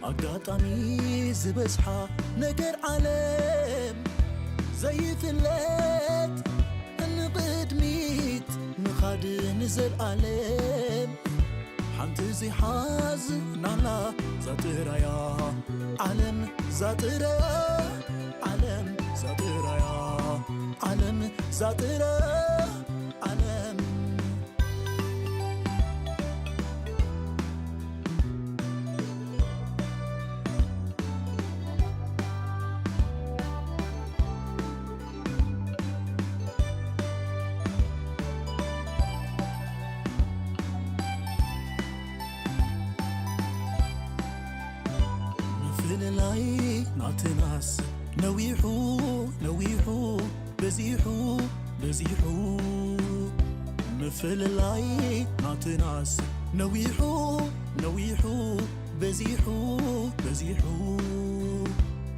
ኣጋጣሚ ዝበዝሓ ነገር ዓለም ዘይፍለጥ፣ ንቕድሚት ምኻድ ንዘልኣለም። ሓንቲ ዘይሓዝናላ ዛጥራያ ዓለም፣ ዛጥራያ ዓለም፣ ዛጥራያ ዓለም፣ ዛጥራያ ዓለም። ምፍልላይ ናትናስ ነዊሑ ነዊሑ በዚሑ በዚሑ፣ ምፍልላይ ናትናስ ነዊሑ ነዊሑ በዚሑ በዚሑ፣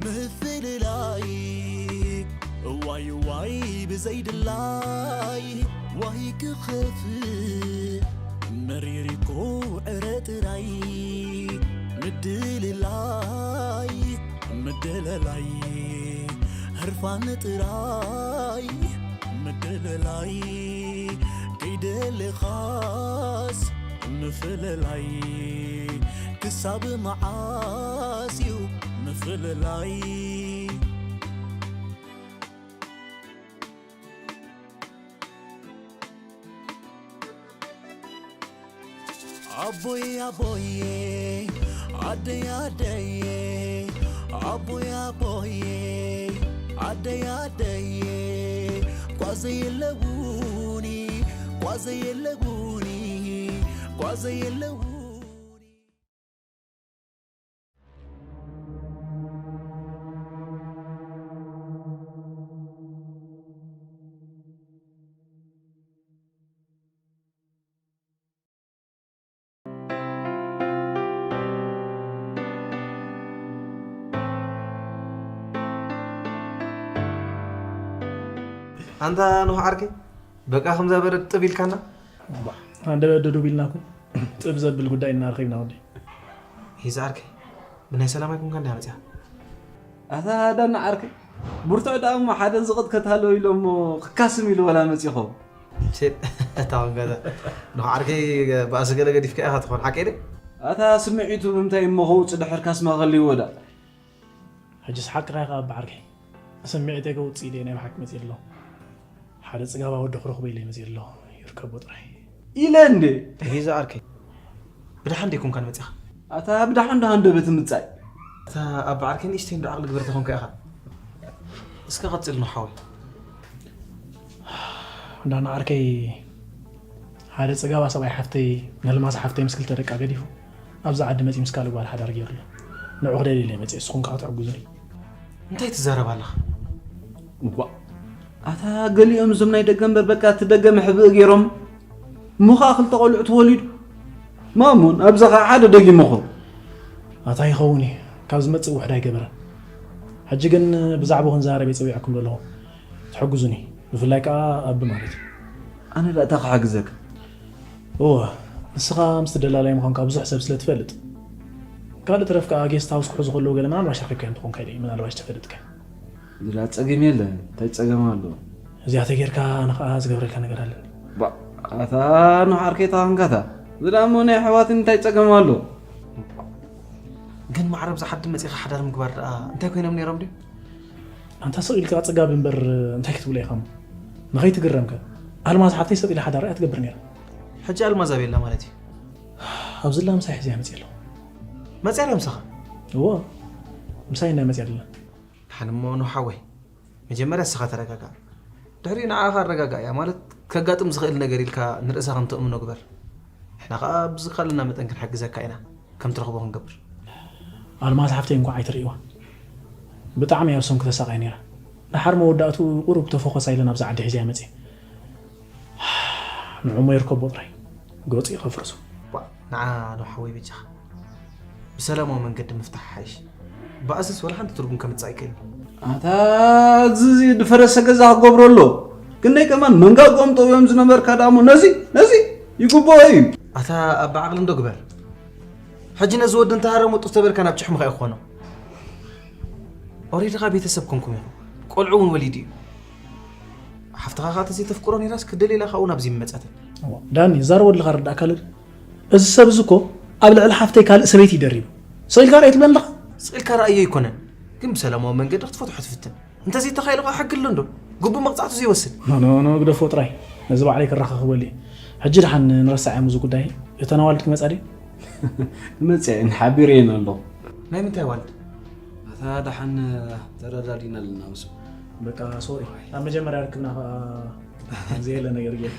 ምፍልላይ ዋይ ዋይ ብዘይድላይ፣ ዋይ ክኸፍእ መሪር እኮ ዕረ ጥራይ፣ ምድልላይ ምድልላይ ህርፋን ጥራይ፣ ምድልላይ ከይደለኻስ ምፍልላይ፣ ክሳብ መዓስ እዩ ምፍልላይ? ኣቦይ ኣቦይ፣ ኣደይ ኣደይ፣ ኣቦይ ኣቦይ፣ ኣደይ ኣደይ፣ ጓዘይ የለውኒ፣ ጓዘይ የለውኒ፣ ጓዘይ የለውኒ። ኣንታ ኖህ ዓርከይ፣ በቃ ከምዛ በረድ ጥብ ኢልካና? እባ፣ ኣንደበት ደዱብ ኢልናኩም፣ ጥብ ዘብል ጉዳይ እናረኺብና ወዲ። ሂዝ ዓርከይ፣ ብናይ ሰላም ኣይኮንካ እንዲያ መፅያ? ኣታ ዳና ዓርከይ፣ ብርቱዕ ደኣ እሞ ሓደ ዝቕጥቀት ኣሎ ኢሎሞ ክካስም ኢሉ ወላ መፂኹ። ሴት፣ እታ ወንጋዛ። ኖህ ዓርከይ፣ ባእሲ ገለ ገዲፍካ ኢኻ ትኾን፣ ሓቀይ ደ? ኣታ ስምዒቱ ብምንታይ እሞ ከውፅእ ድሕር ካስማ ከልይዎ ዳ? ሕጅስ ሓቅኻ ኢኻ ኣባ ዓርከይ። ስምዒተይ ከውፅእ ኢለ ናይ ብሓቂ መፅእ ኣሎ። ሓደ ፅጋባ ወዲ ክረኽቦ ኢለ መፅእ ኣሎ። ይርከቦ ጥራይ። ኢለ እንዴ? ሂዛ ዓርከይ። ብድሓን ደይኮንካን መፂኻ? ኣታ ብድሓን ዶ ሃንደበት ምጻይ? ኣታ ኣባ ዓርከይ ንእሽተይ እንዶ ዓቕሊ ግበር ተኾንካ ኢኻ። እስከ ቀጽል ኖህ ሓወይ። ዳና ዓርከይ፣ ሓደ ጽጋባ ሰብኣይ ሓፍተይ፣ ነልማዝ ሓፍተይ ምስ ክልተ ደቃ ገዲፉ፣ ኣብዚ ዓዲ መጺኡ ምስ ካልእ ጓል ሓዳር ገይሩ ኣሎ። ንዑ ክደሊ ኢለ መጺአ፣ ንስኹም ከኣ ክትሕግዙኒ። እንታይ ትዛረብ ኣለኻ? እዋእ፣ ኣታ ገሊኦም እዞም ናይ ደገ እምበር በቃ እቲ ደገ መሕብኢ ገይሮም፣ እሞ ኸኣ ክልተ ቆልዑ ተወሊዱ። ማሙን፣ ኣብዚ ኸኣ ሓደ ደጊሙ ኹ። ኣታ ይኸውን እዩ፣ ካብ ዝመጽእ ውሕድ ኣይገበረን። ሕጂ ግን ብዛዕባኡ ክንዛረብ እየ ጸዊዐኩም ዘለኹ። ትሕግዙኒ፣ ብፍላይ ከኣ ኣቢ ማለት እዩ። ኣነ ደኣ እንታይ ክሓግዘካ? እወ፣ ንስኻ ምስቲ ደላላይ ምዃንካ ብዙሕ ሰብ ስለ ትፈልጥ። ካልእ ተረፍ ከኣ ጌስት ሃውስ ክሕዙ ከለዉ ገለ ምናልባሽ ረኺብካዮም ትኾንካ ኢለ እየ፣ ምናልባሽ ተፈልጥካ። ዝላ ጸገም የለን፣ እንታይ ጸገም ኣሎ? እዚኣ ተጌርካ ኣነ ከኣ ዝገብረልካ ነገር ኣለኒ። ባ፣ ኣታ ኖህ ዓርከይ ተኻንካታ። ዝላ እሞ ናይ ኣሕዋትን እንታይ ጸገም ኣሎ? ግን ማዕረ ኣብዚ ዓዲ መጺኻ ሓዳር ምግባር ደኣ እንታይ ኮይኖም ነይሮም ድዩ? ኣንታ ስቕ ኢልካ ጽጋብ እምበር እንታይ ክትብሎ ኢኻ እሞ? ንኸይትግረምከ? ኣልማዝ ሓፍተይ ሰጥ ኢላ ሓዳር እያ ትገብር ነይራ። ሕጂ ኣልማዝ ኣበይ ኣላ ማለት እዩ? ኣብዚ ኣላ ምሳይ ሒዘያ መጽየ ኣለኹ። መጽያ ድያ ምሳኻ? እወ፣ ምሳይ ኢና መጽያ ኣለና። ደሓን እሞ ኖህ ሓወይ፣ መጀመርያ ንስኻ ተረጋጋእ። ድሕሪኡ ንዓኻ ኣረጋጋእያ፣ ማለት ከጋጥም ዝኽእል ነገር ኢልካ ንርእሳ ከም ተእምኖ ግበር። ንሕና ኸኣ ብዝከኣለና መጠን ክንሕግዘካ ኢና፣ ከም ትረኽቦ ክንገብር። ኣልማዝ ሓፍተይ እንኳዕ ኣይትርእይዋ። ብጣዕሚ እያ ብሰንኩ ተሳቕያ ነይራ። ደሓር መወዳእትኡ ቁሩብ ተፈኾሳ ኢለ ናብዛ ዓዲ ሒዘያ መጽየ። ንዑ እሞ ይርከቦ ጥራይ። ገጹ እዩ ከፍርሶ። ባ፣ ንዓ ኖህ ሓወይ በጃኻ። ብሰላማዊ መንገዲ ምፍታሕ ይሓይሽ። ባእስስ ወላ ሓንቲ ትርጉም ከምጽእ ኣይክእልን። ኣታ እዚ ዝፈረሰ ገዛ ክገብሮ ኣሎ። ክንደይ ከማን መንጋግኦም ጠውዮም ዝነበርካ ደኣ እሞ ነዚ፣ ነዚ ይግብኦ እዩ። ኣታ ኣባ ዓቕሊ እንዶ ግበር። ሕጂ ነዚ ወዲ እንተሃረሞ ጡፍ ተበልካ ናብ ጭሕምኻ እዩ ክኾኖ። ኦሬዲ ኸኣ ቤተሰብ ኮንኩም ኢኹም። ቆልዑ እውን ወሊዱ እዩ። ሓፍትኻ ኸኣ ተዘይተፍቅሮ ነይራስ ክደልየላ ኸኣ እውን ኣብዚ ምመጻትን። እዋ፣ ዳኒ፣ ዝዛረቦ ዘለኻ ርዳእካ ኣሎ ድዩ? እዚ ሰብ እዚ እኮ ኣብ ልዕሊ ሓፍተይ ካልእ ሰበይቲ እዩ ደሪቡ። ስቕ ኢልካ ርኣዮ ትብለኒ ኣለኻ? ስቕ ኢልካ ርኣዮ ኣይኮነን፣ ግን ብሰላማዊ መንገዲ ክትፈትሖ ትፍትን። እንተዘይተኻኢሉ ኸኣ ሕጊ ኣሎ እንዶ? ግቡእ መቕጻዕቱ ዘይወስድ? ኖ፣ ኖ፣ ኖ፣ ግደፎ ጥራይ። ነዚ ባዕለይ ክራኸኸበሉ እየ። ሕጂ ደሓን ንረሳዕ እሞ እዚ ጉዳይ። እተን ኣዋልድ ክመጻ ድዩ? ክመጽኣ እየን፣ ሓቢረየን ኣለኹ። ናይ ምንታይ ኣዋልድ? ኣታ ደሓን ተረዳዲና ኣለና ምስኡ። በቃ ሶሪ። ኣብ መጀመርያ ርክብና ኸኣ ዘየለ ነገር ገይሩ።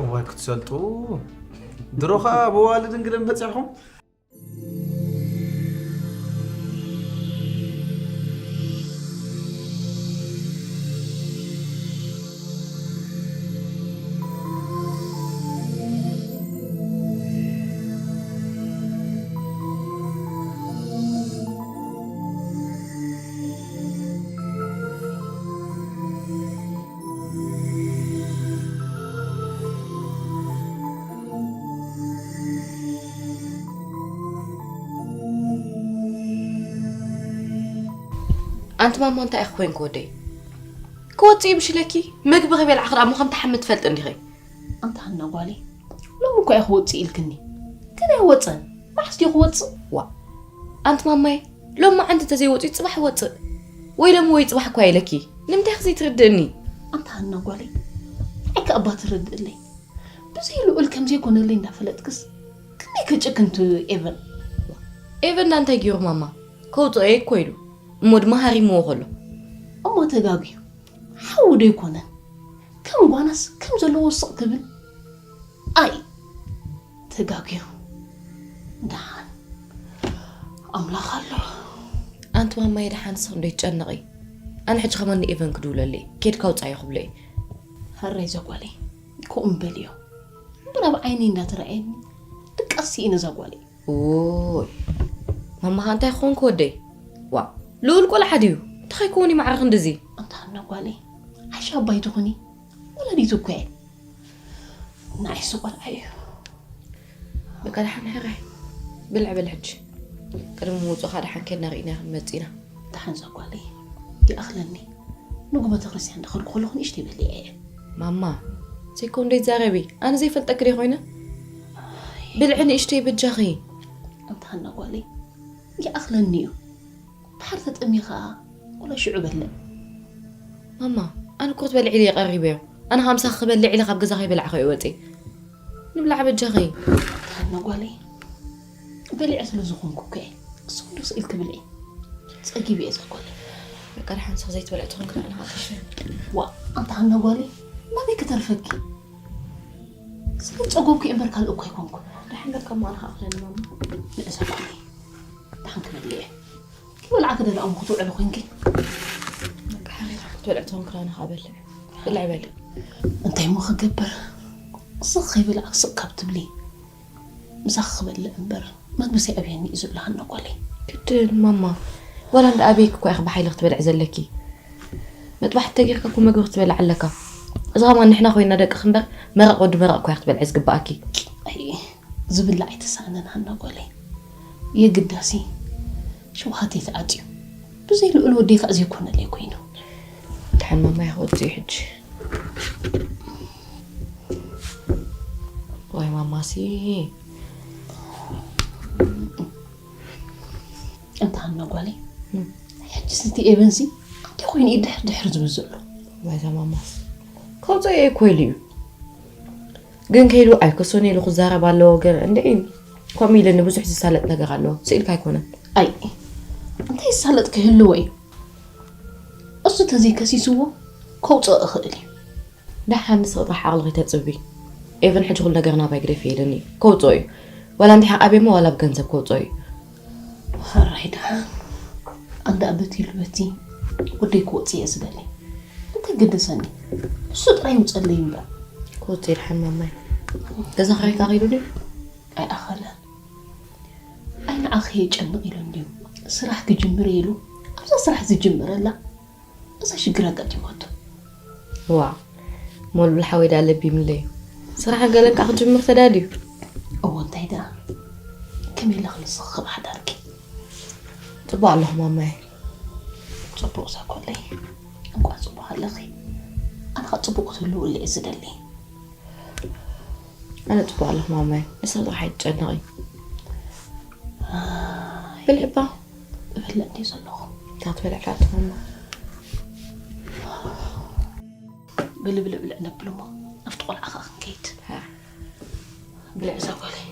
እዋይ ክትሰልጡ። ድሮ ኸኣ ብኣዋልድ እንግደን በጺሕኹም? ኣንቲ ማማ እንታይ ኢኺ ኮይንኪ ወደይ? ክወጽእ እዩ ምሽ ኢለኪ? መግቢ ከይበልዓ ክዳሞ ከም ትሓሚ ትፈልጢ እንዲኺ? ኣንታ ሃና ጓለይ፣ ሎሚ እኮ እየ ክወጽእ ኢልክኒ። ግን ኣይወጸን። መዓስ ድዩ ክወጽእ? ዋ፣ ኣንቲ ማማይ፣ ሎሚ መዓንቲ እንተዘይወጺኡ ጽባሕ ይወጽእ። ወይ ሎሚ ወይ ጽባሕ እኳ ኢለኪ። ንምንታይ ኢኺ ዘይትርድእኒ? ኣንታ ሃና ጓለይ፣ ንዓይ ከኣ እባ ትርድእለይ። ብዘይ ልኡል ከም ዘይኮነለይ እንዳፈለጥክስ ክንደይ ከጭክን ትብሊ ኤቨን? ኤቨን ዳ እንታይ ገይሩ ማማ? ከውጽኦ እየ እኮ ኢሉ። እሞ ድማ ሃሪምዎ ከሎ። እሞ ተጋግዩ። ሓዊ ዶ ኣይኮነን? ከም ጓናስ ከም ዘለዎ ስቕ ክብል። ኣይ፣ ተጋግዩ። ደሓን ኣምላኽ ኣሎ። ኣንቲ ማማየ ደሓን ንስኺ እንዶ ይትጨነቒ። ኣነ ሕጂ ከማን ንኤቨን ክድውለሉ እየ። ኬድካ ውጻዮ ክብሎ እየ። ሕራይ እዛ ጓለይ፣ ከምኡ ምበልዮ። እምበር ኣብ ዓይነይ እንዳተራእየኒ ድቃስ ስኢነ እዛ ጓለይ። ኡይ፣ ማማኻ እንታይ ክኾንኩ ወደይ? ዋ፣ ልኡል ቆልዓ ድዩ? እንታይ ከይከውን እዩ ማዕረ ክንድዚ? ኣንታ ሃና ጓለይ፣ ዓሻ ኣባይ ትኹኒ፣ ወላዲት እኮ እየ። ንዓይሲ ቆልዓ እዩ። በቃ ደሓን ሕራይ። ብልዕ በል ሕጂ። ቅድሚ ምውጽእኻ ደሓን ኬድና ርኢና ክንመጽእ ኢና። ደሓን እዛ ጓለይ፣ ይኣኽለኒ። ንጎ ቤተክርስትያን እንዳኸድኩ ከለኹ ንእሽተይ በሊዐ እየ። ማማ፣ ዘይኮን ዶ ይዛረቢ? ኣነ ዘይፈልጠኪ ዶ ኮይነ? ብልዒ ንእሽተይ በጃኺ። ኣንታ ሃና ጓለይ፣ ይኣኽለኒ እዩ። ድሓር ተጠምየ ኸኣ ወላ ሽዑ በልዕ። ማማ፣ ኣነ እኮ ክትበልዒ ኢለ ቀሪበዮ። ኣነ ኸኣ ምሳኺ ክበልዕ ኢለ ካብ ገዛ ከይበላዕኹ እየ ወጺኤ። ንብላዕ በጃኺ። ኣንታ ሃና ጓለይ፣ በሊዐ ስለ ዝኾንኩ እኮ እየ። እሱ ክንዶ ስኢልኪ ብልዒ። ጸጊበ እየ እዛ ጓለይ። በቃ ደሓን ንስኺ ዘይትበልዒ ተኾንኪ ደኣ ንዓኺ ሽፈን። ዋ፣ ኣንታ ሃና ጓለይ፣ ናበይ ክተርፈኪ? ስለ ዝጸገብኩ እየ እምበር ካልእ እኮ ኣይኮንኩን። ደሓን በቃ እሞ ኣነ ኸኣ ክደሊ ማማ። ንእዛ ጓለይ፣ ደሓን ክበልዕ እየ። ክበልዓ ክደልኣ እሞ ክትውዕሊ ኮይንኪ። በቃ ሓሪራ ክትበልዕ ተኾንኪ ደኣ ንዓኺ በልዕ። ብልዕ በሊ። እንታይ እሞ ክገብር? ስቕ ከይበላዕኪ ስቕ ካብ ትብሊ። ምሳኺ ክበልዕ እምበር መግብስ የዕብየኒ እዩ ዝብላ ሃና ጓለይ። ግድን ማማ፣ ዋላ እንዳ ኣበይኪ እኮ ኢኺ ብሓይሊ ክትበልዒ ዘለኪ። መጥባሕቲ ተጌርካ እኮ መግቢ ክትበልዕ ኣለካ። እዚ ኸማን ንሕና ኮይንና ደቅኺ እምበር መረቕ ወዲ መረቕ እኮ እያ ክትበልዒ ዝግብኣኪ። ኣይ፣ ዝብላዕ ኣይተሳእነን ሃና ጓለይ። የግዳሲ ሸውሃተይ ተዓጽዩ። ብዘይ ልኡል ወደይ ከኣ ዘይኮነለይ ኮይኑ። ደሓን ማማይ ክወጽእ እዩ ሕጂ። ዋይ ማማሲ። ኣንታ ሃና ጓለይ፣ እም። ሕጂስ እቲ ኤቨንሲ እንታይ ኮይኑ እዩ ድሕር ድሕር ዝብል ዘሎ? ዋይዛ ማማስ። ከውጽኦ እየ እኮ ኢሉ እዩ። ግን ከይዱ ኣይከሶን ኢሉ ክዛረብ ኣለዎ። ግን እንድዒ ከምኡ ኢሉኒ ብዙሕ ዝሳለጥ ነገር ኣለዎ። ስኢልካ ኣይኮነን። ኣይ፣ እንታይ ዝሳለጥ ክህልዎ እዩ? እሱ ተዘይከሲስዎ ከውጽኦ እኽእል እዩ። ደሓን ንስኺ ጥራሕ ዓቕልኺ ተጽቢ። ኤቨን ሕጂ ኩሉ ነገር ናባይ ግደፊ ኢሉኒ እዩ። ከውጽኦ እዩ። ዋላ እንድሕር ኣብየሞ ዋላ ብገንዘብ ከውጽኦ እዩ። ሕራይ ደሓን። ኣንዳ በቲ ኢሉ በቲ ወደይ ክወጽእ እየ ዝደሊ። እንታይ ገደሰኒ? እሱ ጥራይ ይውጸለይ እምበር። ክወጽእ እዩ ደሓን ማማይ። ገዛ ክራይ ከኣ ከይዱ ድዩ? ኣይኣኸለን። ኣይ ንዓኺ የጨንቕ ኢሉ እንድዩ። ስራሕ ክጅምር ኢሉ ኣብዛ ስራሕ ዝጅምረላ እዛ ሽግር ኣጋጢማቶ። ዋ፣ ሞልብል ሓወይ ደኣ ለቢምለይ። ስራሕ ገለን ከኣ ክጅምር ተዳልዩ። እዎ እንታይ ደኣ? ከመይ ኢለ ጽቡቕ ኣለኹ ማማይ። ጽቡቕ ዘኮለይ። እንቋዕ ጽቡቕ ኣለኺ። ኣነ ኸኣ ጽቡቕ ክትህልውለይ እየ ዝደሊ። ኣነ ጽቡቕ ኣለኹ ማማይ። ንስኺ ጥራሕ ኣይትጨነቒ። ኣይ፣ ብልዕባ። እበልዕ እንድየ ዘለኹ። እንታይ ክትበልዕ ደኣ ማማ? ብልብልብልዕ ነብልሞ ኣብቲ ቆልዓ ኸኣ ክንከይድ። ሃ። ብልዕ እዛ ጓለይ።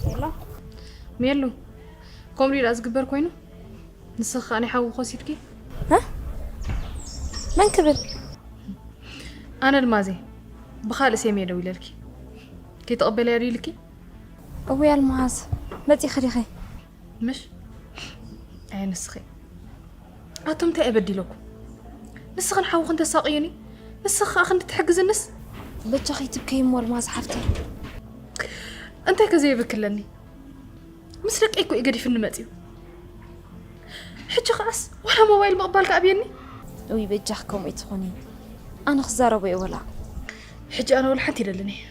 ሄሎ። ሜሉ፣ ከምኡ ድዩ ደኣ ዝግበር ኮይኑ? ንስኺ ከኣ ናይ ሓዊ ወሲድኪ? እ? መን ክብል? ኣነ ኣልማዝ እየ። ብኻልእ ሴም እየ ደዊለልኪ። ከይተቐበልያ ድዩ ኢልኪ? እውይ ኣልማዝ፣ መጺኺ ዲኺ? ምሽ? ኣይ ንስኺ። ኣቱም እንታይ እየ በዲለኩም? ንስኽን ሓውኽን ተሳቕዩኒ፣ ንስኺ ኸኣ ክንዲ ትሕግዝንስ? በጃኺ ትብከይ እሞ ኣልማዝ ሓፍተይ። እንታይ ከ ዘየብክለኒ? ምስ ደቀይ እኮ እዩ ገዲፍኒ መፅዩ። ሕጂ ኸኣስ ዋላ ሞባይል ምቕባል ከ ኣብየኒ። እውይ በጃኺ ከምኡ ኣይትኾኒ። ኣነ ክዛረቦ እየ ወላ። ሕጂ ኣነ ወላ ሓንቲ ይደልን እየ።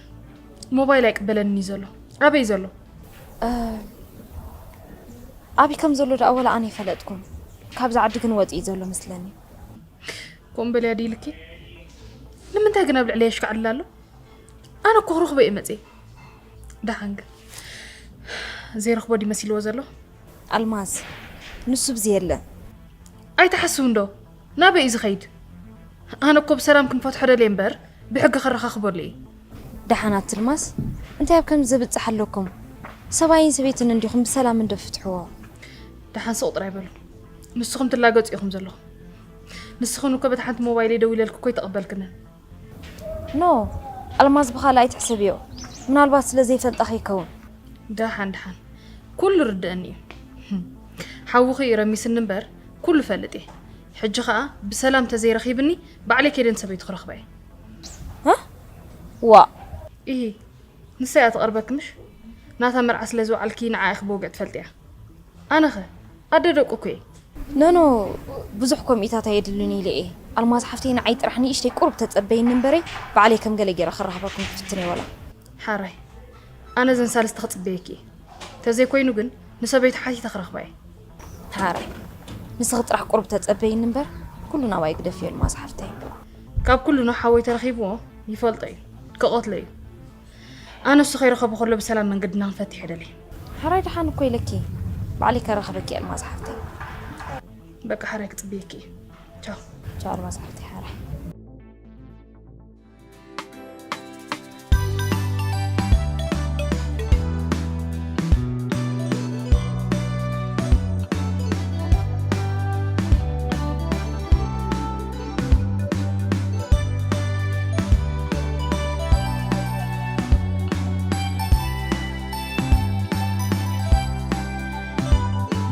ሞባይል ኣይቅበለንን እዩ ዘሎ። ኣበይ እዩ ዘሎ? እ፣ ኣበይ ከም ዘሎ ደኣ ወላ ኣነ ኣይፈለጥኩን። ካብዛ ዓዲ ግን ወፂኡ እዩ ዘሎ መስለኒ። ከምኡ በልያ ድዩ ኢልኪ? ንምንታይ ግን ኣብ ልዕለይ የሽካዕልል ኣሎ? ኣነ እኮ ክረኽቦ እየ መፅየ። ደሓን ግን ዘይረኽቦ ድዩ መሲልዎ ዘሎ? ኣልማዝ፣ ንሱ ብዚ የለ። ኣይትሓስቡ እንዶ፣ ናበይ እዩ ዝኸይድ? ኣነ እኮ ብሰላም ክንፈትሖ ደልየ እምበር ብሕጊ ከረኻኽበሉ እየ። ደሓን ኣቲ ኣልማዝ፣ እንታይ ኣብ ከምዚ ዘብጽሕ ኣለኩም? ሰብኣይን ሰበይትን እንዲኹም ብሰላም እንዶ ፍትሕዎ። ደሓን ስቕ ጥራይ በሉ። ንስኹም ትላገጹ ኢኹም ዘለኹም። ንስኽን እኮ በታ ሓንቲ ሞባይለይ ደዊለልኪ እኮ ኣይተቐበልክንን። ኖ፣ ኣልማዝ ብኻልእ ኣይትሕሰብዮ። ምናልባት ስለ ዘይፈልጣ ከይከውን። ደሓን ደሓን። ኩሉ ርድአኒ እዩ። ሓውኺ እዩ ረሚስኒ እምበር ኩሉ ፈልጥ እየ። ሕጂ ኸኣ ብሰላም ተዘይረኺብኒ ባዕለይ ከይደ ንሰበይቱ ክረኽባ እየ። እ? ዋእ። ኢሂ፣ ንሳ እያ ትቐርበኪ ምሽ? ናታ መርዓ ስለ ዝወዓልኪ ንዓ ኢኺ ብወግዒ ትፈልጥያ። ኣነኸ ኣደ ደቁ እኮ እየ። ኖ ኖ፣ ብዙሕ ኮሚታት ኣየድልን ኢለ እየ። ኣልማዝ ሓፍተይ ንዓይ ጥራሕ ንእሽተይ ቁሩብ ተጸበይኒ እምበረይ ባዕለይ ከም ገለ ገይረ ክራኸበኩም ክፍትን እየ ወላ። ሓራይ፣ ኣነ እዘን ሳልስቲ ክጽበየኪ እየ። ተዘይኮይኑ ግን ንሰበይቱ ሓቲተ ክረኽባ እየ። ሓራይ፣ ንስኺ ጥራሕ ቁሩብ ተጸበይኒ እምበር ኩሉ ናባይ ግደፍዮ ኣልማዝ ሓፍተይ። ካብ ኩሉ ንሓወይ ተረኺብዎ ይፈልጦ እዩ። ክቐትሎ እዩ። ኣነ እሱ ከይረኸቦ ከሎ ብሰላም መንገድና ክንፈትሕ እየ ደልየ። ሓራይ ደሓን እኮ ኢለኪ። ባዕለይ ከራኽበኪ እየ ኣልማዝ ሓፍተይ። በቃ ሓራይ ክጽበየኪ እየ። ቻው። ቻው ኣልማዝ ሓፍተይ ሓራይ።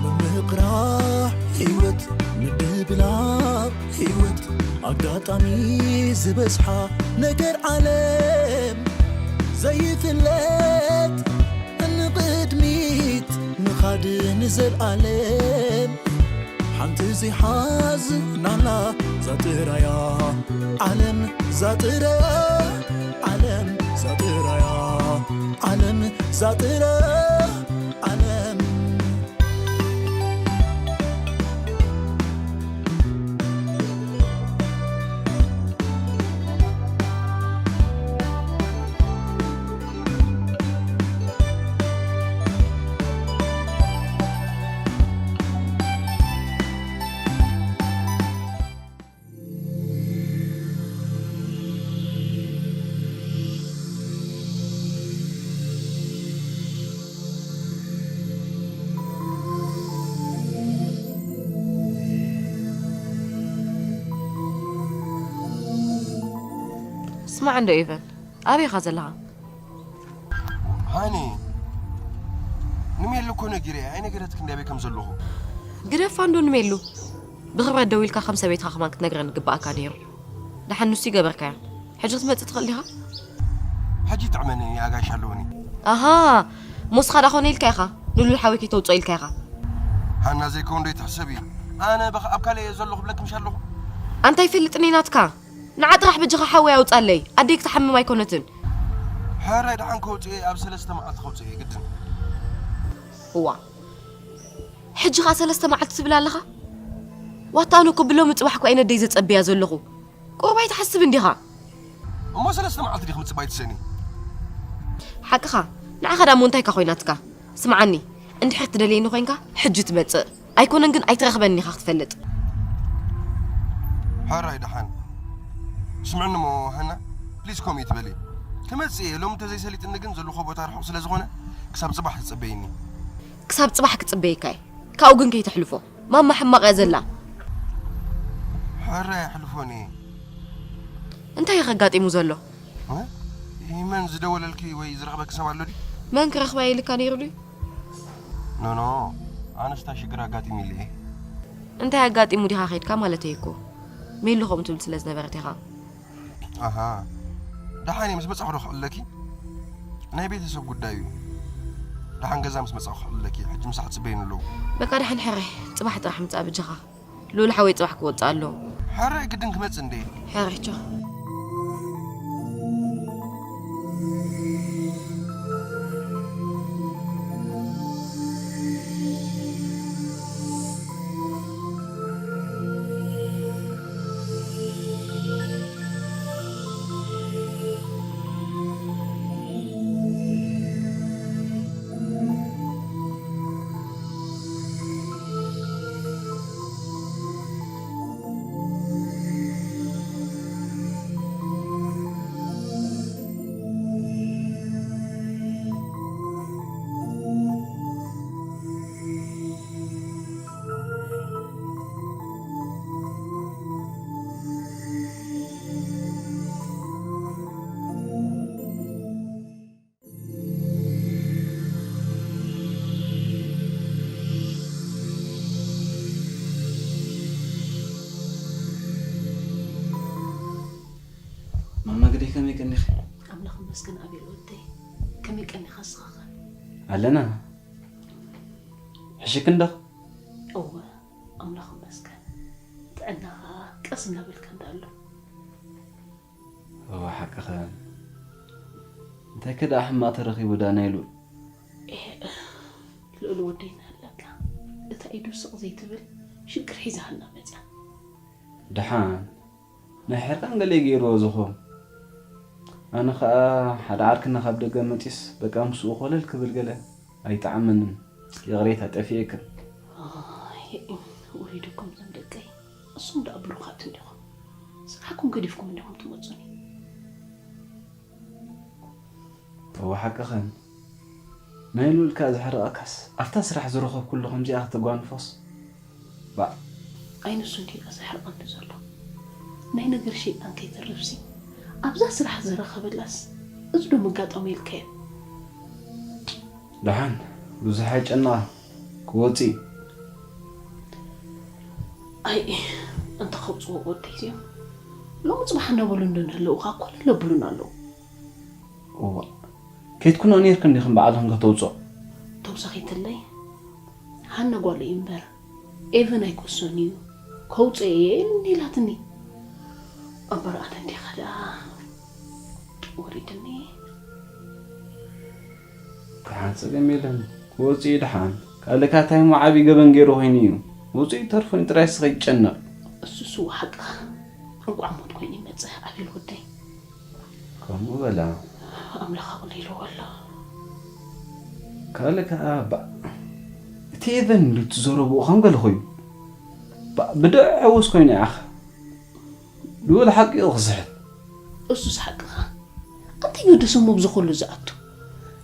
ምምቕራሕ ህይወት ምድብላቕ ህይወት ኣጋጣሚ ዝበዝሓ ነገር ዓለም ዘይፍለጥ ንቕድሚት ምኻድ ንዘልኣለም ሓንቲ ዘይሓዝናላ ዛጥራያ ዓለም ዛጥራያ ዓለም ዛጥራያ ዓለም ዛጥራያ ዓለም ስማዕ እንዶ ኤቨን፣ ኣበይ ኢኻ ዘለኻ? ሃኒ፣ ንሜሉ እኮ ነጊረያ ኣይነገረትክ እንዲ ኣበይ ከም ዘለኹ። ግደፋ እንዶ ንሜሉ። ብኽብረት ደው ኢልካ ከም ሰበይትኻ ከማን ክትነግረኒ ግባኣካ ነይሩ። ደሓን ንሱ ይገበርካዮ። ሕጂ ክትመጽእ ትኽእል ዲኻ? ሕጂ ጥዕመኒ፣ ኣጋይሽ ኣለውኒ። ኣሃ፣ ሞስኻ ዳ ኮነ ኢልካ ኢኻ። ንሉል ሓወይ ከይተውፅኦ ኢልካ ኢኻ። ሃና ዘይከውን ዶ ይትሕሰብ እዩ? ኣነ በኸ ኣብ ካልእ እየ ዘለኹ ብለክ ምሽ ኣለኹ። ኣንታ ይፈልጥኒ ናትካ። ንዓ ጥራሕ በጃኻ ሓወይ ኣውፃለይ። ኣደይ ክትሓምም ኣይኮነትን። ሕራይ ደሓን ከውፅእ እየ፣ ኣብ ሰለስተ መዓልቲ ከውፅእ እየ ግድን። እዋ፣ ሕጂ ኸዓ ሰለስተ መዓልቲ ትብል ኣለኻ? ዋታ ኣነ እኮ ብሎሚ ፅባሕ እኮ እየ ነደይ ዘፀብያ ዘለኹ። ቁሩብ ኣይትሓስብ እንዲኻ? እሞ ሰለስተ መዓልቲ ዲኽ ምፅባይ ትሰኒ? ሓቅኻ። ንዓኻ ዳ እሞ እንታይ እካ ኮይናትካ? ስምዓኒ፣ እንድሕር ትደልየኒ ኮይንካ ሕጂ ትመፅእ። ኣይኮነን ግን ኣይትረኽበኒ ኢኻ ክትፈልጥ። ሕራይ ደሓን ስምዕኒ እሞ ሃና፣ ፕሊዝ ከምኡ ይትበሊ። ክመፅእ እየ፣ ሎሚ እንተዘይሰሊጥኒ ግን ዘለኹ ቦታ ርሑቕ ስለ ዝኾነ ክሳብ ፅባሕ ትፅበይኒ። ክሳብ ፅባሕ ክፅበየካ እየ። ካብኡ ግን ከይተሕልፎ። ማማ ሕማቕ እያ ዘላ። ሕራይ ኣሕልፎኒ። እንታይ እዩ ከጋጢሙ ዘሎ? እ? ይህ መን ዝደወለልኪ ወይ ዝረኽበኪ ሰብ ኣሎ ድዩ? መን ክረኽባ ኢልካ ነይሩ ድዩ? ኖ ኖ፣ ኣነስታ ሽግር ኣጋጢሙ ኢለ እየ። እንታይ ኣጋጢሙ ዲኻ ከይድካ ማለት እየ እኮ። ሜሉ ከምኡ ትብል ስለ ዝነበረት ኢኻ። ኣሃ፣ ደሓን እየ፣ ምስ መጻኹ ዶ ክዕለኪ? ናይ ቤተሰብ ጉዳይ እዩ። ደሓን ገዛ ምስ መጻኹ ክዕለኪ፣ ሕጂ ምሳሕ ጽበይኒ ኣለዉ። በቃ ደሓን ሕራይ፣ ጽባሕ ጥራሕ ምጻእ ብጃኻ። ልኡል ሓወይ ጽባሕ ክወጽእ ኣለዎ። ሕራይ ግድን ክመጽእ እንደ። ሕራይ ቻው። ማማ ግደይ ከመይ ቀኒኺ? ኣምላኽ ይመስገን ኣቤል ወደይ። ከመይ ቀኒኻ ንስኻ ኸ? ኣለና። ሕሽክ እንዶ? እወ ኣምላኽ ይመስገን። ጥዕናኻ ቀስ እናበልካ እንዳሎ። እወ ሓቅኽን። እንታይ ከ ደኣ ሕማቕ ተረኺቡ ዳ ናይ ሉል? ኤእ፣ ልኡል ወደይ እናሃለካ እታ ኢዱ ስቕ ዘይትብል ሽግር ሒዛትና መፅያ። ደሓን ናይ ሕርቃን ገለ ገይርዎ ዝኸውን። ኣነ ኸኣ ሓደ ዓርክና ካብ ደገ መፂስ በቃ ምስኡ ኮለል ክብል ገለ ኣይጠዓመንን። ይቕሬታ ጠፊኤክን። ኣይ፣ ውሪዱኩም እዞም ደቀይ። እሱም ደኣ ብሩኻት እንዲኹም። ስራሕኩም ገዲፍኩም እንዲኹም ትመፁኒ። እወ ሓቅኽን። ናይ ልኡልካ ዘሕርቐካስ ኣብታ ስራሕ ዝረኸብኩሉ ከምዚኣ ከተጓንፎስ? ባእ። ኣይ ንሱ እንዲዩ ዘሕርቐኒ ዘሎ። ናይ ነገር ሸይጣን ከይተርፍሲ ኣብዛ ስራሕ ዝረኸበላስ እዚ ዶ መጋጠሙ ኢልካዮ? ደሓን ብዙሕ ኣይጨንቓ ክወጽእ እዩ። ኣይ እንተ ከውጽዎ ወደይ እዚኦም ሎሚ ጽባሕ እናበሉ እንዶ ንህለውኻ እኮ ለብሉና ኣለዉ። እዋ ከይትኩኖ ኔርክን ዲኽን ባዕልኽን ከተውፅኦ። ተውሳኺትለይ ሃና ጓሉ እዩ እምበር ኤቨን ኣይኮሶን እዩ ከውፅኦ እየ ኢልኒ ኢላትኒ። እምበር ኣነ እንዲኻ ደኣ ወሪድኒ። ደሓን ጸገም የለን ክወፅእ እዩ ደሓን። ካልእ ካታይ እሞ ዓብዪ ገበን ገይሩ ኮይኑ እዩ። ውፅእ ተርፎ ጥራይ እስኸ ይጨነቕ። እሱ እሱ ሓቅኻ እንቋዕ ሞት ኮይኑ ይመፅእ ኣቤል ወደይ። ከምኡ በላ። ኣምላኽ ኣቕሊልዎ ኣሎ። ካልእ ከኣ ባእ እቲ ኤቨን ኢሉ እቲ ዘረብኡ ከም ገለ ኮይኑ ባእ ብድዑ ዕውስ ኮይኑ ኢኻ። ልኡል ሓቂኡ ክስሕት። እሱስ ሓቅኻ። እንታይ እዩ ደስ እሞ ብዚ ኩሉ ዝኣቱ?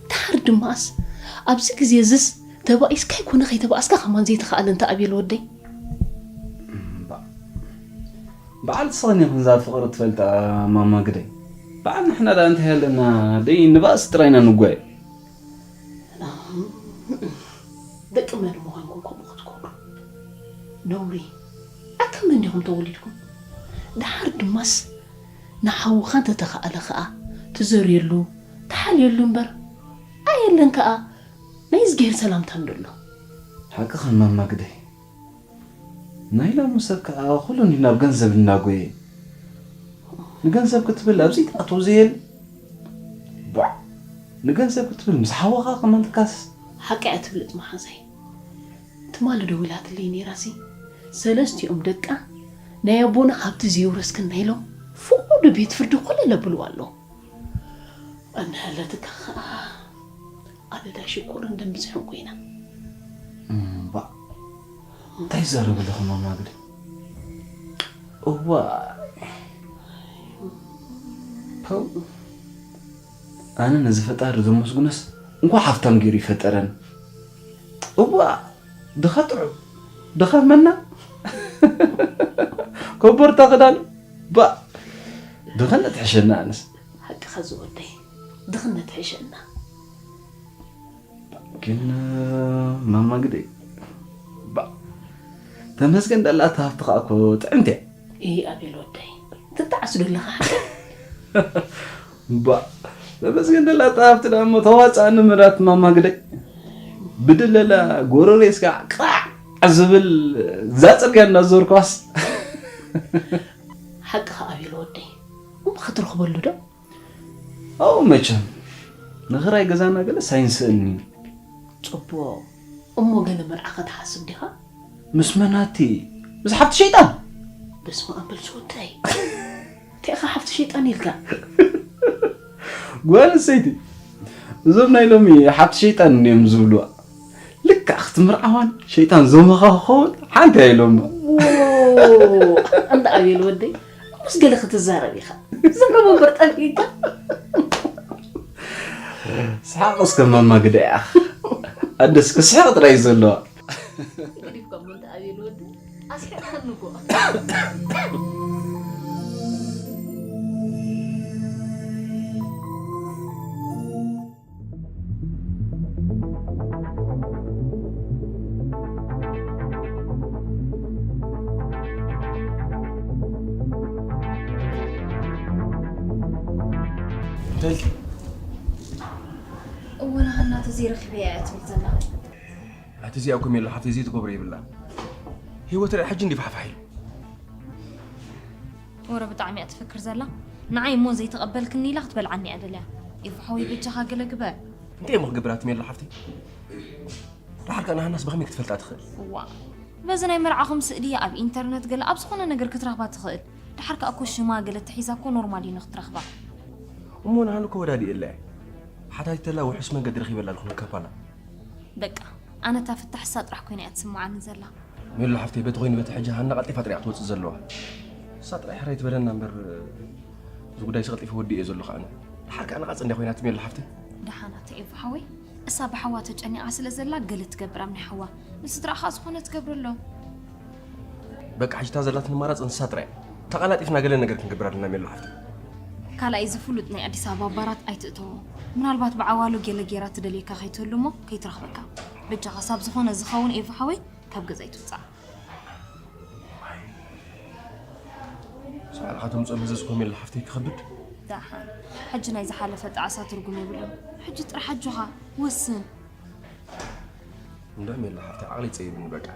ድሓር ድማስ ኣብዚ ግዜ እዝስ ተባኢስካ ይኮነ ከይተባኣስካ ከማን ዘይተኻእለ እንተ ኣቤል ወደይ። እምባ በዓል ስኽን ኢኹን እዛ ፍቕሪ ትፈልጣ ማማ ግደይ። በዓል ንሕና ደኣ እንታይ ኣለና? ደይ ንባእሲ ጥራይና ንጓየ። ደቂ መን ምዃንኩም ከምኡ ክትገብሩ? ነውሪ። ኣከም እንዲኹም ተወሊድኩም። ደሓር ድማስ ንሓውኻ እንተተኻእለ ኸኣ ትዘርየሉ፣ ትሓልየሉ እምበር ኣየለን ከኣ ናይ እዝግሄር ሰላምታ እንዶ ኣሎ። ሓቅኻ ማማ ግደይ። ናይ ሎሚ ሰብ ከኣ ኩሉ እንዲ ናብ ገንዘብ እናጎየ። ንገንዘብ ክትብል ኣብዚ ትኣትዎ ዘየለ። ቧዕ! ንገንዘብ ክትብል ምስ ሓወኻ ከማን ትካስ። ሓቂ እያ ትብልጥ መሓዛይ። ትማሊ ደዊላትለይ ነይራሲ። ሰለስቲኦም ደቃ ናይ ኣቦና ሃብቲ ዘየውረስክና ኢሎም ፍቑዱ ቤት ፍርዲ ኮለል ኣብልዋ ኣለዉ። ኣነሃለትካ ኸኣ ኣደዳ ሽኮርን ደም ብዝሕን ኮይና። እምባእ፣ እንታይ ይዛረብ ኣለኹ ማማ ግደ? እዋይ። ፐው። ኣነ ነዚ ፈጣሪ ዘመስግኖስ እንኳ ሃፍታም ገይሩ ይፈጠረን። እዋ፣ ድኻ ጥዑም፣ ድኻ መና። ኮቦርታ ክዳን፣ ባ፣ ድኽነት ሕሸና ኣነስ። ሓቅኻ ዝወደይ፣ ድኽነት ሕሸና። ግን ማማ ግደይ፣ ባ፣ ተመስገን ደላ እታ ሃፍቲ ኸኣ እኮ ጥዕምቲ እያ። እይ ኣቤል ወደይ፣ ትጣዓስ ዶ ኣለኻ ሓቂ? ባ፣ ተመስገን ደላ እታ ሃፍቲ ደኣ እሞ ተዋፅኣኒ ምራት ማማ ግደይ። ብድለላ ጎረሬ እስካ ቃዕ ዝብል እዛ ፅርግያ እናዞርኳስ። ሓቅኻ ኣቤል ወደይ፣ እሞ ክትረኽበሉ ዶ? ኣው መቸም፣ ንኽራይ ገዛና ገለ ሳይንስ እኒ። ጽቡቕ። እሞ ገለ መርዓ ኸትሓስብ ዲኻ? ምስ መናቲ? ምስ ሓፍቲ ሸይጣን? በስመ ኣብ በል ዝወደይ። እንታይ ኢኻ ሓፍቲ ሸይጣን ኢልካ? ጓል ኣንስተይቲ፣ እዞም ናይ ሎሚ ሓፍቲ ሸይጣን እዮም ዝብልዋ። ልክዕ ክትምርዓዋን ሸይጣን ዞመኻ ክኸውን ሓንቲ እያ ኢሎማ። ዎ፣ እንዳ ኣቤል ወደይ፣ ምስ ገለ ክትዛረብ ኢኻ። ዘረባ እምበር ጠፊእካ። ስሓቕ እስከ ማማ ግደያ። ኣደስ ክስሕቕ ጥራይ እዩ ዘለዋ። ገዲፍካ እሞ እንተ ኣቤል ወደይ፣ ኣስሒቕካኒ እኮ። እንታይ ኢልኪ? እወ፣ ንሃና ተዘይረኺበያ እያ ትብል ዘላ። ኣቲ እዚኣ እኮ ሜላ ሓፍተይ ዘይትገብሮ የብላን። ህይወት ርኣ ሕጂ እንዲ ፋሕፋሕ ኢሉ። ወረ ብጣዕሚ እያ ትፍክር ዘላ። ንዓይ እሞ ዘይተቐበልክኒ ኢላ ክትበልዓኒ እያ ደልያ። ኤፉ ሓወይ በጃኻ ገለ ግበር። እንታይ እሞ ክገብር ኣቲ ሜላ ሓፍተይ? ደሓር ከኣ ንሃናስ ብኸመይ ክትፈልጣ ትኽእል? እዋ፣ በዚ ናይ መርዓኹም ስእሊ ኣብ ኢንተርነት ገለ ኣብ ዝኾነ ነገር ክትረኽባ ትኽእል። ደሓር ከኣ እኮ ሽማ ገለ ተሒዛ እኮ ኖርማል እዩ ንኽትረኽባ። እሞ ንሃኑ እኮ ወዳዲኤላ እየ። ሓታቲተላ ውሑስ መንገዲ ረኺበላ ኣለኹ ንካፓላ። በቃ፣ ኣነ እታ ፍታሕ እሳ ጥራሕ ኮይና እያ ትስምዓኒ ዘላ። ሜሉ ሓፍተይ፣ በቲ ኮይኑ በቲ ሕጂ ሃና ቀልጢፋ ጥራይ እያ ክትወጽእ ዘለዋ። እሳ ጥራይ ሕራይ ትበለና እምበር፣ እዚ ጉዳይ ቀልጢፈ ወዲኤ ዘለኹ ኣነ። ደሓር ከኣ ነቓጽ እንድያ ኮይና እቲ ሜሉ ሓፍተይ። ደሓን ኣቲ ኤፉ ሓወይ፣ እሳ ብሓዋ ተጨኒቓ ስለ ዘላ ገለ ትገብር ኣብ ናይ ሓዋ። ንስድራኣ ከኣ ዝኾነ ትገብረሎም። በቃ፣ ሕጂ እታ ዘላትኒ ኣማራጺ ንሳ ጥራይ እያ። ተቐላጢፍና ገለ ነገር ክንገብር ኣለና ሜሉ ሓፍተይ። ካልኣይ፣ እዚ ፍሉጥ ናይ ኣዲስ ኣበባ ባራት ኣይትእተዎ። ምናልባት ብዓዋሉ ገለ ጌራ ትደልየካ ከይትህሉ እሞ ከይትረኽበካ። በጃኻ ሳብ ዝኾነ ዝኸውን ኤፉ ሓወይ ካብ ገዛ ኣይትውጻእ። ሰዓልኻ ተምጽኦ መዘዝ ኮሜላ ሓፍተይ ክኸብድ። ደሓን። ሕጂ ናይ ዝሓለፈ ጣዕሳ ትርጉም የብሉን። ሕጂ ጥራሕ ኣጆኻ ወስን። እንዳ ሜላ ሓፍተይ ዓቕሊ ጸይሩኒ በቃ።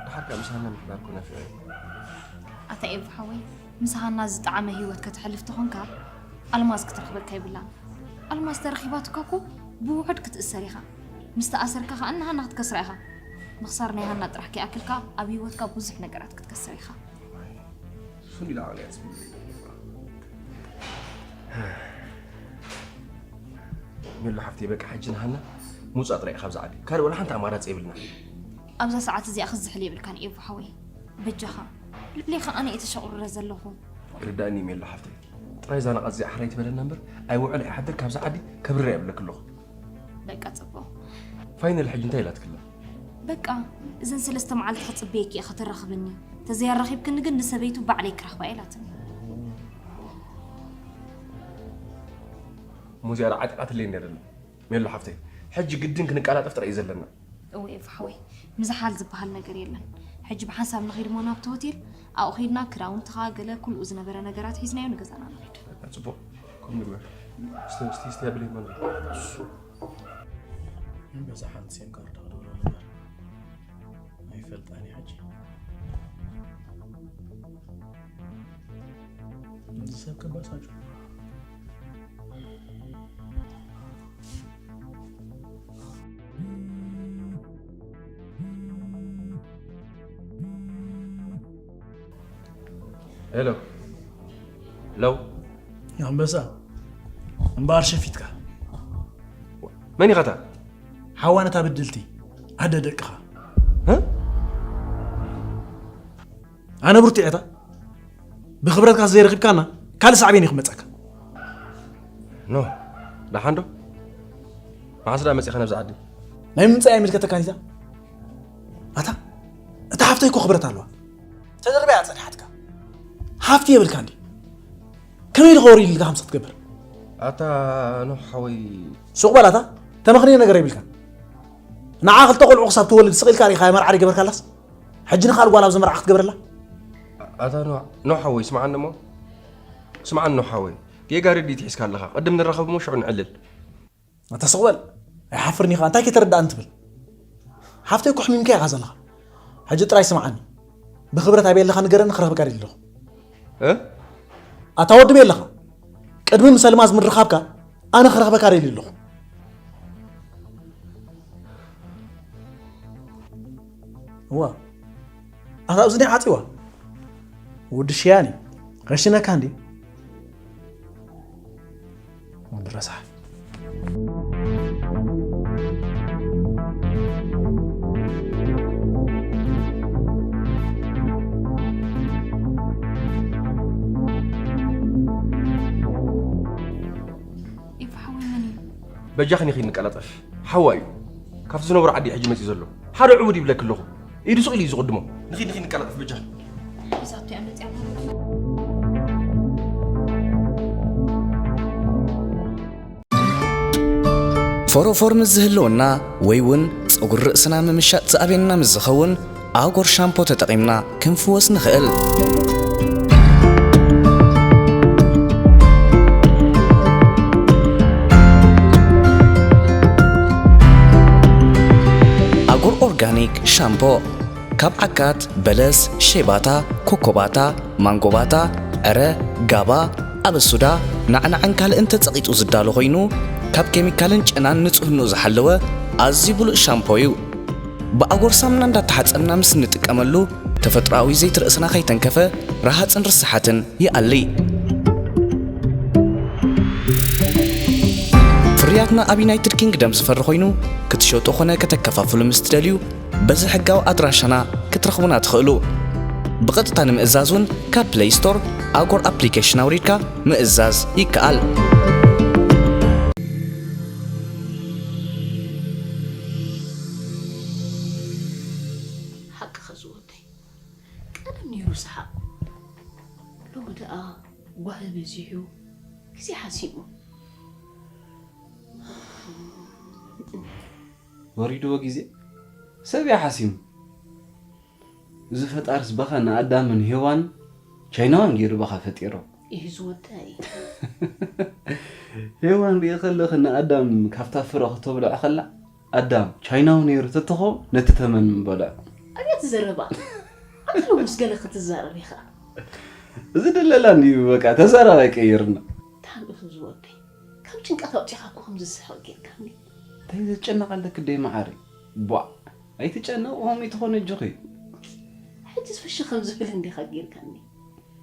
ደሓር ከኣ ምሳና ምሕዳር ኮነ ፍረ። ኣታ ኤፉ ሓወይ፣ ምስ ሃና ዝጠዓመ ህይወት ከተሕልፍ ተኾንካ፣ ኣልማዝ ክትረኽበካ የብላን። ኣልማዝ ተረኺባትካ እኮ ብውሑድ ክትእሰር ኢኻ። ምስ ተኣሰርካ ከኣ ንሃና ክትከስራ ኢኻ። ምኽሳር ናይ ሃና ጥራሕ ከይኣክልካ ኣብ ህይወትካ ብዙሕ ነገራት ክትከስር ኢኻ። ሱንዲ ዳዕዋ ገጽ ሜሉ ሓፍተይ፣ በቃ ሕጂ ንሃና ምውጻእ ጥራይ እዩ ካብዛ ዓዲ። ካልእ ወላ ሓንቲ ኣማራጺ የብልና። ኣብዛ ሰዓት እዚኣ ክዝሕል የብልካን ኤፉ ሓወይ። በጃኻ፣ ልዕሌኻ ኣነ እየ ተሸቑርረ ዘለኹ። ይርዳእኒ እዩ ሜሉ ሓፍተይ። ጥራይ እዛ ነቓጽ እዚኣ ሕራይ ትበለና እምበር፣ ኣይውዕል ኣይሓድር ካብዛ ዓዲ ከብርር እየ እብለኪ ኣለኹ። በቃ ጽቡቕ። ፋይናል ሕጂ እንታይ ኢላትክላ? በቃ፣ እዘን ሰለስተ መዓልቲ ክጽበየኪ እየ ከተራኽብኒ። ተዘይኣራኺብክኒ ግን ንሰበይቱ ባዕለይ ክረኽባ እየ ኢላትኒ። እሞ እዚኣ ዓጢቓትለይ እንድያ ዘላ። ሜሉ ሓፍተይ፣ ሕጂ ግድን ክንቀላጠፍ ጥራይ እዩ ዘለና። እወ ኤፋ ሓወይ፣ ምዝሓል ዝበሃል ነገር የለን። ሕጂ ብሓንሳብ ንኸይድ እሞ ናብቲ ሆቴል፣ ኣብኡ ኸይድና ክዳውንትኻ ገለ ኩልኡ ዝነበረ ነገራት ሒዝናዮ ንገዛና ንኸይድ። በቃ ጽቡቕ፣ ከምኡ ንግበር። እስቲ፣ እስቲ፣ እስቲ ኣብለይ ማን እዩ? እምበዛ ሓንቲ ሴም ካርድ ክድውሎ ነበር። ኣይፈልጣን እየ ሕጂ። እዚ ሰብ ከባሳጩ። ሄሎ። ሄሎ። ኣንበሳ፣ እምበኣር ሸፊትካ። መን ኢኻ እታ? ሓዋ ነታ ብድልቲ፣ ኣደ ደቅኻ። እ? ኣነ ብርቱዕ እየ እታ። ብኽብረትካ ዘይረኺብካና፣ ካልእ ሳዕቤን እዩ ክመጸካ። ኖ፣ ደሓን ዶ? መዓስ ደኣ መጺኻ ናብዚ ዓዲ? ናይ ምምጻእ ኣይምልከተካን እታ። ኣታ፣ እታ ሓፍተይ እኮ ክብረት ኣለዋ። ተደርብያ ጸኒሓትካ። ሃፍቲ የብልካን ድዩ? ከመይ ኢልካ ወሪድ ኢልካ ከምዚ ክትገብር? ኣታ ኖህ ሓወይ። ሱቕ በል ኣታ፣ ተመኽንዮ ነገር የብልካን። ንዓ ክልተ ቆልዑ ክሳብ ትወልድ ስቕ ኢልካ ርኢኻ መርዓ ዶ ገበርካላስ? ሕጂ ንኻልእ ጓል ኣብዚ መርዓ ክትገብረላ? ኣታ ኖህ፣ ኖህ ሓወይ፣ ስምዓኒ እሞ። ስምዓኒ ኖህ ሓወይ። ጌጋ ርድኢት ሒዝካ ኣለኻ። ቅድም ንራኸብ እሞ ሽዑ ንዕልል። ኣታ ስቕ በል። ኣይሓፍርን ኢኻ። እንታይ ከይተረዳእኒ ትብል? ሓፍተይ እኮ ሕሚምካ ኢኻ ዘለኻ። ሕጂ ጥራይ ስምዓኒ። ብኽብረት ኣበይ ኣለኻ ንገረኒ፣ ክረኽበካ ደልየ ኣለኹ። እ? ኣታ ወዲ በይ ኣለኻ። ቅድሚ ምስ ኣልማዝ ምርኻብካ ኣነ ክረኽበካ ደልየ ኣለኹ። እዋ። ኣታ እዝኒ ዓጺዋ። ወዲ ሽያኒ። ኸሽነካ እንዲ። ወዲ ረሳሕ። ኤፋ ሓወይ መን እዩ? በጃኽን ኢኺ ንቀላጠፍ። ሓዋ እዩ። ካብቲ ዝነበሮ ዓዲ እዩ ሕጂ መጺኡ ዘሎ። ሓደ ዕቡድ ይብለኪ ኣለኹ። ኢዱ ስቕ ኢሉ እዩ ዝቕድሞ። ንኺድ፣ ንኺድ ንቀላጠፍ በጃኽን። ሒዛቶ እያ መጺኣ ማለት እዩ። ፎሮፎር ምስ ዝህልወና ወይ እውን ጸጉሪ ርእስና ምምሻጥ ዝኣብየና ምስ ዝኸውን፣ ኣጎር ሻምፖ ተጠቒምና ክንፍወስ ንኽእል። ኣጎር ኦርጋኒክ ሻምፖ ካብ ዓካት፣ በለስ፣ ሼባታ፣ ኮኮባታ፣ ማንጎባታ፣ ዕረ፣ ጋባ፣ ኣበሱዳ፣ ናዕናዕን ካልእን ተጸቒጡ ዝዳሎ ኮይኑ፣ ካብ ኬሚካልን ጨናን ንጽህንኡ ዝሓለወ ኣዝዩ ብሉጽ ሻምፖ እዩ። ብኣጎር ሳሙና እንዳተሓጸብና ምስ እንጥቀመሉ፣ ተፈጥሮኣዊ ዘይቲ ርእስና ከይተንከፈ፣ ረሃጽን ርስሓትን ይኣሊ። ፍርያትና ኣብ ዩናይትድ ኪንግደም ዝፈሪ ኮይኑ፣ ክትሸጡ ኾነ ከተከፋፍሉ ምስ ትደልዩ፣ በዚ ሕጋዊ ኣድራሻና ክትረኽቡና ትኽእሉ። ብቐጥታ ንምእዛዝ እውን ካብ ፕለይ ስቶር ኣጎር ኣፕሊኬሽን ኣውሪድካ ምእዛዝ ይከኣል። ሓቅኻ ዝወደይ፣ ቀደም ነይሩ ሰሓቕ፣ ሎሚ ደኣ ጓሂ በዚሑ፣ ግዜ ሓሲሙ። ወሪድዎ ግዜ ሰብ እያ ሓሲሙ። እዚ ፈጣርስ በኻ ንኣዳምን ሄዋን ቻይናዋን ገይሩ በኻ ፈጢሮ። እዩ ዝወደይ። ሄዋን ሪኢ ከለኺ ንኣዳም ካብታ ፍረ ክተብልዖ ከላ ኣዳም ቻይናዊ ነይሩ ተትኾ ነቲ ተመን ምበልዖ። ኣቤት ዘረባ! ኣታ ሎምስ ገለ ክትዛረብ ኢኻ። እዚ ድለላ እንድዩ በቃ ተዛራባይ ቀይርና። ታንቅሱ ዝወደይ፣ ካብ ጭንቀት ኣውጺኻ እኮ ከምዚ ዝስሕቕ ጌርካኒ። እንታይ ዘጨነቕ ኣለኪ ደይ መዓረይ? ቧዕ! ኣይትጨነቕ፣ ከምኡ ትኾኒ ኣጆኺ። ሕጂስ ፍሽኽ ከም ዝብል እንዲኻ ጌርካኒ።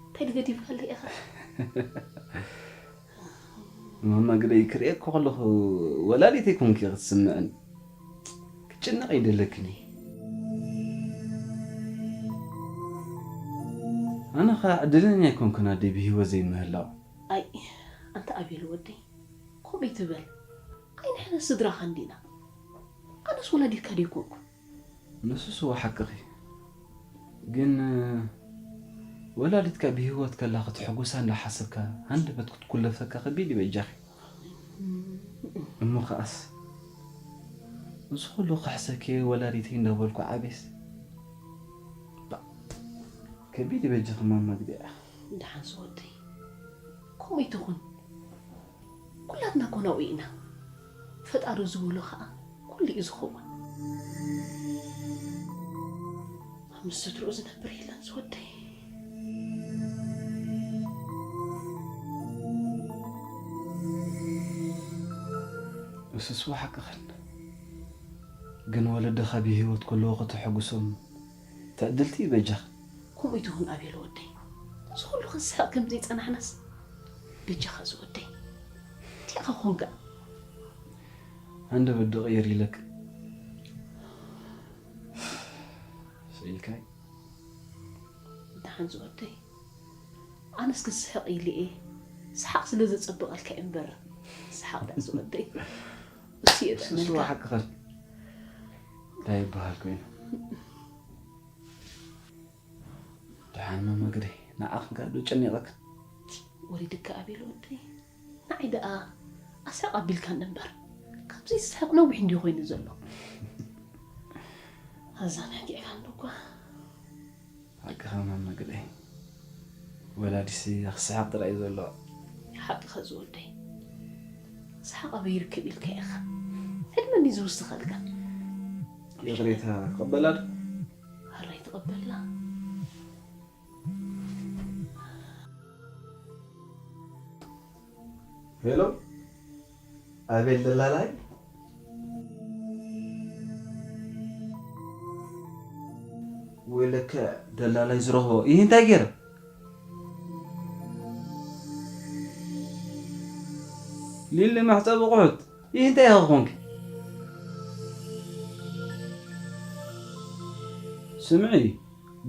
እንታይ ድገዲፍካለይ ኢኻ? ማማ ግደይ ክርእየኪ ከለኹ ወላዲተይ ኮንኪ ክትስምዕኒ። ክትጭነቕ ኣይደለክን። ኣነ ኸኣ ዕድለኛ ኣይኮንኩን ኣደይ ብህይወት ዘይምህላው። ኣይ፣ ኣንታ ኣቤል ወደይ፣ ከምኡ ኣይትበል። ኣይ፣ ንሕና ስድራኻ እንዲና። ኣነስ ወላዲትካ ደይኮንኩ። ንሱስ እወ ሓቅኺ። ግን፣ ወላዲትካ ብህይወት ከላ ክትሕጉሳ እንዳሓሰብካ፣ ሃንደበት ክትኩለፈካ ከቢድ እዩ በጃኺ። እሞ ከኣስ፣ እዚ ኩሉ ክሕሰኪ ወላዲተይ እንዳበልኩ ዓቤስ። ባ፣ ከቢድ እዩ በጃኺ ማማ ግዲያ። ደሓን ዝወደይ፣ ከምኡ ይትኹን። ኩላትና እኮ ናብኡ ኢና። ፈጣሪ ዝበሎ ኸኣ ኩሉ እዩ ዝኸውን። ኣብ ምስ ስድርኡ ዝነብር የለን ዝወደይ። እሱስ ሓቅኽን። ግን ወለድኻ ብህይወት ከለዉ ከተሐጉሶም ትዕድልቲ እዩ በጃኽን። ከምኡ ይትኹን ኣቤል ወደይ። እዚ ኩሉ ክንስሕቕ ከም ዘይጸናሕናስ በጃኻ ዝወደይ። እንታይ ኢኻ ኮንካ? ሃንደበት ዶ ቅይር ኢለክ። ስኢልካይ። ደሓን ዝወደይ። ኣነስ ክስሕቕ ኢለ እየ። ሰሓቕ ስለ ዘጸብቐልካ እየ እምበር። ሰሓቕ ደኣ ዝወደይ። እሱ እሱ የጥዕመልካ። ሓቅኽን። እንታይ ይበሃል ኮይኑ? ደሓን መመግሪ፣ ንዓኽን ከኣ ዶ ጨኒቐክን? ወሊድካ ኣቤል ወደይ፣ ንዓይ ደኣ ኣስሕቕ ኣቢልካኒ እምበር፣ ካብዚ ዝስሕቕ ነዊሕ እንድዩ ኮይኑ ዘሎ። ኣዛን ሕጊዕካ እንዶ እኳ። ሓቅኻ መመግሪ፣ ወላዲሲ ክስሕቕ ጥራይ እዩ ዘለዎ። ሓቅኻ ዝወደይ፣ ሰሓቕ ኣበይ ይርከብ ኢልካ ኢኻ። ዕድመ እንድዩ ዝውስኸልካ። ይቕሬታ ክቕበላ ዶ? ሕራይ ትቐበላ። ሄሎ፣ ኣቤል ደላላይ? ወይለከ ደላላይ ዝረኽቦ ይህ እንታይ ገይረ? ሊሊ መሕጸቢ ቁሑት፣ ይህ እንታይ ኢኻ ኾንኪ? ስምዒ፣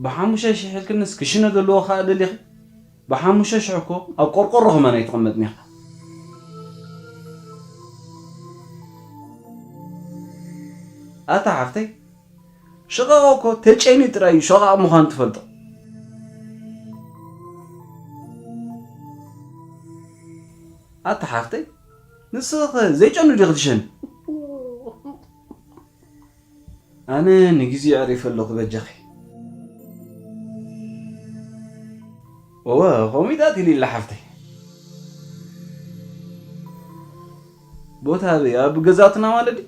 ብሓሙሽተ ሽሕ ኢልክንስ ክሽነ ዘለዎ ኸኣ ደሊኺ? ብሓሙሽተ ሽሕ እኮ ኣብ ቆርቆሮ ከማን ኣይትቕመጥን ኢኻ። ኣታ ሓፍተይ፣ ሽቓቕ እኮ ተጨይኑ ጥራይ እዩ ሸቓቕ ምዃኑ ትፈልጦ። ኣታ ሓፍተይ፣ ንስኺ ኸ ዘይጨኑ ዲኺ ትሸኒ? ኣነ ንግዜ ኣዕሪፈ ኣለኹ በጃኺ። እወ፣ ከምኡ ኢያ ትብሊ ሓፍተይ። ቦታ ኣበይ? ኣብ ገዛትና ማለት ድዩ?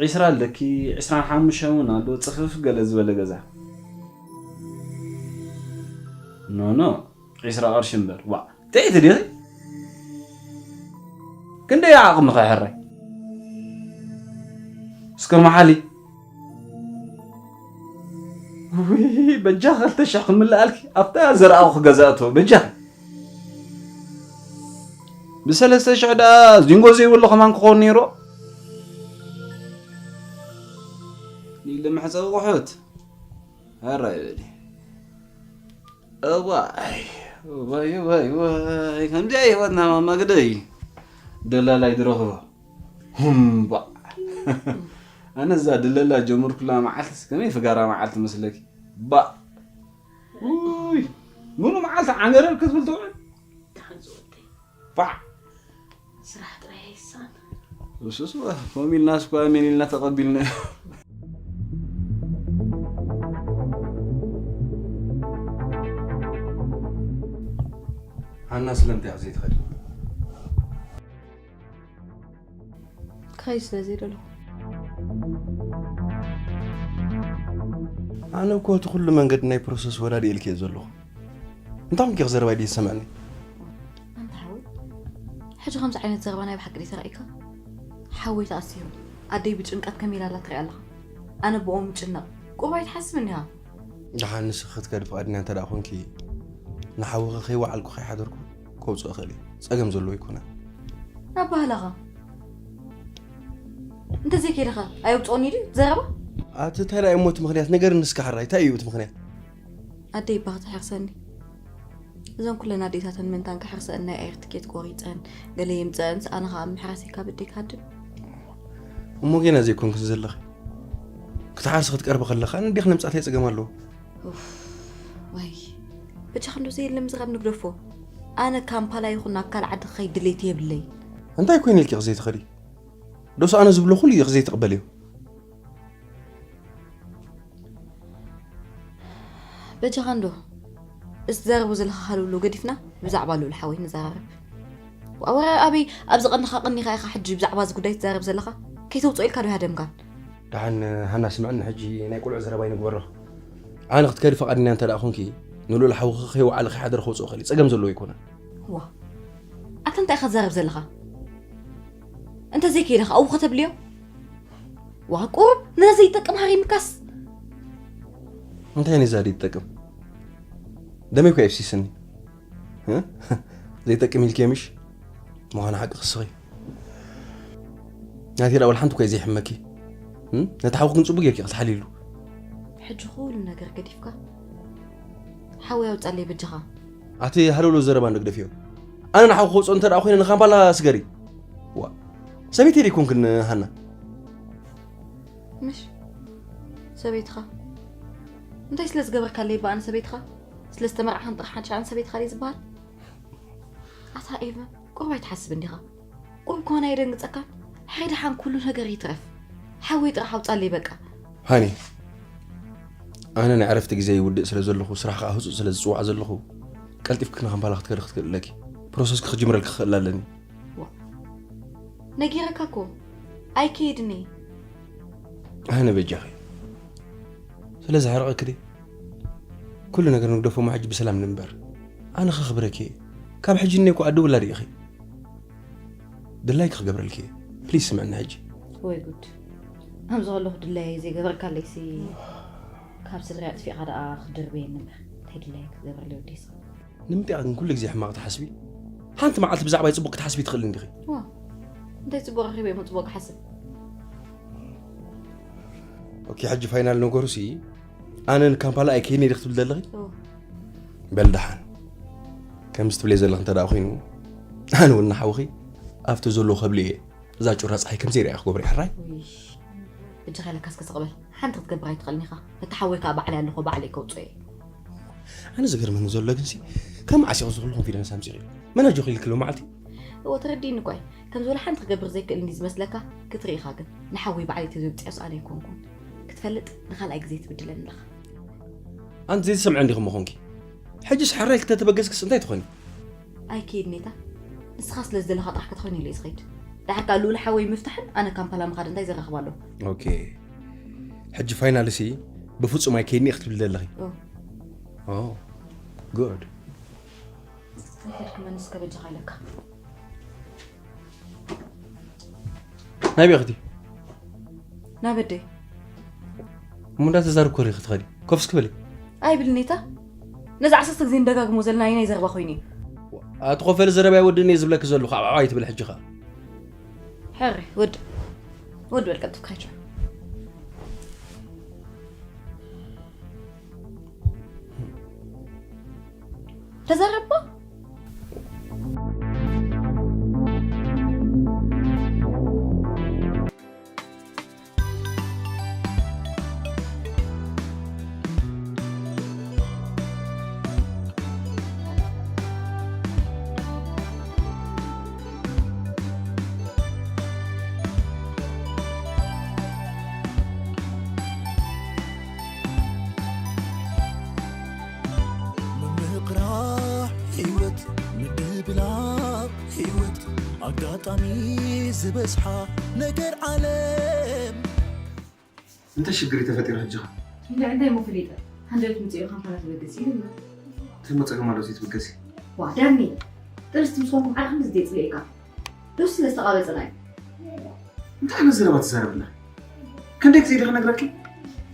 ዒስራ ኣለኪ፣ ዒስራን ሓሙሽተን እውን ኣሎ፣ ጽፍፍ ገለ ዝበለ ገዛ። ኖ፣ ኖ፣ ዒስራ ቅርሺ እምበር። ዋእ፣ ጥዕይቲ ዲኺ? ክንደይ ዓቕምኺ ሕራይ? እስከ መሓሊ። ውይ፣ በጃኺ ክልተ ሽሕ ክምልኣልኪ ኣብታ ዘርኣኹ ገዛ እቶ፣ በጃኺ። ብሰለስተ ሽሕ ደኣ ዚንጎ ዘይብሉ ከማን ክኸውን ነይሩ። ሊሊ መሕጸቢ ቁሑት። ሕራይ በሊ። እዋይ፣ እዋይ፣ እዋይ፣ እዋይ፣ ከምዚኣ ህይወትና ማማ ግደይ። ደላላይ ድረኽቦ። ሁምባ። ኣነ እዛ ድለላ ጀመርኩላ መዓልትስ ከመይ ፍጋራ መዓልቲ መስለኪ? ባእ። ውይ፣ ሙሉ መዓልቲ ዓንገረር ክትብል ትውዕል? ደሓን ዝወደይ። ባዕ። ስራሕ ጥራይ ኣይሳን። እሱስ፣ ከምኡ ኢልናስ እኮ ኣሜን ኢልና ተቐቢልናዮ። ሃና ስለምንታይ ኢኺ ዘይትኸዲ? ክኸይድ ስለ ዘይደለኹ። ኣነ እኮ እቲ ኩሉ መንገዲ ናይ ፕሮሰስ ወዳዲ ኢልኪ እየ ዘለኹ። እንታይ ኮንኪ ዘረባይ ድዩ ዝሰምዐኒ? ኣንታ ሓወይ፣ ሕጂ ከምዚ ዓይነት ዘረባ ናይ ብሓቂ ድዩ ተራእዩካ? ሓወይ ተኣሲሩ፣ ኣደይ ብጭንቀት ከመይ ኢላ ኣላ ትሪኣ ኣለኻ። ኣነ ብኦም ይጭነቕ። ቁሩብ ኣይትሓስብን ኢኻ? ደሓን ንስኺ ክትከዲ ፍቓደኛ እንተ ደኣ ኾንኪ፣ ንሓውኺ ከይወዓልኩ ከይሓደርኩ ከውፅኦ እኽእል እየ። ፀገም ዘለዎ ኣይኮነን። ናብ ባህላኻ። እንተዘይከይድኻ ኣየውፅኦን እዩ ድዩ ዘረባ? ኣቲ እንታይ ደኣ እሞ እቲ ምኽንያት? ንገርኒ እስከ ሕራይ፣ እንታይ እዩ እቲ ምኽንያት? ኣደይ እባ ክትሕርሰኒ። እዘን ኩለን ኣዴታተን ምእንታን ክሕርሰአን ናይ ኣየር ትኬት ቆሪፀን፣ ገለ የምፅአንስ ኣነ ኸዓ ምሕራሰይ ካብ ኣደይ ክሃድም። እሞ ጌና ዘይኮንክን ዘለኺ? ክትሓርሲ ክትቀርቢ ከለኻ ነዴኺ ነምፅኣ እንታይ ፀገም ኣለዎ? ኡፍ፣ ዋይ። በጃኻ እንዶ ዘየለ ምዝራብ ንግደፎ። ኣነ ካምፓላ ይኹን ናብ ካልእ ዓዲ ክኸይድ ድሌት የብለይ። እንታይ ኮይኑ ኢልኪ ክዘይትኸዲ? ዶስ ኣነ ዝብሎ ኩሉ ኢኺ ዘይትቕበልዮ? በጃኻ እንዶ፣ እዚ ትዛረቦ ዘለኻ ሃለውለው ገዲፍና ብዛዕባ ልኡል ሓወይ ንዘራረብ። ወረ ኣበይ ኣብዚ ቀንኻ ቀኒኻ ኢኻ ሕጂ ብዛዕባ እዚ ጉዳይ ትዛረብ ዘለኻ? ከይተውፅኦ ኢልካ ዶ ሃደምካን? ደሓን ሃና ስምዕኒ፣ ሕጂ ናይ ቆልዑ ዘረባ ይንግበሮ። ኣነ ክትከዲ ፈቓድኛ እንተ ደኣ ኮንኪ፣ ንልኡል ሓውኺ ከይወዓለ ከይሓደረ ከውፅኦ ክእል እዩ። ጸገም ዘለዎ ኣይኮነን። ዋ፣ ኣታ እንታይ ኢኻ ትዛረብ ዘለኻ? እንተ ዘይከይደ ኸኣ ኣብኡ ከተብልዮ? ዋ፣ ቁሩብ ነዛ ዘይጠቅም ሃሪምካስ። እንታይ ነዛ ዘይጠቅም? ደመይ እኮ የፍሲስኒ። እ? ዘይጠቅም ኢልኪ ምሽ? ምዃኑ ሓቂ ክስኺ። ናተይ ደኣ ወላ ሓንቲ እኮ እዩ ዘይሕመኪ። እ? ነቲ ሓውኺ ግን ጽቡቅ ጌርኪ ክትሓልይሉ። ሕጂ ኩሉ ነገር ገዲፍካ ሓወይ ኣውጻለይ በጃኻ። ኣቲ ሃለውለው ዘረባ እንዶ ግደፍዮ። ኣነ ንሓውኺ ክወጽኦ እንተ ደኣ ኮይነ ንካምፓላ ስገሪ። ዋ። ሰበይቲ ዶ ኣይኮንክን ሃና? ምሽ ሰበይትኻ እንታይ ስለ ዝገበርካለይ እባ ኣነ ሰበይትኻ? ስለ ዝተመርዓኻን ጥራሕ ሓንቲ ሻዕን ሰበይትኻ ድየ ዝበሃል? ኣታ ኤቨን፣ ቁሩብ ኣይትሓስብ እንዲኻ? ቁሩብ ከሆነ ኣየደንግጸካን? ሕራይ ደሓን ኩሉ ነገር ይትረፍ። ሓወይ ጥራሕ ኣውጻለይ በቃ። ሃኒ፣ ኣነ ናይ ዕረፍቲ ግዜ ይውድእ ስለ ዘለኹ፣ ስራሕ ከኣ ህጹጽ ስለ ዝጽዋዕ ዘለኹ፣ ቀልጢፍኪ ንካምፓላ ክትከዲ ክትክእል ኣለኪ። ፕሮሰስኪ ክጅምረልኪ ክኽእል ኣለኒ። ዋ፣ ነጊረካ እኮ ኣይከይድን እየ። ኣነ በጃኺ ስለ ዝሓርቐኪ ድየ? ኩሉ ነገር ንግደፎ እሞ ሕጂ ብሰላም ንንበር። ኣነ ከኽብረኪ እየ። ካብ ሕጂ እኔ እኮ ኣደ ውላድ ኢኺ። ድላይኪ ክገብረልኪ እየ። ፕሊዝ ስምዕኒ ሕጂ። ወይ ጉድ። ከምዚ ከለኹ ድላየይ ዘይገበርካለይሲ ካብ ስድራይ ኣጥፊእኻ ደኣ ክድርበየኒ እምበር እንታይ ድላየይ ክገብረለይ ወደይ ስኻ? ንምንታይ ኢኺ ግን ኩሉ ግዜ ሕማቕ ትሓስቢ? ሓንቲ መዓልቲ ብዛዕባይ ጽቡቕ ክትሓስቢ ትኽእሊ እንዲኺ። ዋ፣ እንታይ ጽቡቕ ረኺበ እሞ ጽቡቕ ክሓስብ? ኦኬ፣ ሕጂ ፋይናል ነገሩሲ ኣነ ንካምፓላ ኣይከይድን እየ ክትብል ዘለኺ? ኦ። በል ደሓን። ከምዚ ትብለይ ዘለኺ እንተ ደኣ ኮይኑ፣ ኣነ እውን ንሓውኺ ኣብቲ ዘሎ ከብሊ እየ። እዛ ጩራ ጸሓይ ከም ዘይረኣያ ክገብሮ እየ፣ ሕራይ? ውይ፣ በጃኻ ኢለካ እስከ ስቕ በል። ሓንቲ ክትገብር ኣይትኽእልን ኢኻ። ነቲ ሓወይ ከኣ ባዕለይ ኣለኹ፣ ባዕለይ ከውጽኦ እየ። ኣነ ዝገርመኒ ዘሎ ግንሲ፣ ካብ መዓስ ኢኺ እዚ ኩሉ ኮንፊደንስ ኣምጺእኺ? መን ኣጆኺ ኢልኪ ሎማዓልቲ? እወ፣ ተረዲእኒ እኳ እዩ። ከምዚ ወላ ሓንቲ ክገብር ዘይክእል እንድዩ ዝመስለካ፣ ክትርኢ ኢኻ ግን። ንሓወይ ባዕለይ ተዘይወጺኣስ ኣነ ኣይኮንኩን። ክትፈልጥ፣ ንኻልኣይ ግዜ ትብድለኒ ኣለኻ። ኣንቲ ዘይትሰምዒ እንዲኺ እሞ ኾንኪ። ሕጂስ ሕራይ ክተተበገስክስ እንታይ ትኾኒ? ኣይከይድን እየ እታ። ንስኻ ስለ ዝደለኻ ጥራሕ ክትኾይን ኢለ እየ ዝኸይድ። ደሓር ከኣ ልኡል ሓወይ ምፍታሕን ኣነ ካምፓላ ምኻድ እንታይ ዘራኽብ ኣለዎ? ኦኬ። ሕጂ ፋይናልሲ ብፍጹም ኣይከይድን እየ ክትብሊ ዘለኺ? ኦ። ኦ፣ ጉድ። ኣይከድክመን እስከ በጃኻ ኢለካ። ናይ ቤኽቲ? ናብ ኣደይ። እሞ እንዳተዛረብኩ ሪኺ ትኸዲ። ኮፍ እስኪ በሊ። ኣይብልኒ እታ። ነዚ ዓሰርተ ግዜ ንደጋግሞ ዘለና ኣየናይ ዘረባ ኮይኑ እዩ? ኣቲ ኮፍ በሊ ዘረባ ኣይወድእን እየ ዝብለኪ ዘለኹ፣ ኣብ ዓባይ ትብል ሕጂ ኸኣ። ሕሪ፣ ወድ-፣ ወድ በል ቀልጥፍካ ሂድ። ተዛረባ። ምምቕራሕ ህይወት፣ ምድብላቕ ህይወት፣ ኣጋጣሚ ዝበዝሓ ነገር ዓለም። እንታይ ሽግር እዩ ተፈጢሩ ሕጂ ኸ? እንደ እንታይ እሞ ፈሊጠ? ሃንደበት ምጽኡ ኢኻ ፋና ትበግስ ኢሉ እምበር። እንታይ እሞ ጸገም ኣለዎ ዘይትብገሲ? ዋ፣ ዳኒ፣ ጥንስቲ ምስ ኮንኩም ዓርኺ ምስ ደይ ጽልኤካ። ዶስ ስለ ዝተቓበጽና እዩ? እንታይ ዓይነት ዘረባ ትዛረብና? ክንደይ ግዜ ኢለ ክነግረኪ?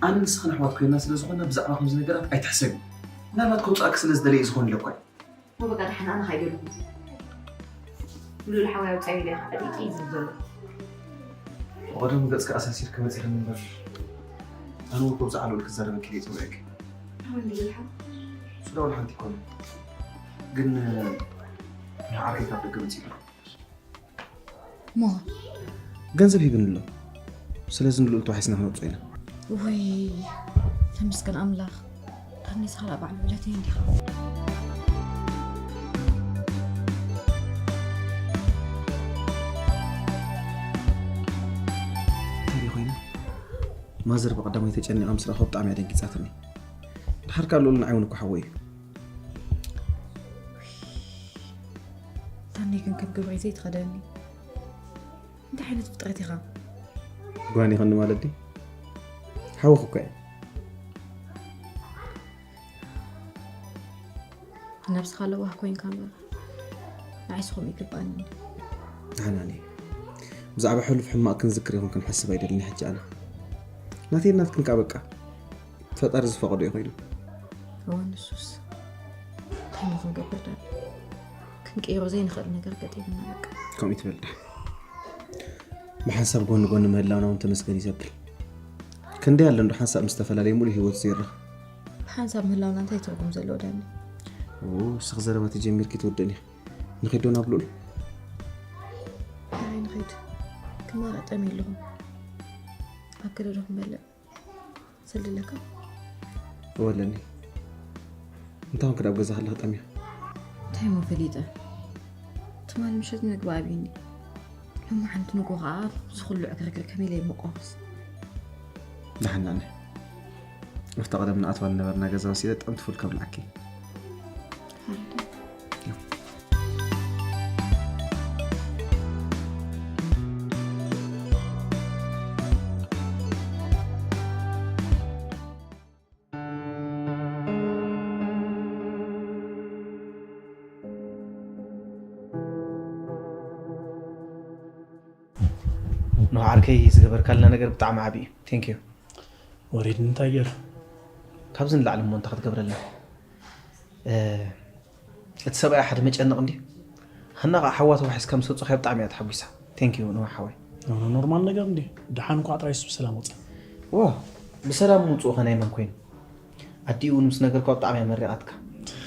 ኣነ ንስኽን ኣሕዋት ኮይንና ስለ ዝኾንና ብዛዕባ ከምዚ ነገራት ኣይትሕሰቢ። ምናልባት ከውጽኣኪ ስለ ዝደለየ ዝኾን ኢለ እኳ እዩ። እሞ በቃ ደሓን ኣነ ኸይደ ኣለኹ። ንልኡል ሓወይ ኣውጻዮ ኢለ ኸዓ ጢጢ ዝብል ዘሎ። ብቐደሙ ገጽኪ ኣሳሲርኪ መጺኽኒ እምበር፣ ኣነ እውን ከምዚ ዓለል ክዛረበኪ ኢለ እየ ጸዊዐኪ። ኣበይ ንልኡል ሓው? እሱ ዳ ወላ ሓንቲ ኣይኮነን። ግን ንዓርከይ ካብ ደገ መጺኡ ኣሎ። እሞ? ገንዘብ ሂብኒ ኣሎ። ስለዚ ንልኡል ተዋሒስና ክነውጽኦ ኢና። ውይ፣ ተመስገን ኣምላኽ። ዳኒ፣ ንስኻ ደኣ በዓል ውዕለተይ እንዲኻ። ማዘር ብቐዳማይ ተጨኒቓ ምስ ረኣኹ ብጣዕሚ እያ ደንጊጻትኒ። ድሓር ካብ ልኡል ንዓይ እውን እኮ ሓወይ እዩ። ታኒ ግን ከም ግብሪ ዘይትኸደኒ እንታይ ዓይነት ፍጥረት ኢኻ? ጓኒ ይኸኒ ማለት ድዩ? ሓወኹ እኮ እየ። ነብስኻ ለዋህ ኮይንካ እምበር ንዓይስ ከምኡ ይግባኣኒ። ሓናኒ፣ ብዛዕባ ሕሉፍ ሕማቕ ክንዝክር ይኹን ክንሓስብ ኣይደልን ሕጂ ኣነ። ናተይ ናትክን ከኣ በቃ ፈጣሪ ዝፈቐዶ እዩ ኮይኑ። እወ ንሱስ እንታይ ሞ ክንገብር ዳ ክንቀይሮ ዘይንኽእል ነገር ገጢምና በቃ። ከምኡ ትበል ዳ። ብሓንሳብ ጎኒ ጎኒ ምህላውና እውን ተመስገን እዩ ዘብል። ክንደይ ኣሎ እንዶ ሓንሳብ ምስ ተፈላለየ ሙሉእ ህይወት ዘይረኽ። ብሓንሳብ ምህላውና እንታይ ትርጉም ዘለዎ ዳኒ? ኡ፣ እስኺ ዘረባ ተጀሚርኪ ትወደኒ። ንኺዶ ናብ ልኡል? ኣይ ንኸይድ ክመረጠም የለኹም። ኣብ ገለ ዶ ክንበልዕ? ስልዲ ኣለካ? እወ ኣለኒ። እንታይ ኾንክ ኣብ ገዛ ከለኺ ጠምያ? እንታይ ሞ ፈሊጠ? ትማሊ ምሸት ምግቢ ኣብዩኒ። ሎሚ ሓንቲ ንግሆ ከዓ እዚ ኩሉ ዕግርግር ከመይ ኢለ ይመቆምስ? ደሓን ናኒ። ኣብታ ቀደም ንኣትዋ ዝነበርና ገዛ ወሲደ ጠምቲ ፉል ከብልዓኪ። ኖህ ዓርከይ ዝገበርካልና ነገር ብጣዕሚ ዓቢ እዩ። Thank you። ወሪድ እንታይ ገይሩ? ካብዚ ንላዕሊ እሞ እንታይ ክትገብረልና? እ፣ እቲ ሰብኣይ ሓደ መጨነቕ እንዲ። ሃና ኸዓ ሓዋ ተዋሒስካ ምስ ወጽኻዮ ብጣዕሚ እያ ተሓጒሳ። Thank you ኖህ ሓወይ። ኖ፣ ኖ፣ ኖርማል ነገር እንዲ። ደሓን እንኳዕ ጥራይ እሱ ብሰላም ወጸ። ዎ፣ ብሰላም ምውጽኡ ኸ ናይ መን ኮይኑ? ኣዲኡ እውን ምስ ነገርኳ ብጣዕሚ እያ መሪቓትካ።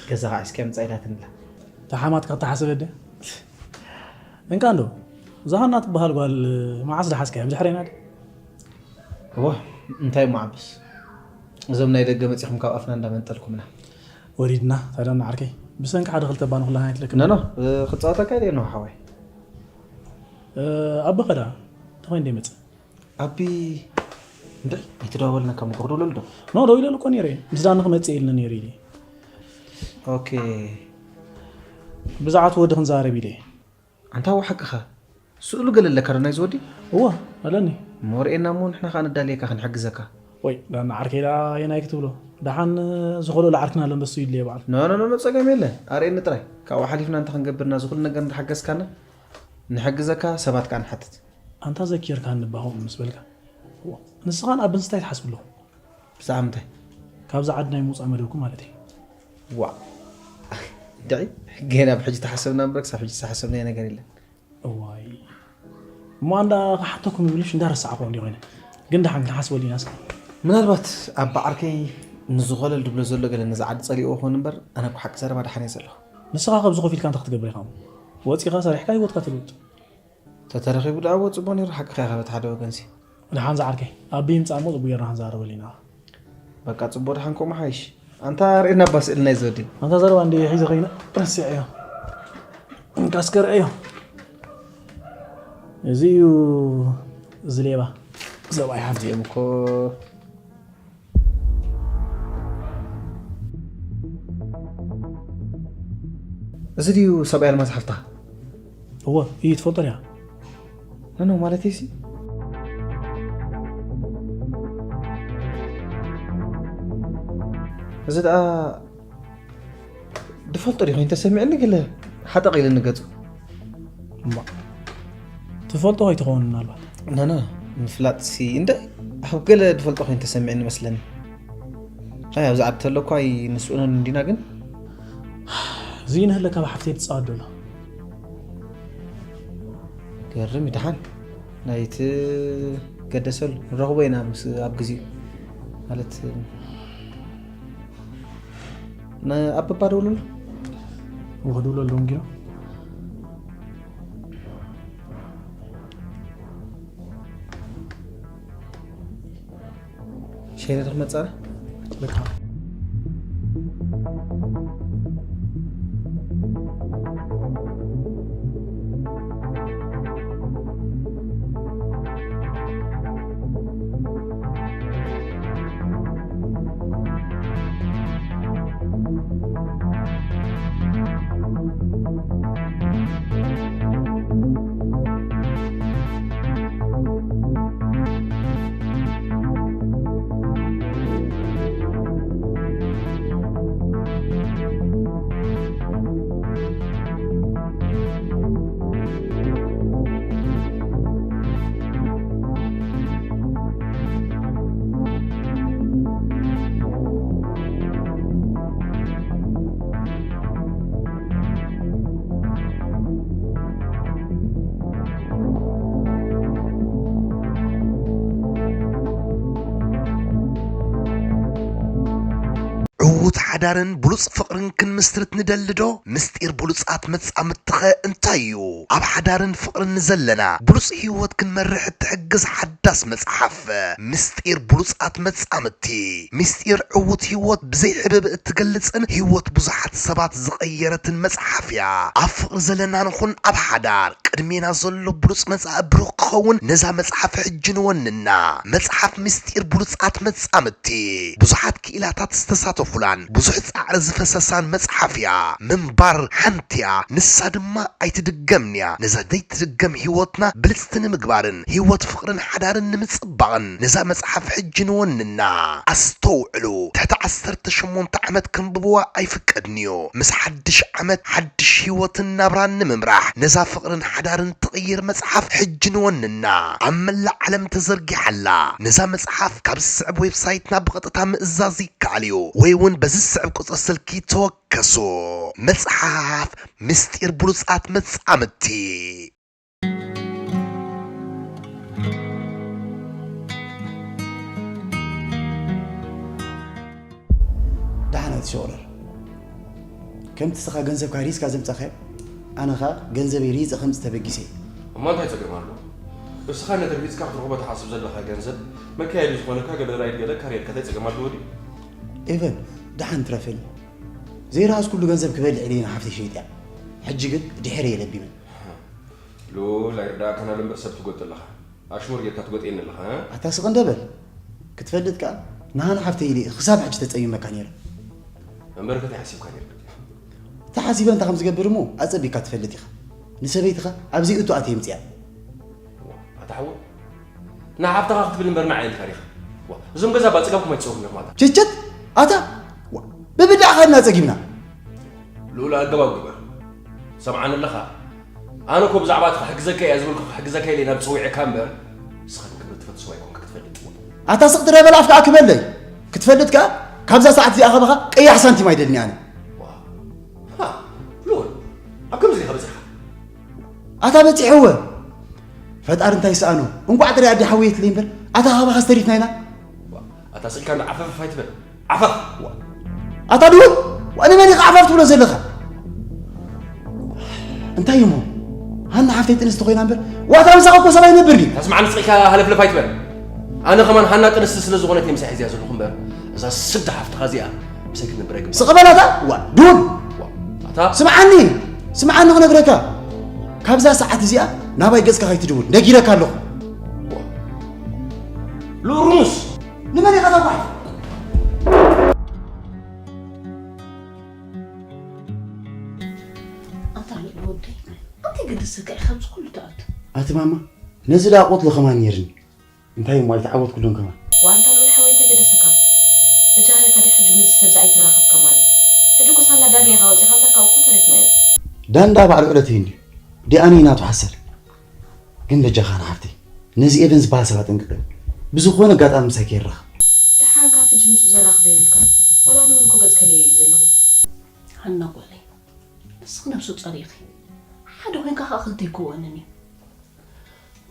ገዛ ኸዓ ሒዝካዮ ምጻእ ኢላትኒ ኣላ። ተሓማትካ ተሓሰበ ደ? እንካ እንዶ እዛ ሃና ትበሃል ጓል መዓስ ደሓዝካያ? ብድሕሬና ደ? እወ፣ እንታይ እሞ ዓብስ፣ እዞም ናይ ደገ መጺኹም ካብ ኣፍና እንዳመንጠልኩምና። ወሪድና ታዲያ ዓርከይ፣ ብሰንኪ ሓደ ክልተ እባ ንኹላህና ኣይትለክም። ኖ ኖ፣ ክጻወተካ ኢለ ኖ ሓወይ። ኣቢ ኸዳ እንታይ ኮይኑ ደይመጽእ? ኣቢ እንታይ ኣይተደዋወልናን ካብ ምጎ ክድውለሉ ዶ? ኖ ደው ኢለሉ እኮ ነይረ፣ ምስ ዳኒ ክመጽእ ኢልኒ ነይሩ ኢለ። ኦኬ። ብዛዕባ እቲ ወዲ ክንዛረብ ኢለ። ኣንታ ሓቅኻ ስእሉ ገለ ኣለካ ዶ ናይዚ ወዲ? እወ ኣለኒ። እሞ ርኤና እሞ ንሕና ከኣ ነዳልየካ ክንሕግዘካ። ወይ ዳኒ ዓርከይ ደኣ ኣየናይ ክትብሎ፣ ደሓን ዝኸልኦሉ ዓርክና ኣሎ፣ ንሱ ይድልዮ በዓል። ኖ ኖ ኖ ኖ፣ ጸገም የለን፣ ኣርእየኒ ጥራይ። ካብኡ ሓሊፍና እንተኽንገብር እና ዝኹሉ ነገር ንሓገዝካና ንሕግዘካ፣ ሰባት ከኣ ንሓትት። ኣንታ ዘኪርካኒ እባ ከምኡ ምስ በልካ። እዋ፣ ንስኻን ኣቢ እንታይ ትሓስቡ ኣለኹም? ብዛዕባ ምንታይ? ካብዛ ዓዲ ናይ ምውጻእ መደብኩም ማለት እዩ። ዋእ፣ እንድዒ፣ ጌና ብሕጂ ተሓሰብና እምበር ክሳብ ሕጂ ዝተሓሰብናዮ ነገር የለን። እዋይ፣ እሞ ኣንዳ ክሓተኩም ይብልሽ እንዳረሳዕኹ እንዲ ኮይነ። ግን ደሓን ክንሓስበሉ ኢና እስከ። ምናልባት ኣባ ዓርከይ ንዝኾለል ድብሎ ዘሎ ገለ ነዛ ዓዲ ጸሊእዎ ክኾን እምበር ኣነ እኮ ሓቂ ዘረባ ደሓን እየ ዘለኹ። ንስኻ ከብዚ ኮፍ ኢልካ እንታይ ክትገብር ኢኻ? ወጺኻ ሰሪሕካ ህይወትካ ትልውጥ። ተተረኺቡ ደኣ እዎ ጽቡቕ ነይሩ፣ ሓቅኻ ኢኻ በቲ ሓደ ወገንሲ። ደሓን ዝዓርከይ፣ ኣቢ ይምጻእ እሞ ጽቡቕ ጌርና ክንዛረበሉ ኢና። በቃ ጽቡቕ ደሓን ከምኡ ሓይሽ። ኣንታ ርእየና እባ ስእሊ ናይዚ ወዲ። ኣንታ ዘረባ እንድየ ሒዘ ከይነ ረሲዐዮ። እንካ እስከ ርእዮ። እዚ እዩ እዚ ሌባ። ሰብኣይ ሓንቲ እዮም እኮ። እዚ ድዩ ሰብኣይ ኣልማዝ ሓፍታ? እወ እዩ ትፈልጦ ድያ? ነኖ ማለት ሲ እዚ ደኣ ድፈልጦ ዲ ኮይኑ ተሰሚዕኒ ገለ ሓጠቕ ኢልኒ ገጹ። እሞ ትፈልጦ ኣይትኸውን ምናልባት። ነነ ምፍላጥሲ እንደ ኣብ ገለ ድፈልጦ ኮይኑ ተሰሚዕኒ መስለኒ። ኣይ ኣብዚ ዓዲ ተሎ እኳ ኣይንስኡነን እንዲና ግን እዚ ንህለ ካብ ሓፍተይ ትጻወት ዘሎ። ገርም ይድሓን ናይቲ ገደሰሉ ንረኽቦ ኢና ምስ ኣብ ግዜኡ ማለት ንኣበባ ደውልሉ ወኸድውለሉ እንጊኖ ሸይነ ዶ ክመጽእ ኣነ? በቃ። ዕዉት ሓዳርን ብሉጽ ፍቕርን ክንምስርት ንደሊ ዶ? ምስጢር ብሉጻት መጻምድትኸ እንታይ እዩ? ኣብ ሓዳርን ፍቕርን ንዘለና ብሉጽ ህይወት ክንመርሕ እትሕግዝ ሓዳስ መጽሓፍ፣ ምስጢር ብሉጻት መጻምድቲ። ምስጢር ዕዉት ህይወት ብዘይ ሕብብ እትገልጽን ህይወት ብዙሓት ሰባት ዝቐየረትን መጽሓፍ እያ። ኣብ ፍቕሪ ዘለና ንኹን ኣብ ሓዳር፣ ቅድሜና ዘሎ ብሉጽ መጻኢ ብሩኽ ክኸውን ነዛ መጽሓፍ ሕጂ ንወንና። መጽሓፍ ምስጢር ብሉጻት መጻምድቲ። ብዙሓት ክኢላታት ዝተሳተፉላን ብዙሕ ጻዕሪ ዝፈሰሳን መጽሓፍ እያ። ምንባር ሓንቲ እያ፣ ንሳ ድማ ኣይትድገምን እያ። ነዛ ዘይትድገም ህይወትና ብልጽቲ ንምግባርን ህይወት ፍቕርን ሓዳርን ንምጽባቕን ነዛ መጽሓፍ ሕጂ ንወንና። ኣስተውዕሉ፣ ትሕቲ ዓሰርተ ሸሞንተ ዓመት ከንብብዋ ኣይፍቀድን እዩ። ምስ ሓድሽ ዓመት ሓድሽ ህይወትን ናብራን ንምምራሕ ነዛ ፍቕርን ሓዳርን ትቕይር መጽሓፍ ሕጂ ንወንና። ኣብ መላእ ዓለም ተዘርጊሓ ኣላ። ነዛ መጽሓፍ ካብ ዝስዕብ ዌብሳይትና ብቐጥታ ምእዛዝ ይከኣል እዩ፣ ወይ እውን በዚ ዝስዕብ ቁጽሪ ስልኪ ተወከሱ። መጽሓፍ ምስጢር ብሉጻት መጻምድቲ። ደሓን ኣይትሸቑረር። ከምቲ ንስኻ ገንዘብካ ሪእኻ ዘምጻኻዮ፣ ኣነ ኸኣ ገንዘበይ ሪጸ ከምጽእ ተበጊሰ እየ። እሞ እንታይ ጸገም ኣለዎ? እስኻ ነቲ ሪእኻ ክትረኽቦ ትሓስብ ዘለኻ ገንዘብ መካየዲ ዝኾነካ ገለ ራይድ ገለ ካርየር ከታይ ጸገም ኣለዎ ድዩ? ኤቨን፣ ደሓን ትረፈኒ። ዘይረኣስኩሉ ገንዘብ ክበልዕ ኢለ ንሓፍተይ ሸይጠያ። ሕጂ ግን ድሒረ እየ ለቢመ። ሉል ኣይርዳእካን ኣሎ እምበር ሰብ ትጎጥ ኣለኻ። ኣሽሙር ጌርካ ትጎጥየኒ ኣለኻ፣ እ? ኣታ ስቕ እንደ በል። ክትፈልጥ ከኣ ንሃና ሓፍተይ ኢለ ክሳብ ሕጂ ተጸሚመካ ነይረ። እምበር ከ እንታይ ሓሲብካ ነይርካ? ተሓሲበ እንታይ ከም ዝገብር እሞ ኣጸቢቕካ ትፈልጥ ኢኻ። ንሰበይትኻ ኣብ ዘይእቱ ኣትየ የምጽኣ። ዋ፣ ኣታ ሓወይ፣ ንሓፍትኻ ክትብል እምበር ንዓይ ኢልካ ዲኻ? ዋ፣ እዞም ገዛ ባ ጽጋብኩም ኣይትጸውሩን ኢኹም ኣታ። ችችት! ኣታ! ዋ፣ ብብላዕኻ እና ጸጊብና። ልኡል ኣገባብ ግበር። ሰምዓኒ ኣለኻ? ኣነ እኮ ብዛዕባ እቲ ክሕግዘካ እየ ዝብልኩ ክሕግዘካ ኢለ ናብ ጸዊዐካ እምበር፣ ንስኻ ግን ክብሪ ትፈቱ ሰብ ኣይኮንካ ክትፈልጥ። ኣታ ስቕ ትረበል ኣፍካ ኣክበለይ። ክትፈልጥ ከኣ ካብዛ ሰዓት እዚኣ ካባኻ ቀያሕ ሳንቲም ኣይደልን ኣነ። ዋ። ሃ፣ ሉል፣ ኣብ ከምዚ ዲኻ በጺሕካ? ኣታ በጺሕወ። ፈጣሪ እንታይ ይስኣኖ? እንቋዕ ጥራይ ኣደ ሓወየትለይ እምበር፣ ኣታ ካባኻ ዝተሪፍና ኢና። ዋ፣ ኣታ ስኢልካ እንዳ ዓፈፍ ኣይትበል። ዓፈፍ! ኣታ ድሁል! ዋ፣ ንመን ኢኻ ዓፈፍ ትብሎ ዘለኻ? እንታይ እሞ? ሃና ሓፍተይ ጥንስቲ ኮይና እምበር፣ ዋታ ምሳኻ እኮ ሰብ ኣይነብር ድዩ? ተስማዕኒ፣ ስቕ ኢልካ ሃለፍለፍ ኣይትበል። ኣነ ከማን ሃና ጥንስቲ ስለ ዝኾነት እየ ምሳይ ሒዝያ ዘለኹ እምበር፣ እዛ ስዲ ሓፍትኻ እዚኣ ምሳይ ክትነብር ኣይግባእ። ስቕ በል ኣታ! ዋ፣ ድሁል! ዋ፣ ኣታ ስምዓኒ! ስምዓኒ ክነግረካ። ካብዛ ሰዓት እዚኣ ናባይ ገጽካ ከይትድውል ነጊረካ ኣለኹ። ዋ፣ ሉል ሩሙስ! ንመን ኢኻ ተጓሕፍ? ኣታ ልዑል ወደይ፣ እንታይ ገደሰካ ኢኻ ኣብዚ ኩሉ ትኣቱ? ኣቲ ማማ፣ ነዚ ደኣ ቆትሎ ከማን ነይርኒ። እንታይ እሞ ኣይተዓወትኩሉን ከማን። ዋንታ ልዑል ሓወይ እንታይ ገደሰካ? በጃኻ ኢኻ ድሕሪ ሕጂ ምስዚ ሰብዚ ኣይትራኸብ ከማን። ሕጂ እኮ ሳላ ዳን ኢኻ ወጺኻ እምበር ካብኡ እኮ ተሪፍናዮ። ዳን ደኣ ባዕሉ ዕለቱ እዩ እንድዩ። ዲኣኒ ናቱ ሓሰር። ግን በጃኻ ንሓፍተይ፣ ነዚ ኤቨን ዝበሃል ሰብ ኣጠንቅቕ። ብዝኾነ ኣጋጣሚ ምሳይ ከይራኸብ። ደሓን ካብ ሕጂ ምስኡ ዘራኽብ የብልካን። ዋላ ንመን እኮ ገጽ ከለየ እዩ ዘለኹ። ሃና ጓለይ፣ ንስኺ ነብሱ ጸሪኺ። ሓደ ኮይንካ ከኣ ክልተ ኣይክወንን እዩ።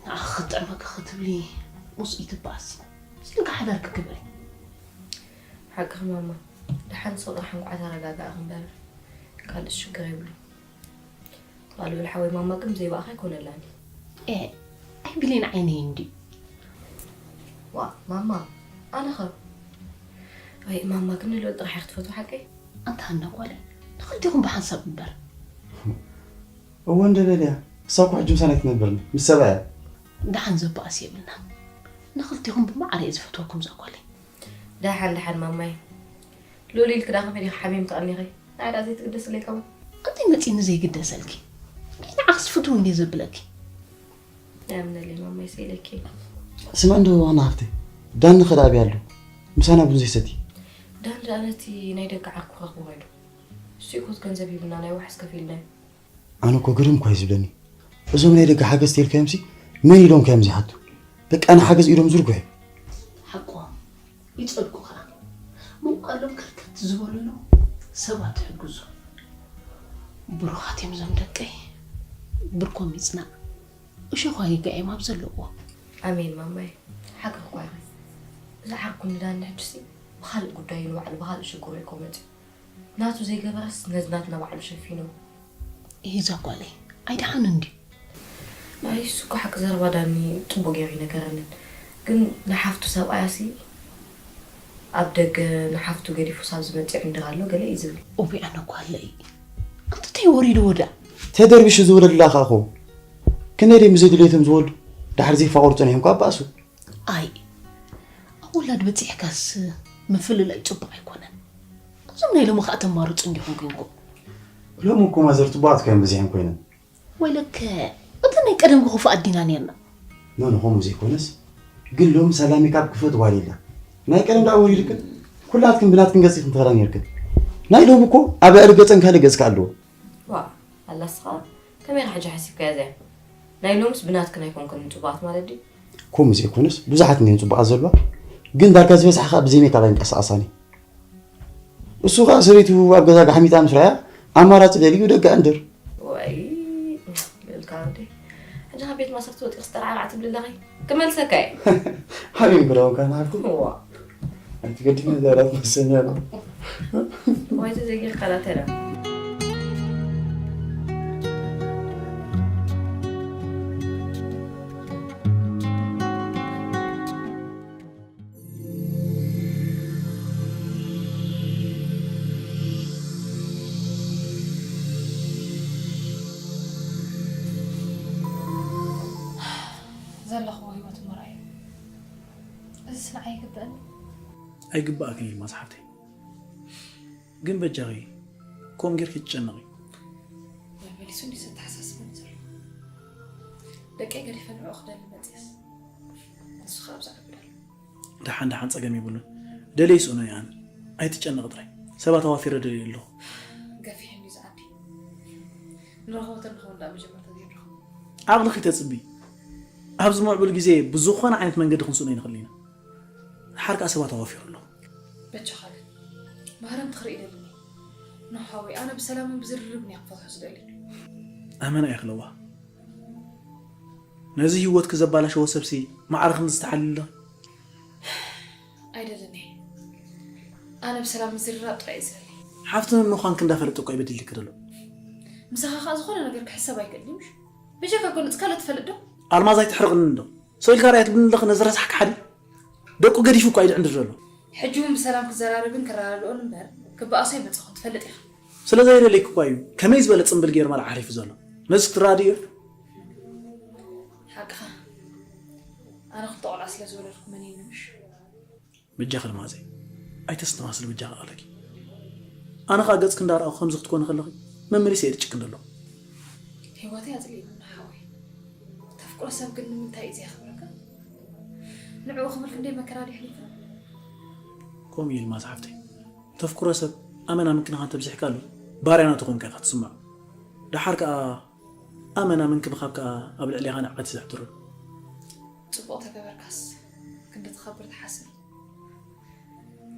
ንዓኺ ክጥዕመኪ ክትብሊ ምስኡ ይትበኣሲ። ስልኪ ሓዳርኪ ግበሪ። ሓቅኺ ማማ፣ ደሓን ስቕ ጥራሕ እንቋዕ ተረጋጋእኺ እምበር ካልእ ሽግር የብሉን። ዋላ ልዑል ሓወይ ማማ ግን ብዘይ ብኣኺ ኣይኮነላን እዩ። ኤ፣ ኣይ ብሌን ዓይነይ እንድዩ። ዋ፣ ማማ፣ ኣነ ኸ? ኣይ፣ ማማ ግን ንልዑል ጥራሕ እያ ክትፈትዎ ሓቀይ? ኣንታ ሃና ጓለይ፣ ንኽልቴኹም ብሓንሳብ እምበር። እወ እንደ በልያ፣ እሳ እኮ ሕጂ ምሳና ኣይትነብርን፣ ምስ ሰብኣያ። ደሓን ዘበኣስ የብልናን። ንኽልቴኹም ብማዕረ እየ ዝፈትወኩም እዛ ጓለይ። ደሓን፣ ደሓን ማማይ። ልኡል ኢልኪ ደኣ ከመይ ዲኺ ሓሚምኪ ቀኒኺ? ንዓይ ደኣ ዘይትግደስለይ ከማን። ኣንተ መፂኒ ዘይግደሰልኪ? ኣይ ንዓኽስ ፍትው እንዴ ዘብለኪ? ኣምነለይ ማማይ ሰኢለኪ። ስምዒ እንዶ ዋና ሃፍተይ፣ ዳኒ ኸ ደኣ ኣበይ ኣሎ? ምሳና ቡን ዘይሰቲ? ዳኒ ደኣ ነቲ ናይ ደገ ዓርኩ ክረኽቦ ከይዱ። እሱ እኮ እቲ ገንዘብ ሂቡና ናይ ዋሕስ ከፊልናዮ። ኣነ እኮ ግርም እኳ እዩ ዝብለኒ። እዞም ናይ ደገ ሓገዝ ተልካዮምሲ መን ኢሎም ከዮም ዘይሓቱ? በቃ ንሓገዝ ኢዶም ዝርጉሑ። ሓቆም ይጸልኩ ከኣ ምንቋሎም ከርከት ዝበሉሉ ሰባት ሕግዙ። ብሩኻት እዮም እዞም ደቀይ። ብርኮም ይጽናዕ። እሾኽ ኣይጋዮም ኣብ ዘለዎ። ኣሜን ማማይ። ሓቂ እኳ ኢኺ። እዚ ዓርኩ ንዳኒ ሕጅሲ ብኻልእ ጉዳዩ ንባዕሉ ብኻልእ ሽግሩ እኮ መፅዩ። ናቱ ዘይገበረስ ነዚ ናትና ባዕሉ ሸፊኑ። ይዛ ጓለይ ኣይደሓን እንዲ ኣይ እሱ እኮ ሓቂ ዘረባ ዳኒ ፅቡቅ ገይሩ ይነገረንን ግን ንሓፍቱ ሰብኣያ ሲ ኣብ ደገ ንሓፍቱ ገዲፉ ሳብ ዝመፅእ ዕንድር ኣሎ ገለ እዩ ዝብል። ኦቢኣነ ጓለይ ኣንተ ተይ ወሪድዎ ዳ ተደርቢሹ ዝወለድላ ከዓ ኸው ክንደይ ደይ ምዘይ ድሌቶም ዝወልዱ ድሓር ዘይፋቆሩ ፀኒሖም ከዓ ባእሱ ኣይ ኣብ ውላድ በፂሕካስ ምፍልላይ ፅቡቅ ኣይኮነን። እዞም ናይ ሎሚ ከዓ ተማርፁ እንዲኹም ኮንኩም ሎሚ እኮ ማዘር ፅቡቃት ኮይን በዚሖም ኮይነን ወይለከ እቲ ናይ ቀደም ክፉ ኣዲና ኔርና ኖ ኖ ከምኡ ዘይኮነስ ግን ሎሚ ሰላሚ ካብ ክፈት ጓል የላ ናይ ቀደም ዳ ወሪድክን ኩላትክን ብናትክን ገፂ ክንተኸላ ኔርክን ናይ ሎሚ እኮ ኣብ ልዕሊ ገፀን ካልእ ገፅካ ኣለዎ ዋ ኣላስኻ ከመይ ሕጂ ሓሲብካያ እዚኣ ናይ ሎምስ ብናትክን ኣይኮንክን ፅቡቃት ማለት ድዩ ከምኡ ዘይኮነስ ብዙሓት እኒአን ፅቡቃት ዘለዋ ግን ዳርጋ ዝበዝሓ ከዓ ብዘይ ሜካፕ ኣይንቀሳቀሳን እዩ እሱ ከዓ ሰበይቱ ኣብ ገዛ ጋሕሚጣ ምስ ረኣያ ኣማራፂ ደልዩ ደገ ኣንድር ወይ ልእልካ ወደይ ሕጂ ካብ ቤት ማእሰርቲ ወፂእክስ ጠርዓርዓ ትብል ኣለኺ ክመልሰካ እየ ሓቢን ክዳውንካ ንሃብቲ እዋ ኣይትገድፍኒ ዛላት መሰኛ ነው ወይ ተዘጊርካ ላተላ ዘለኽዎ ህይወት እሞ ርኣዮ። እዚስ ንዓይ ይግበኣኒ? ኣይግባኣክን ኢልማ ዝሓፍተይ። ግን በጃኺ ከምኡ ጌርኪ ትጨነቒ። መመሊሱ እንዲ ዘተሓሳስበኒ ዘሎ። ደቀይ ገዲፈ ንዕኡ ክደሊ መፅእስ ንሱ ከዓ ኣብዚ ዓቢ ኣሎ። ደሓን ደሓን ጸገም የብሉን። ደልየ ይስእኖ እየ ኣነ። ኣይትጨነቒ ጥራይ። ሰባት ኣዋፊረ ደልየ ኣለኹ። ገፊሕ እንዲ ዝዓዲ ንረኸቦ ተንኸውን ደኣ መጀመርታ ዘይድረኹ። ዓቕሊ ከይተጽቢ። ኣብዚ ምዕቡል ግዜ ብዝኾነ ዓይነት መንገዲ ክንስእኖ ኣይንኽእል ኢና። ሓር ከኣ ሰባት ኣዋፊሩ ኣሎ። በጃኻ ግን ማህረምቲ ክርኢ ደልኒ። ኖህ ሓወይ ኣነ ብሰላምን ብዝርርብን እየ ክፈትሖ ዝደሊ። ኣመና እየ ክለዋ። ነዚ ህይወትኪ ዘባላሸወ ሰብሲ ማዕረ ክንዲ ዝተሓልለ ኣይደልን እየ። ኣነ ብሰላም ምዝርራብ ጥራይ እዩ ዝደሊ። ሓፍቲ መን ምዃንኪ እንዳፈለጠ እኮ እዩ በዲልኪ ዘሎ። ምሳኻ ከዓ ዝኾነ ነገር ክሕሰብ ኣይክእልን እዩ ምሽ? ብጀካ ጎነፅካ ለ ትፈልጥ ዶ? ኣልማዝ ኣይትሕርቕኒ እንዶ። ሰው ኢልካ ርኣያ ትብልኒ ኣለኺ ነዚ ረሳሕ ከሓዲ። ደቁ ገዲፉ እኮ እዩ ዝዕንድር ዘሎ። ሕጂ እውን ብሰላም ክዘራረብን ክረዳድኦን እምበር ክበኣሶ ኣይመፀኹን ትፈልጥ ኢኻ። ስለ ዘይደለይኪ እኳ እዩ ከመይ ዝበለ ፅምብል ገይሩ መርዓ ሓሪፉ ዘሎ። ነዚ ክትረዳድእዮ? ሓቅኻ ኣነ ክልተ ቆልዓ ስለ ዝወለድኩ መን እዩ ንምሽ? በጃኺ ኣልማዘይ ኣይተስተማስሊ በጃኺ ኣለኪ ኣነ ኸኣ ገጽኪ እንዳረኣኹ ከምዚ ክትኮኒ ከለኺ መመሊሰ እየ ድጭክን ዘሎ ህይወተይ ኣጽሊእኒ ሓወይ ተፍቅሮ ሰብ ግን ንምንታይ እዩ ዘየኽብረካ ንዕኡ ክብል ክንደይ መከራ ድዩ ኣሕሊፈ ከምኡ እዩ ኣልማዝ ሓፍተይ ተፍቅሮ ሰብ ኣመና ምክንኻን ተብዚሕካሉ ባርያ ናቱ ኮንካ ኢኻ ትስምዖ ደሓር ከኣ ኣመና ምንክብኻብ ከኣ ኣብ ልዕሌኻ ንዕቀት እዩ ዘሕድረሉ ጽቡቕ ተገበርካስ ክንዲ ትኸብር ትሓስብ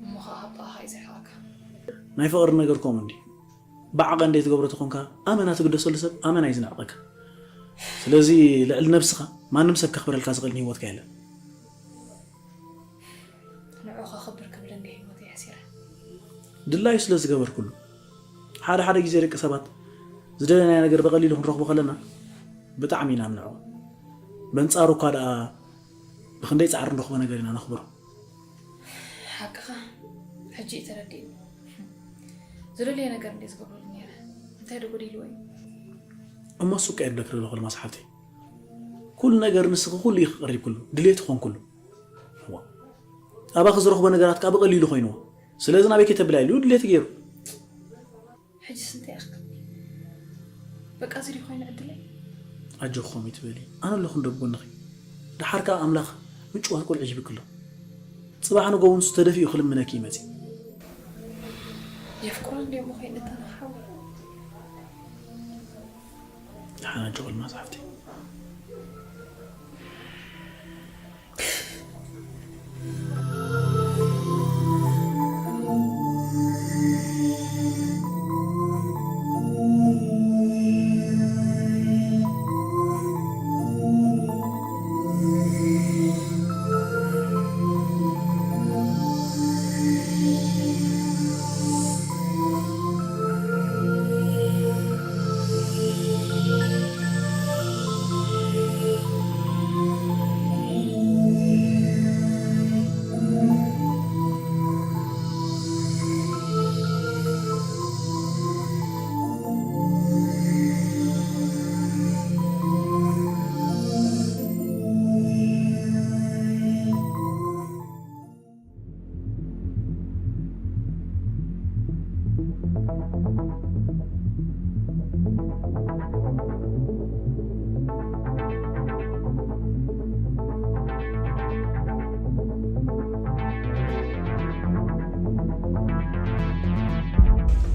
እሞ ኸኣ ካብ ጥቓኻ እዩ ዝርሕቐካ። ናይ ፍቕሪ ነገር ከምኡ እንድዩ። ብዓቐን ደይትገብሮ ተኾንካ ኣመና ትግደሰሉ ሰብ ኣመና እዩ ዝንዕቐካ። ስለዚ ልዕሊ ነብስኻ ማንም ሰብ ከኽብረልካ ዝኽእል ንህይወትካ የለን። ንዑ ከኽብር ክብል እንድየ ህይወተይ ኣሕሲረ። ድላዩ ስለ ዝገበርኩሉ። ሓደ ሓደ ግዜ ደቂ ሰባት ዝደለናዮ ነገር ብቐሊሉ ክንረኽቦ ከለና ብጣዕሚ ኢና ንንዕቕ። በንጻሩ እኳ ደኣ ብኽንደይ ጻዕሪ ንረኽቦ ነገር ኢና ነኽብሮ። ሓቅኻ ሕጂ እዩ ተረዲእኒ። ዝደለዮ ነገር እንድየ ዝገብረሉ ነይረ። እንታይ ዶ ጎዲልዎ እዩ? እሞ ሱቅ እየ ዝብለኪ ዘለኹ ኣልማዝ ሓፍተይ። ኩሉ ነገር ንስኺ ኩሉ ኢኺ ቀሪብክሉ፣ ድሌት ኾንክሉ። እዋ ኣባኺ ዝረኽቦ ነገራት ከኣ ብቐሊሉ ኮይንዎ። ስለዚ ናበይ ከይተብላ ኢሉ ድሌቱ ገይሩ። ሕጂስ እንታይ ኣኽክልኒ? በቃ እዚ ድዩ ኮይኑ ዕድለይ? ኣጆኺ ከምኡ ትበሊ፣ ኣነ ኣለኹ እንዶ ብጎንኺ። ደሓር ከኣ ኣምላኽ ምጭዋት ቆልዑ ይህብኪ ኣሎ። ጽባሕ ንጎ እውን ንሱ ተደፊኡ ክልምነኪ ይመጽእ። የፍቅሮ እንድዮም እኮ ይንተና ሓው። ደሓን ኣጆኺ ኣልማዝ ሓፍተይ።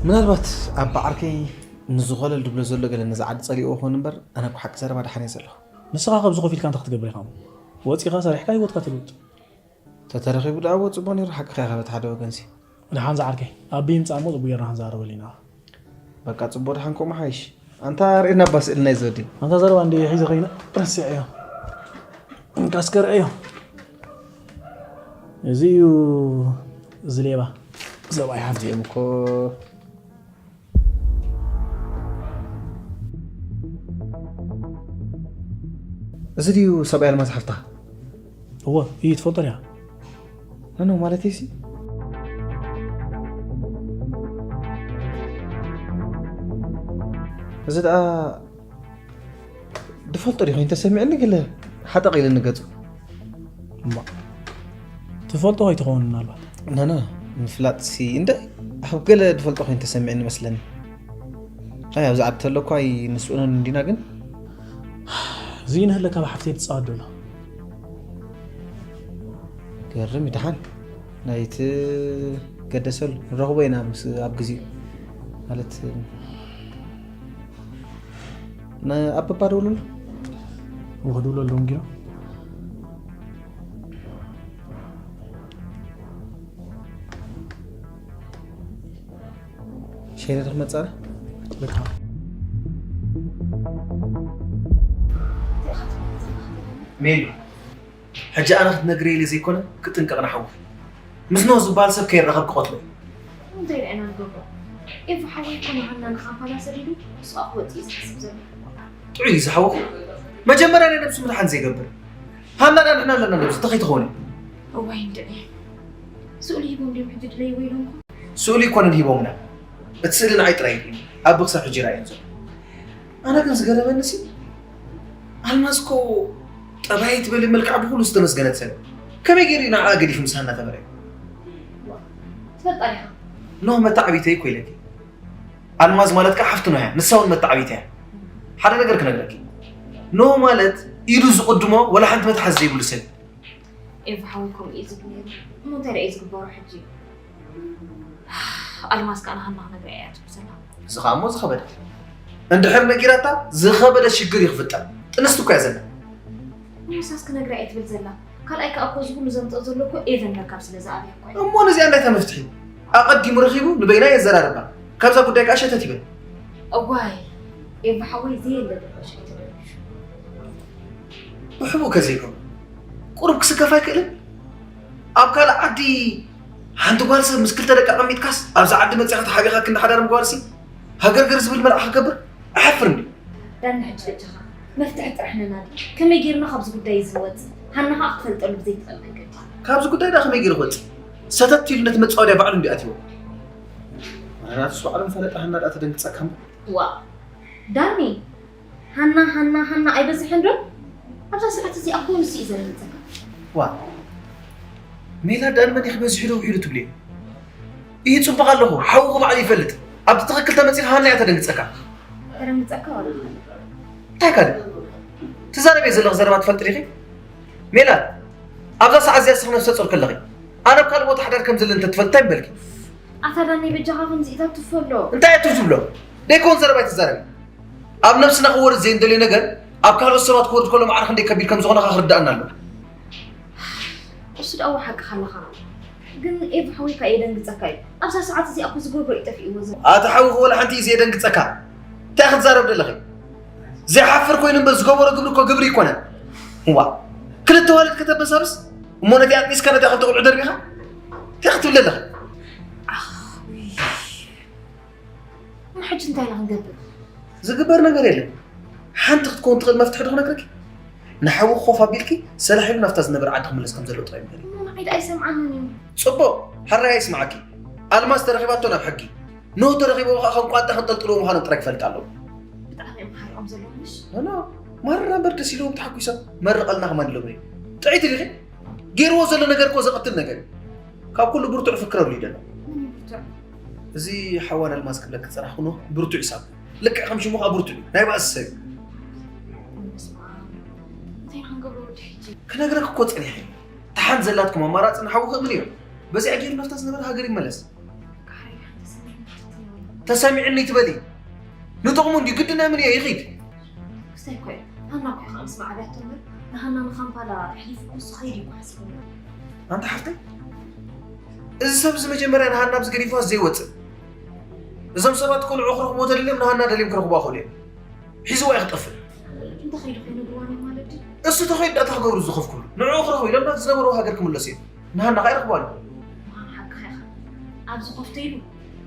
ምናልባት ኣባ ዓርከይ ንዝኾለል ድብሎ ዘሎ ገለ ነዚ ዓዲ ጸሊእዎ ክኸውን እምበር፣ ኣነ እኮ ሓቂ ዘረባ ደሓን እየ ዘለኹ። ንስኻ ካብዚ ኮፍ ኢልካ እንታይ ክትገብር ኢኻ? ወጺኻ ሰሪሕካ ህይወትካ ትልውጥ። ተተረኺቡ ደኣ እዎ ጽቡቕ ነይሩ፣ ሓቅኻ ኢኻ በቲ ሓደ ወገንሲ። ደሓን ዝዓርከይ፣ ኣቢ ይምጻእ እሞ ጽቡቕ ጌርና ክንዛረበሉ ኢና። በቃ ጽቡቕ፣ ደሓን ከምኡ ሓይሽ። ኣንታ ርእየና እባ ስእሊ ናይ ዘወዲ። ኣንታ ዘረባ እንድየ ሒዘ ኸይነ ረሲዐዮ። እንካ እስከ ርእዮ። እዚ እዩ እዚ ሌባ። ሰብኣይ ሓፍቲ እዮም እኮ። እዚ ድዩ ሰብኣይ ኣልማዝ ሓፍታ? እወ፣ እዩ ትፈልጦ ድያ? ኖ፣ ኖ፣ ማለተይሲ። እዚ ደኣ ድፈልጦ ድዩ ኮይኑ ተሰሚዕኒ፣ ገለ ሓጠቕ ኢልኒ ገጹ። እማ፣ ትፈልጦ ኣይትኸውን ምናልባት። ኖ፣ ኖ፣ ምፍላጥሲ እንደ ኣብ ገለ ድፈልጦ ኮይኑ ተሰሚዕኒ መስለኒ። ኣይ፣ ኣብዚ ዓዲ ተሎ እኳ ኣይንስእኖን እንዲና ግን። እዚ ንህለካ ብሓፍተይ ትጻወት ዘሎ። ገርም ይድሓን። ናይቲ ገደሰሉ ንረኽቦ ኢና ምስ፣ ኣብ ግዜኡ። ማለት፣ ንኣበባ ደውልሉ። ወኽድውሎ ኣለዉ እንዲኖ። ሸይረ ዶ ክመጽእ ኣለ? በቃ። ሜሉ፣ ሕጂ ኣነ ክትነግረይ ኢለ ዘይኮነ፣ ክጥንቀቕ ንሓዊ። ምስ ኖህ ዝበሃል ሰብ ከይራኸብ ክቐትሎ እዩ። እንታይ ደኣ ኢና ንገብሮ? ኤፉ ሓወይ እኮ ንሃና ንኻምፓላ ሰዲዱ፣ ንሱ ክወጽእ እዩ ዝሓስብ ዘሎ። ጥዑይ እዩ ዝሓወኹ። መጀመርያ ናይ ነብሱ ምድሓን ዘይገብር። ሃና ደኣ ንሕና ኣለና ነብሱ፣ እንታይ ከይትኸውን እዩ? እዋይ እንድዒ። ስእሊ ሂቦም ድዮም ሕጂ ድለይዎ ኢሎምኩም? ስእሊ ኣይኮነን ሂቦምና። እቲ ስእሊ ንዓይ ጥራይ እዩ። ኣብ ክሳብ ሕጂ ይርኣየኒ ዘሎ። ኣነ ግን ዝገረመኒ ሲ፣ ኣልማዝ እኮ ጠባይ ትበሊ መልክዓ ብኹሉ ዝተመስገነት ሰብ። ከመይ ገይሩ እዩ ንዓኣ ገዲፉ ምስ ሃና ተመርዕዩ? ትፈልጣ ዲኻ? ኖህ መተዓቢተይ እኮ ኢለኪ። ኣልማዝ ማለት ከኣ ሓፍቲ ኖህ እያ፣ ንሳ እውን መተዓቢተይ እያ። ሓደ ነገር ክነግረኪ። ኖህ ማለት ኢዱ ዝቕድሞ ወላ ሓንቲ መትሓዚ ዘይብሉ ሰብ እዩ። ኤፉ ሓወይ ከምኡ እዩ ዝብል ነይሩ። እሞ እንታይ ደኣ እዩ ዝግበሮ ሕጂ? ኣልማዝ ከኣ ንሃና ክነግራ እያ ትብል ዘላ። እዚ ኸኣ እሞ ዝኸበደ። እንድሕር ነጊራታ ዝኸበደ ሽግር እዩ ክፍጠር። ጥንስቲ እኮ እያ ዘላ። ንሳስ ክነግራ እየ ትብል ዘላ። ካልኣይ ከኣ እኮ እዚ ኩሉ ዘምጽኦ ዘሎ እኮ ኤቨን ምርካብ ስለ ዝኣብያ እኮ እዩ። እሞ ነዚኣ እንታይ እታ መፍትሒ? ኣቐዲሙ ረኺቡ ንበይና የዘራርባ። ካብዛ ጉዳይ ከኣ ሸተት ይበል። እዋይ፣ ኤቭ ሓወይ ዘየለ ድርቆሽ ኣይተደርብሹ። ብሕቡእ ከዘይከውን ቁሩብ ክስከፍ ኣይክእልን? ኣብ ካልእ ዓዲ ሓንቲ ጓል ሰብ ምስ ክልተ ደቃ ኣቐሚጥካስ፣ ኣብዚ ዓዲ መጺኻ ተሓቢኻ ክንዲ ሓዳር ምግባርሲ ሃገርገር ዝብል መርዓ ክገብር ኣይሓፍርን ድዩ? ዳኒ፣ ሕጂ በጃኻ መፍትሒ ጥራሕ ነናዲ። ከመይ ጌርና ካብዚ ጉዳይ እዚ ንወጽእ? ሃና ኸኣ ክትፈልጠሉ ብዘይትኽእል መንገዲ። ካብዚ ጉዳይ ደኣ ከመይ ገይሩ ክወጽእ? ሰተት ኢሉ ነቲ መጻወድያ ባዕሉ እንድዩ ኣትይዎ። ኣረ ናትስ ባዕሉ ምፈለጠ ሃና ደኣ ተደንግጸካ እምበር። ዋእ ዳኒ፣ ሃና፣ ሃና፣ ሃና ኣይበዝሕን ዶ? ኣብዛ ሰዓት እዚኣ እኮ ንሱ እዩ ዘደንግጸካ። ዋእ ሜላት ደኣ ንመን ኢኺ በዚሑ ዶ ውዒሉ ትብልዮ? ይጽበቕ ኣለኹ፣ ሓውኺ ባዕሉ ይፈልጥ። ኣብ ትኽክል ተመጺኻ ሃና እያ ተደንግጸካ። ከደንግጸካ ወላ እንታይ ካልእ ትዛረቢ ዘለኺ ዘረባ ትፈልጢ ዲኺ? ሜላት፣ ኣብዛ ሰዓት እዚኣ ስኺ ነፍሰ ጾር ከለኺ ኣነ ኣብ ካልእ ቦታ ሓዳር ከም ዘለኒ እንተትፈልጢ እንታይ ምበልኪ? ኣታ ዳኒ በጃኻ ከምዚ ኢታ ትፈሎ። እንታይ እያ ትብሎ? ደይኮን ዘረባ ኣይትዛረቢ። ኣብ ነብስና ክወርድ ዘይንደልዮ ነገር ኣብ ካልኦት ሰባት ክወርድ ከሎ ማዕረ ክንደይ ከቢድ ከም ዝኾነ ከኣ ክርድኣና ኣለዎ። እሱ ደኣ ሓቅኻ ኣለኻ። ግን ኤቭ ሓወይካ የደንግጸካ እዩ። ኣብዛ ሰዓት እዚኣ እኮ ዝገብሮ እዩ ጠፊእዎ ዘሎ። ኣታ ሓውኺ ወላ ሓንቲ እዩ ዘየደንግጸካ። እንታይ ክትዛረብ ደለኺ? ዘይሓፍር ኮይኑ እምበር ዝገበሮ ግብሪ እኮ ግብሪ ኣይኮነን። እዋ ክልተ ዋልድ ከተበሳብስ እሞ ነቲ ኣጥኒስካ ነታ ክልተ ቆልዑ ደርቢኻ እንታይ ክትብል ኣለኺ? ኣኽ፣ ውይ። እሞ ሕጂ እንታይ ኢና ክንገብር? ዝግበር ነገር የለን። ሓንቲ ክትከውን ትኽእል መፍትሒ ዶ ክነግረኪ? ንሓዊ ኮፍ ኣቢልኪ ሰላሕ ኢሉ ናብታ ዝነበረ ዓዲ ክምለስ ከም ዘለዎ ጥራይ ምገሪ። እሞ ንዓይ ደኣ ኣይሰምዓንን እዩ። ጽቡቕ፣ ሕራይ ኣይስምዓኪ። ኣልማዝ ተረኺባቶ ናብ ሕጊ፣ ኖህ ተረኺብዎ ከኣ ከም ቋንጣ ከንጠልጥልዎ ምዃኖም ጥራይ ክፈልጥ ኣለዎ። ብጣዕሚ እዮም ሓርቆም ዘለዉ ምሽ? ኖ፣ ኖ፣ ማራ እምበር ደስ ኢልዎም ተሓጒሶም መርቐልና ከማን ኢሎም እዮም። ጥዕይቲ ዲኺ? ገይርዎ ዘሎ ነገር እኮ ዘቐትል ነገር እዩ። ካብ ኩሉ ብርቱዕ ፍክረሉ እዩ ደሎ። መን እዩ ብርቱዕ? እዚ ሓዋን ኣልማዝ ክብለኪ ዝጸናሕኩ ኖህ ብርቱዕ እዩ ሳብ። ልክዕ ከም ሽሙ ከኣ ብርቱዕ እዩ። ናይ ባእሲ ሰብ እዩ። በስመ ኣብ። እንታይ ኢና ክንገብሮ ወዲ ሕጂ? ክነግረኪ እኮ ጸኒሐ እየ። ደሓን ዘላትኩም ኣማራጺ ንሓዊ ክእምን እዮ። በዚኣ ገይሩ ናብታ ዝነበረ ሃገር ይመለስ። ካሕረይ ደሓን ተሰሚዕኒ ትትንበል። ተሰሚዕኒ ትበሊ። ንጥቕሙ እንድዩ ግድን እምን እየ ይኺድ። ክስታይ እኮ እየ። ሃና እኮ እየ ከኣ ምስ ማዕብያቶ እምበር ንሃና ንካምፓላ ኣሕሊፉ እኮ እሱ ኸይዱ እዩ እኮ ሓሲቡ ነይሩ። ኣንታ ሓፍተይ፣ እዚ ሰብ እዚ መጀመርያ ንሃና ኣብዚ ገዲፍዋስ ዘይወጽእ። እዞም ሰባት እኮ ንዕኡ ክረኽብዎ ተደልዮም ንሃና ደልዮም ክረኽብዋ ክእሉ እዮም። ሒዝዋ እዩ ክጠፍእ። እንተኸይዱ ከይነግርዋ እዮም ማለት ድዩ? እሱ ተኸይዱ ደኣ እንታይ ክገብሩ እዚ ኮፍ ክብሉ? ንዕኡ ክረኽቡ ኢሎም ናብቲ ዝነበርዎ ሃገር ክምለሱ እዮም። ንሃና ከኣ ይረኽብዋ ኣለዉ። ምዃኑ ሓቅኻ ኢኻ። ኣብዚ ኮፍ ተይሉ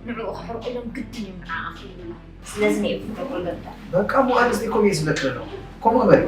ንዕኡ ከሕርቑ ኢሎም ግድን እዮም ንዓኣ ክብሉላ። ስለዚ ንኤፍ ክገብሩ ገምታ። በቃ እሞ ኣነ እዚ ከምኡ እየ ዝብለኪ ዘለኹ። ከምኡ ግበሪ።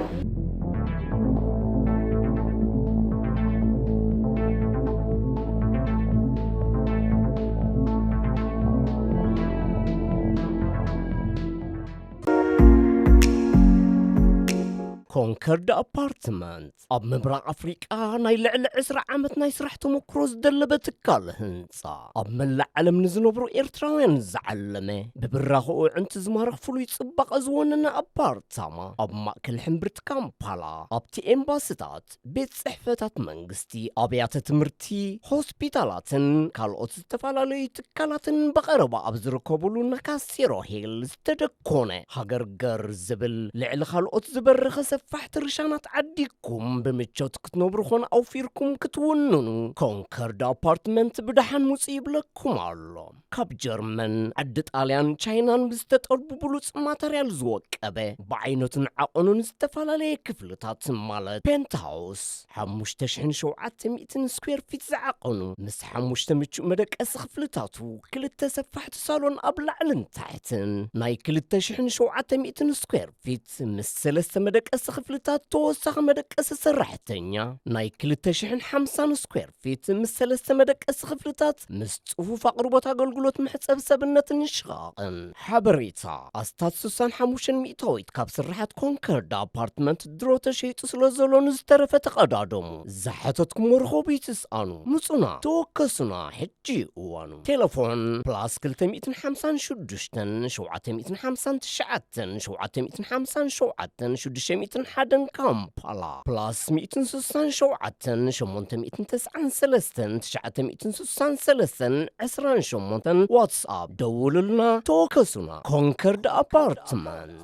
ኮንከርድ ኣፓርትመንት ኣብ ምብራቕ ኣፍሪቃ ናይ ልዕሊ ዕስራ ዓመት ናይ ስራሕ ተመክሮ ዝደለበ ትካል ህንጻ፣ ኣብ መላእ ዓለም ንዝነብሩ ኤርትራውያን ዝዓለመ፣ ብብራኸኡ ኣዕንቲ ዝማርኽ ፍሉይ ጽባቐ ዝወነነ ኣፓርታማ፣ ኣብ ማእከል ሕምብርቲ ካምፓላ፣ ኣብቲ ኤምባስታት፣ ቤት ጽሕፈታት መንግስቲ፣ ኣብያተ ትምህርቲ፣ ሆስፒታላትን ካልኦት ዝተፈላለዩ ትካላትን ብቐረባ ኣብ ዝርከቡሉ ነካሴሮ ሂል ዝተደኮነ ሃገር ገር ዝብል ልዕሊ ካልኦት ዝበረኸ ሰፋሕቲ ርሻናት ዓዲኩም ብምቾት ክትነብሩ ኾነ ኣውፊርኩም ክትውንኑ ኮንከርድ ኣፓርትመንት ብደሓን ምጹ ይብለኩም ኣሎ። ካብ ጀርመን፣ ዓዲ ጣልያን፣ ቻይናን ብዝተጠልቡ ብሉጽ ማተርያል ዝወቀበ፣ ብዓይነቱን ዓቐኑን ዝተፈላለየ ክፍልታት ማለት ፔንትሃውስ፣ ሓሙሽተ ሽሕን ሸውዓተ ሚእትን ስኩዌር ፊት ዝዓቐኑ፣ ምስ ሓሙሽተ ምቹእ መደቀሲ ክፍልታቱ፣ ክልተ ሰፋሕቲ ሳሎን ኣብ ላዕልን ታሕትን፣ ናይ ክልተ ሽሕን ሸውዓተ ሚእትን ስኩዌር ፊት ምስ ሰለስተ መደቀሲ ክፍልታት ተወሳኺ መደቀሲ ሰራሕተኛ፣ ናይ ክልተ ሽሕን ሓምሳን ስኩዌር ፊት ምስ ሰለስተ መደቀሲ ክፍልታት ምስ ጽፉፍ ኣቕርቦት ኣገልግሎት መሕጸቢ ሰብነትን ሽቓቕን። ሓበሬታ ኣስታት ስሳን ሓሙሽተን ሚእታዊት ካብ ስርሓት ኮንከርድ ኣፓርትመንት ድሮ ተሸይጡ ስለ ዘሎ ንዝተረፈ ተቐዳደሙ። ዝሓተትኩሞ ርኸቡ ይትስኣኑ። ምጹና፣ ተወከሱና፣ ሕጂ እዩ እዋኑ። ቴሌፎን ፕላስ ክልተ ሚእትን ሓምሳን ሽዱሽተን ሸውዓተ ሚእትን ሓምሳን ትሽዓተን ሸውዓተ ሚእትን ሓምሳን ሸውዓተን ሽዱሽተ ሚእትን ሓደን ካምፓላ፣ ፕላስ ሚእትን ስሳን ሸውዓተን ሸሞንተ ሚእትን ተስዓን ሰለስተን ትሽዓተ ሚእትን ስሳን ሰለስተን ዕስራን ሸሞንተን ዋትስኣፕ ደውሉልና፣ ተወከሱና። ኮንከርድ ኣፓርትመንት።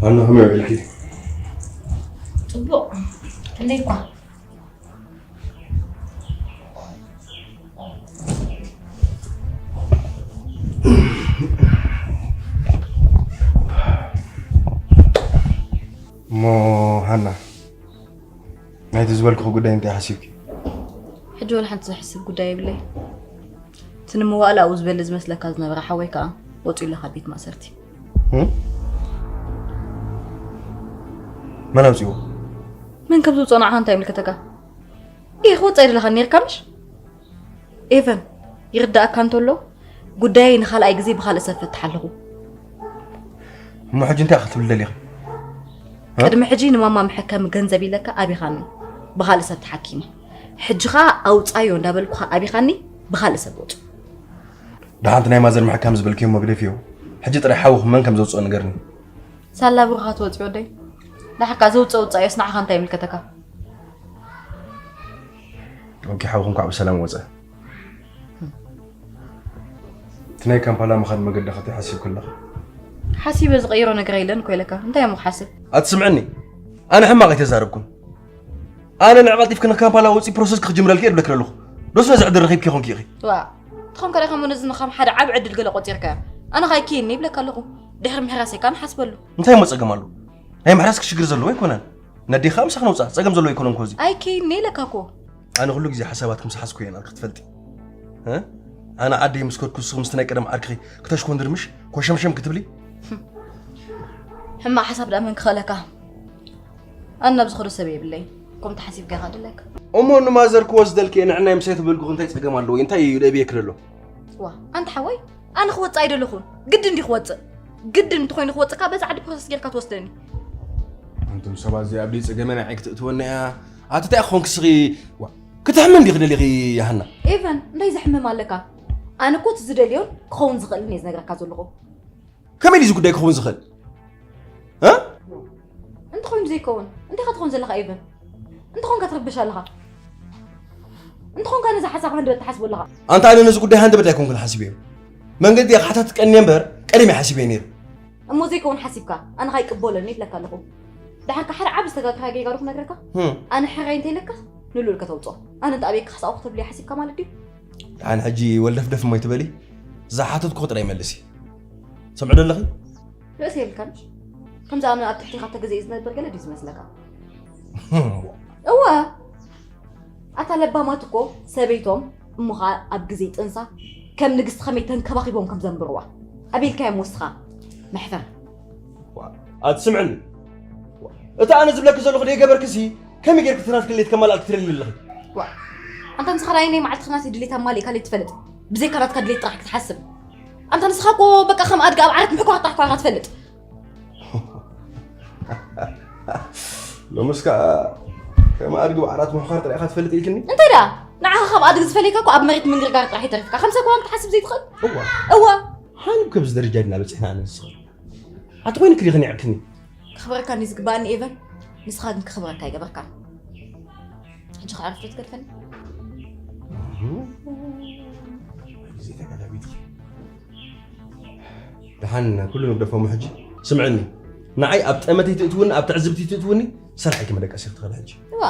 ኣነ ከመይ ውዒልኪ? ጽቡቕ። ክንደይ እኳ? እሞ ሃና፣ ናይቲ ዝበልኩኺ ጉዳይ እንታይ ሓሲብኪ? ሕጂ ወላ ሓንቲ ዘሕስብ ጉዳይ የብለይ። እቲ ንምዋእላ ኣብኡ ዝበሊ ዝመስለካ ዝነበረ ሓወይ ከኣ ወጺኡ ኣሎ ካብ ቤት ማእሰርቲ። እም? መን ኣውጺዎ? መን ከም ዝውጽኦ ንዓኻ እንታይ ይምልከተካ? ኢኽ ወጻኢ ደለኻ ኔርካ ምሽ? ኤቨን፣ ይርዳእካ እንተሎ፣ ጉዳየይ ንኻልኣይ ግዜ ብኻልእ ሰብ ፈትሕ ኣለኹ። እሞ ሕጂ እንታይ ክትብል ደሊኺ? እ? ቅድሚ ሕጂ ንማማ መሐከሚ ገንዘብ ኢለካ ኣቢኻኒ፣ ብኻልእ ሰብ ተሓኪመ። ሕጂ ኸኣ ኣውጻዮ እንዳበልኩኻ ኣቢኻኒ፣ ብኻልእ ሰብ ወጹ። ደሓንቲ ናይ ማዘር ምሕካም ዝበልክዮ መግደፊዮ፣ ሕጂ ጥራይ ሓውኹም መን ከም ዘውጽኦ ንገርኒ። ሳላ ብሩኻ ትወጽእ ወደይ። ደሓካ ዘውጽኦ ውጻእ እዮስ ንዓኻ እንታይ ይምልከተካ? ኦኬ፣ ሓውኹም እንኳዕ ብሰላም ወጸ። እቲ ናይ ካምፓላ ምኻድ መገዲ ኸ እንታይ ሓሲብኪ ኣለኺ? ሓሲበ ዝቐይሮ ነገር የለን እኮ ኢለካ። እንታይ እሞ ክሓስብ? ኣትስምዕኒ? ኣነ ሕማቕ ኣይተዛረብኩን። ኣነ ንዕቐልጢፍኪ ንካምፓላ ወፂ ፕሮሰስ ክጅምረልኪ እየ ዝብለኪ ዘለኹ። ዶስ ነዚ ዕድል ረኺብኪ ኾንኪ ኢኺ? ዋ፣ ትኾን ከደ ከም ነዚ ንኻም ሓደ ዓብ ዕድል ገለ ቆፂርካዮ። ኣነ ኸ ኣይኪይኒ ይብለካ ኣለኹ። ድሕሪ ምሕራሰይ ከኣ ንሓስበሉ። እንታይ እሞ ጸገም ኣሎ? ናይ ምሕራስኪ ሽግር ዘለዎ ኣይኮነን። ነዴኻ ምሳኺ ነውፃ፣ ጸገም ዘለዎ ኣይኮነን እኮ እዚ። ኣይኪይኒ ኢለካ እኮ። ኣነ ኩሉ ግዜ ሓሳባትኩም ዝሓዝኩ እየ ናትኪ ክትፈልጢ። እ? ኣነ ዓደይ ምስ ከድኩ ንስኺ ምስቲ ናይ ቀደም ዓርክኺ ክተሽኮንድሪ ምሽ ኮሸምሸም ክትብሊ? ሕማቕ ሓሳብ ደኣ መን ክኽእለካ? ኣነ ናብ ዝኸዶ ሰብ የብለይ። ከምቲ ሓሲብካ ኢኻ ድለካ። እሞ ንማዘር ክወስደልኪ እየ ንዕናይ ምሳይ ተበልኩ እንታይ ጸገም ኣለዎ? እንታይ እዩ ደብየኪ ዘሎ? ዋ፣ ኣንታ ሓወይ፣ ኣነ ክወጽእ ኣይደለኹን። ግድን ድዩ ክወጽእ? ግድን እንተኾይኑ ክወጽእ ከኣ በዛ ዓዲ ፕሮሰስ ጌርካ ትወስደኒ። ኣንቱም ሰባት እዚ ኣብ ደይ ጸገመ ንዓይ ክትእትወኒ እያ። ኣቲ እንታይ ክኾንኪ ስኺ? ዋ፣ ክትሕሚ እንዲኺ ደሊኺ ያሃና? ኤቨን፣ እንታይ ዘሕምም ኣለካ? ኣነ እኮ እቲ ዝደልዮን ክኸውን ዝኽእልን እየ ዝነግረካ ዘለኹ። ከመይ ድዩ እዚ ጉዳይ ክኸውን ዝኽእል? እ? እንተኾይኑ ዘይከውን፣ እንታይ ክትኾን ዘለኻ ኤቨን? እንተኾንካ ትርብሽ ኣለኻ። እንተኾንካ ነዛ ሓሳብ ሃንደበት ትሓስቦ ኣለኻ። ኣንታ ኣነ ነዚ ጉዳይ ሃንደበት ኣይኮንኩን ሓሲበዮ። መንገዲ ኣኻታት ቀንየ እምበር ቀደም እየ ሓሲበዮ ነይሩ። እሞ ዘይከውን ሓሲብካ፣ ኣነ ኸይቅበለኒ ይብለካ ኣለኹ። ደሓር ከ ሓደ ዓቢ ዝተጋግኻ ጌጋ ዶ ክነግረካ? ህም። ኣነ ሕራይ እንተይለካ ንልኡል ከተውፅኦ። ኣነ እንተ ኣበይካ ክሳቑ ክትብልዮ ሓሲብካ ማለት ድዩ? ደሓን ሕጂ ወልደፍደፍ እሞ ኣይትበሊ። ዝሓተትኩ ጥራይ መልሲ። ሰምዑ ዶ ኣለኺ? ርእሲ የብልካን። ከምዚ ኣነ ኣብ ትሕቲ ካብ ተገዘኢ ዝነብር ገለ ድዩ ዝመስለካ? እወ። ኣታ ለባማት እኮ ሰበይቶም እሞ ኸኣ ኣብ ግዜ ጥንሳ ከም ንግስቲ ከመይ ተንከባኺቦም ከም ዘንብርዋ ኣቤልካዮም ወስኻ መሕፈር። ዋ፣ ኣትስምዕኒ። ዋ፣ እቲ ኣነ ዝብለኪ ዘለኹ ደይገበርክሲ ከመይ ጌርኪ እቲ ናትኪ ድሌት ከማልኣልኪ ትደሊ ኣለኺ? ዋ፣ ኣንታ ንስኻ ናይ ናይ መዓልትኻ ናተይ ድሌት ኣማሊእካ ለይትፈልጥ፣ ብዘይካ ናትካ ድሌት ጥራሕ ክትሓስብ። ኣንታ ንስኻ እኮ በቃ ከም ኣድጊ ኣብ ዓራት ምሕኳር ጥራሕ እኳ ኢኻ ትፈልጥ። ሎምስ ከኣ ከም ኣድጊ ብዓራት ምሕኳር ጥራይ ኢኻ ትፈልጥ ኢልክኒ? እንታይ ደኣ? ንዓኻ ካብ ኣድጊ ዝፈልየካ እኮ ኣብ መሬት ምንግርጋር ጥራሕ ይተርፍካ። ከም ሰብ ከማን ክትሓስብ ዘይትኽእል? እዋ። እዋ። ሃኒ ብከምዚ ደረጃ ድና በጺሕና ኣነ ንስኻ? ኣቲ ኮይንኪ ዲኺ ኒዕክኒ? ክኽበረካ እንዲ ዝግባኣኒ ኤቨን፣ ንስኻ ግን ክኽበረካ ኣይገበርካን። ሕጂ ከኣ ዕረፍቲ ትገድፈኒ? ግዜ ተገላቢጥኪ። ደሓን ኩሉ ንግደፎ እሞ ሕጂ ስምዕኒ። ንዓይ ኣብ ጠመተይ ትእትውኒ፣ ኣብ ትዕዝብቲ ትእትውኒ፣ ሰራሕኪ መደቀሲ ክትኽእል ሕጂ። እዋ።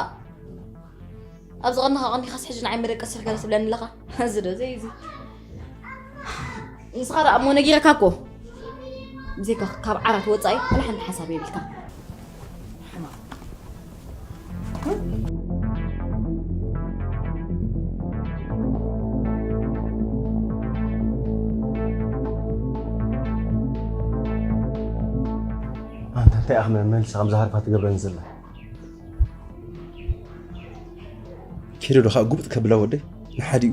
ኣብ ዝቐንኻ ቀኒኻስ ሕጂ ንዓይ መደቀሲ ገለ ትብለኒ ኣለኻ? እዚ ዶ ዘይ እዚ። ንስኻ ደኣ እሞ ነጊረካ እኮ። ብዘይካ ካብ ዓራት ወጻኢ ዋላ ሓንቲ ሓሳብ የብልካ። ሕማቕ። ኣንታ እንታይ ኣኽመ መልሲ ከም ዝሃርፋ ትገብረኒ ዘላ? ኬዶ ዶ ኸኣ ጉብጥ ከብላ ወደይ ንሓዲኡ።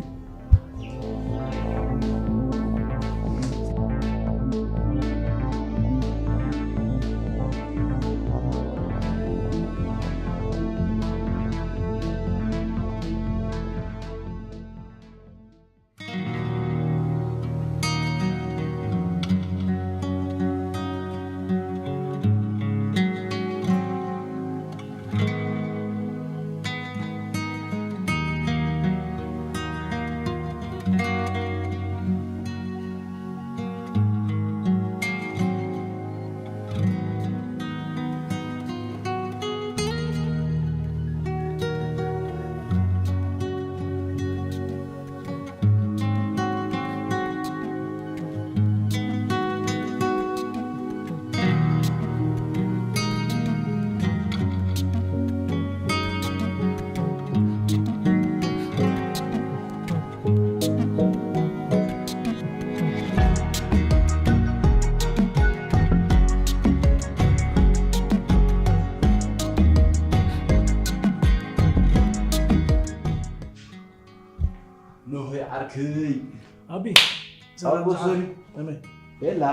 ኖህ ዓርክይ። ኣቢ፣ ኣቦ ሰላም ሶሪ። ከመይ? ቤላ።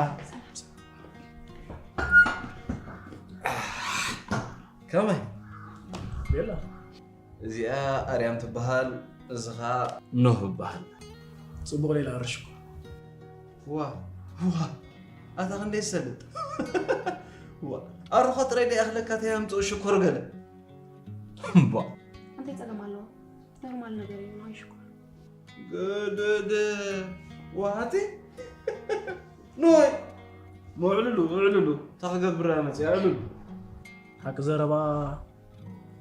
ከመይ? ቤላ። እዚኣ ኣርያም ትበሃል፣ እዚ ኸኣ ኖህ ይበሃል። ጽቡቕ ሌላ ኣረ ሽኮር። ዋ ዋ ኣታ ክንደይ ሰልጥ ዋ ኣሮኸ ጥራይ ደይ ኣኽለካ ተይ ኣምፅኡ ሽኮር ገለ እምቧ እንታይ ጸገም ኣለዎ? ኖርማል ነገር እዩ። ንዋይ ሽኮር። ገደደ ዋሃቲ ንዋይ ምዕልሉ ምዕልሉ ታክገብር መፅያ ዕልሉ ሓቂ ዘረባ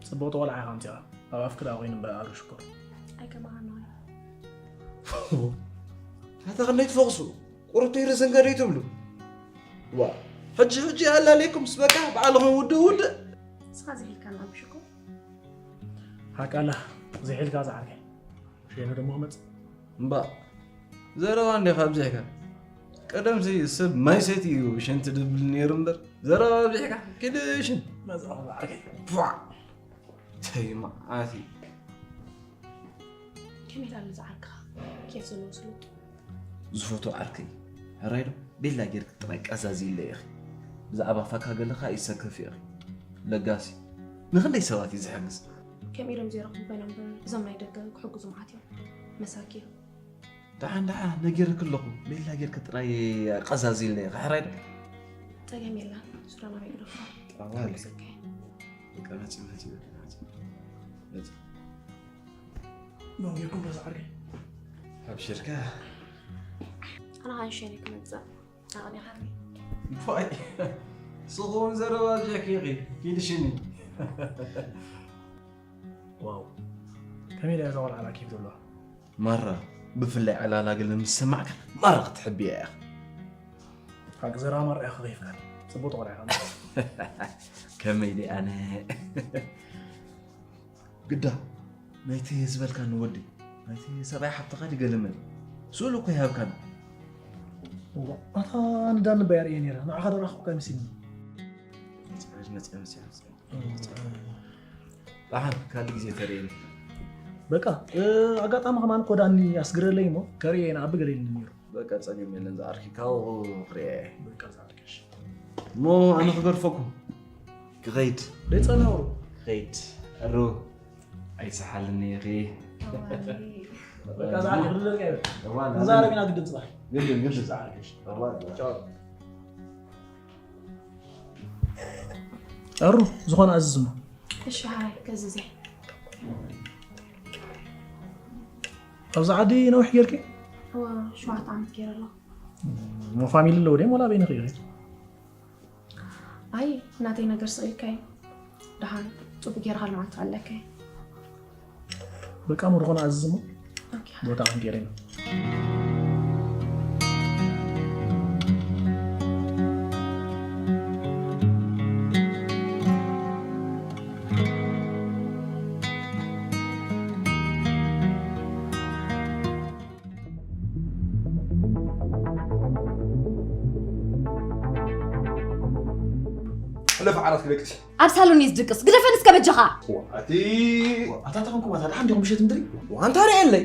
ጽቡቕቲ ቆልዓ ኢኻ ኣምፂኻ። ኣብ ኣፍኪ ደኣ ኮይኑ እምበር ኣሉ ሽኮር። ኣይከማኻን ንዋይ። ኣታ ክንደይ ትፈቕሱ ቁርብተይ ርእስን ገደይ ትብሉ ዋ ሕጂ ሕጂ ኣላለይኩም ስበቃ በዓልኹም ውድእ ውድእ ንስኻ ዘይሒልካና ኣሉ ሽኮር። ሓቃላ ዘይሒልካ ዝዓርከይ ሸይኑ ደሞ ክመጽእ እምባ ዘረባ እንዲኻ ኣብዚሕካ ቀደምሲ ሰብ ማይ ሰቲ እዩ ሸንቲ ድብል ነይሩ እምበር ዘረባ ኣብዚሕካ ኪድ ሽን መጽእ ዝዓርከይ ቧዕ ተይ መዓት እዩ ከመይ ዳሉ ዝዓርክኻ ኬፍ ዘለዎ ስሉጥ ዝፈትዎ ዓርከይ ሕራይ ዶ ቤላ ጌርክ ጥራይ ቀዛዚለ ኢኺ ብዛዕባ ፋካ ገለኻ ይሰከፍ ኢኺ ለጋሲ ንኽንደይ ሰባት እዩ ዝሕግዝ ከም ኢሎም ዘይረኽቡ ኮይኖም እምበር እዞም ናይ ደገ ክሕግዙ መዓት እዮም መሳኪን ደሓን ደሓን ነጊረኪ ኣለኹ ቤላ ጌርክ ጥራይ ቀዛዚለ ኢኺ ሕራይ ዶ ጸገም የለን ሱራን ኣበይ ግደፎ ጠዋሊ ክሕግዘካ እየ በቃ መጺ መጺ በቃ መጺ መጺ ኖ ጌርኩም ዶ ዝዓርከይ ኣብሽርካ ኣነ ኸዓ ንሸኒ ክመጽእ ኣቕኒኻኒ ፋይ ስኹን ዘረባ ጃኪኺ ኪድሽኒ ዋው ከመይ ኢላ እዛ ቆልዓ ኬፍ ዘለዋ ማራ ብፍላይ ዕላላ ገለ ምስ ሰማዕካ ማራ ክትሕብያ ኢኻ ሓቂ ዘረባ ማራ ኢኻ ከይፍካኒ ጽቡቕ ቆልዓ ኢኻ ከመይ ዲ ኣነ ግዳ ናይቲ ዝበልካኒ ወዲ ናይቲ ሰብኣይ ሓብትኻ ድገለመኒ ስእሉ እኮ ይሃብካኒ ኣታ ንዳኒ ባያ ርእየ ነይረ ንዓኻ ደራኸብካ መሲልኒ ደሓን ካልእ ግዜ ተርእየኒ በቃ ኣጋጣሚ ከማን እኮ ዳኒ ኣስግረለይ እሞ ከርእየ ኢና ኣቢ ገለኒ ነይሩ በቃ ጸገም የለን ዝዓርኪ ካብኡ ክርእየ እየ በቃ ዝዓርኪ እሞ ኣነ ክገድፈኩም ክኸይድ ደይጸናውሩ ክኸይድ ዕሩ ኣይሰሓልኒ ኢኺ በቃ ዝዓርኪ ክድለልካ ይብል እዋን ንዛረብ ኢና ግድን ጽባሕ ግድን ግድን ዝዓርኪ እዋን ቻው ዕሩ ዝኾነ ኣዝዝሞ እሺ ሓራይ ከዝዘ ኣብዚ ዓዲ ነዊሕ ጌርኪ እዋ ሸውዓተ ዓመት ገይረ ኣለኹ ሞ ፋሚሊ ኣለዎ ድዮም ወላ በይንኺ ኢኺ ኣይ ናተይ ነገር ስቕ ኢልካዮ ደሓን ፅቡቅ ገይርካ ልምዓት ኣለካዮ በቃ ሞ ዝኾነ ኣዝዝሞ ቦታ ክንገይረ ኢና ሕለፍ ዓራት ክደቅስ ኣብ ሳሎን እየ ዝድቅስ ግደፈኒ እስከ በጃኻ ኣቲ ኣታ ተኾንኩም ኣታ ደሓን ዲኹም ምሸት ምድሪ ኣንታ ርኤለይ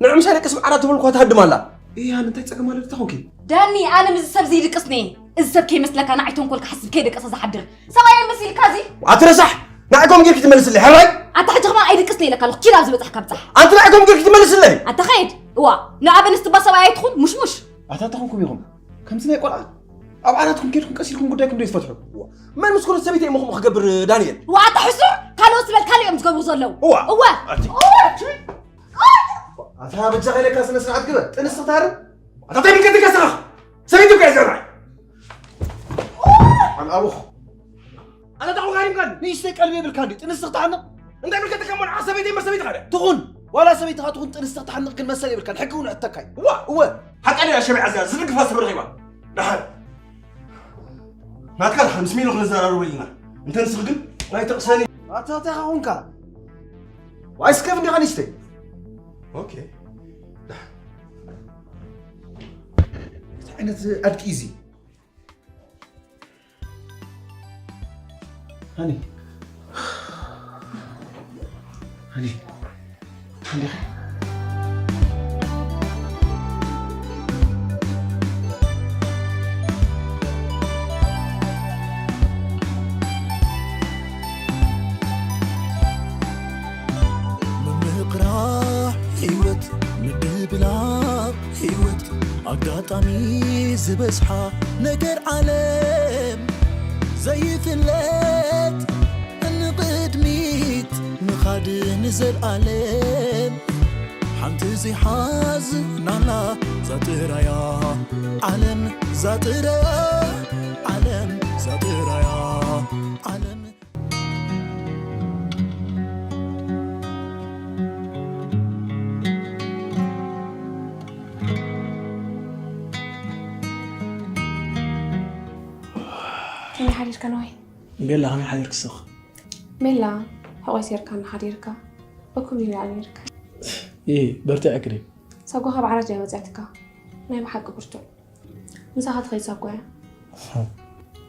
ንዑ ምሳይ ደቅስ ዓራት ትበልኳ ትሃድም ኣላ እያ እንታይ ጸገም ኣሎ ተኾንኪ ዳኒ ኣነ ምስ ሰብ ዘይድቅስ ነየ እዚ ሰብ ከይመስለካ ንዓይ ተንኮል ክሓስብ ከይደቀሰ ዝሓድር ሰብኣይ መሲልካ እዚ ኣትረሳሕ ንዓይ ከም ጌርኪ ትመልስለይ ሕራይ ኣታ ሕጂ ከማን ኣይድቅስን ኢለካ ኣለኹ ኪድ ኣብዚ በጻሕካ ብጻሕ ኣንቲ ንዓይ ከም ጌርኪ ትመልስለይ ኣታ ኸይድ እዋ ንኣበን ስትባ ሰብኣይ ኣይትኹን ሙሽሙሽ ኣታ ተኾንኩም ኢኹም ከምዚ ናይ ቆልዓ ኣብ ዓራትኩም ኬድኩም ቀስ ኢልኩም ጉዳይኩም ዶ ትፈትሑ መን ምስ ኩነት ሰበይቲ እሞ ከምኡ ክገብር ዳንኤል እዋ ኣታ ሕሱር ካልኦት ዝበል ካልእ እዮም ዝገብሩ ዘለዉ እዋ እዋ ኣታ በጃ ከይለካ ስነ ስርዓት ግበር ጥንስቲ ትሃርም ኣታ ታይ ምልከትካ ስራኽ ሰበይቲ እኮ እያ ዘርባይ ኣን ኣቡኽ ኣታ ታኹ ጋሪምካን ንእሽተይ ቀልቢ የብልካ እንዲ ጥንስቲ ክትዓንቕ እንታይ ብልከትካ እሞ ንዓ ሰበይቲ እምበር ሰበይቲ ካደ ትኹን ዋላ ሰበይትኻ ትኹን ጥንስቲ ክትዓንቕ ግን መሰል የብልካን ሕጊ እውን ሕተካይ እዋ እወ ሓቃ ድያ ሸቢዓ እዚኣ ዝድግፋ ሰብ ረኺባ ደሓር ናትካ ደሓር ምስ ሚሉ ክንዘራረበ ኢና እንተ ንስኺ ግን ናይ ተቕሰኒ ኣታ እንታይ ኾንካ ዋይስከፍ እንዲኻ ንእሽተይ ኦኬ ደሓር እንታይ ዓይነት ኣድቂ እዚ ሃኒ ሃኒ ሃኒ ምምቕራሕ ህይወት ምድብላቕ ኣጋጣሚ ዝበዝሓ ነገር ዓለም ዘይፍለጥ፣ ንቕድሚት ምኻድ ንዘልኣለም። ሓንቲ ዘይሓዝናላ ዛጥራያ ዓለም፣ ዛጥራያ ዓለም፣ ዛጥራያ ዓለም። ከመይ ሓዲርካ ነዋይ? ቤላ፣ ከመይ ሓዲርኪ ስኽ? ቤላ፣ ሕቖይ ሴርካኒ ሓዲርካ፣ እኩብ ኢላ ነይርካ። ኢ፣ በርቲዐ ክዲ። ሳጓኻ ብዓራት እያ መጽያትካ። ናይ ብሓቂ ብርቱዕ። ምሳኻ ትኸይድ ሳጓ እያ።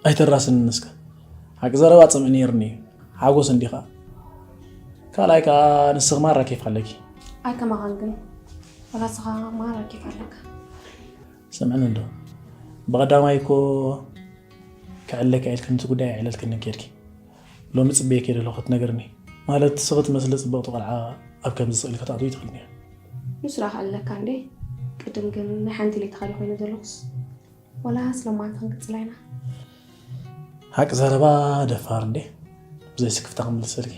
ኣይተራስኒ ንስካ። ሓቂ ዘረባ ጽምኢ ነይርኒ እዩ። ሓጎስ እንዲኻ። ካልኣይ ከኣ ንስኽ ማራ ኬፍ ኣለኪ። ኣይ ከማኻን ግን። ወላ ንስኻ ማራ ኬፍ ኣለካ። ስምዕኒ እንዶ። ብቐዳማይ እኮ ክዕለካ ኢልክን እቲ ጉዳይ ኣዕለልክንን ኬድኪ። ሎሚ ጽበየኪ ዘለኹ ክትነግርኒ። ማለት ስኺ ትመስሊ ጽብቕቲ ቆልዓ ኣብ ከምዚ ስእሊ ከተኣትዊ ትኽእልኒ እያ። ንሱ ደኣ ክዕለካ እንዴ? ቅድም ግን ናይ ሓንቲ ለይቲ ካልእ ኮይነ ዘለኹስ። ወላ ስለ ማንታ ክንቅጽላ ኢና። ሓቂ ዘረባ ደፋር እንዴ? ብዘይ ስክፍታ ክምልሰልኪ።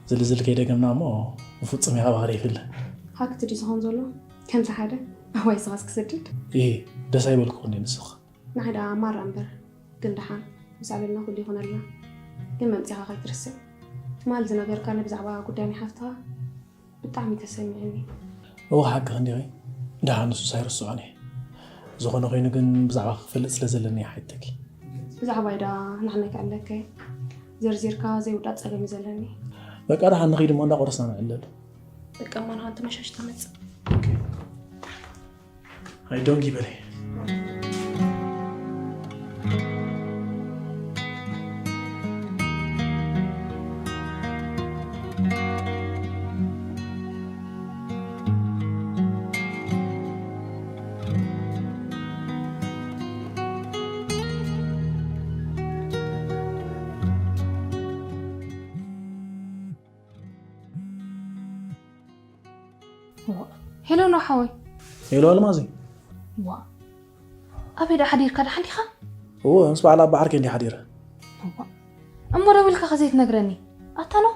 ዝልዝል ከይደገምና እሞ ብፍጹም ኢኻ ባህሪ ይፍለ። ሃክቲ ድዩ ዝኾን ዘሎ? ከምዚ ሓደ? ኣዋይ ስኻስ ክሰድድ? ኢ፣ ደስ ኣይበልኩ እንዴ ንስኽ? ንዓይ ደኣ ማራ እምበር፣ ግን ደሓን፣ ምስ ኣበልና ኩሉ ይኹነልና። ግን መምጺኻ ከይትርስዕ። ትማል ዝነገርካኒ ብዛዕባ ጉዳይ ናይ ሓፍትኻ ብጣዕሚ ተሰሚዑኒ። እወ፣ ሓቅኺ እንዲኺ። ደሓን ንሱስ ኣይርስዖን እየ። ዝኾነ ኮይኑ ግን ብዛዕባኺ ክፈልጥ ስለ ዘለኒ እየ ሓቲተኪ። ብዛዕባይ ደኣ ንዓይ ከዕለካ እየ። ዘርዚርካ ዘይውዳእ ጸገም እዩ ዘለኒ። በቃ ደሓን ንኺድ እሞ እንዳቆረስና ንዕለል። በቃ እሞ ንሓንቲ መሻሽ ተመጽእ። ኦኬ። ሃይ ዶንጊ በለይ። ሄሎ ነው ሓወይ። ሄሎ ኣልማዘይ። ዋ፣ ኣበይ ደኣ ሓዲርካ? ደሓን ዲኻ? እወ፣ ምስ በዓል ኣባ ዓርከይ እንዲየ ሓዲረ። እዋ፣ እሞ ደዊልካ ከ ዘይትነግረኒ? ኣታ ኖ፣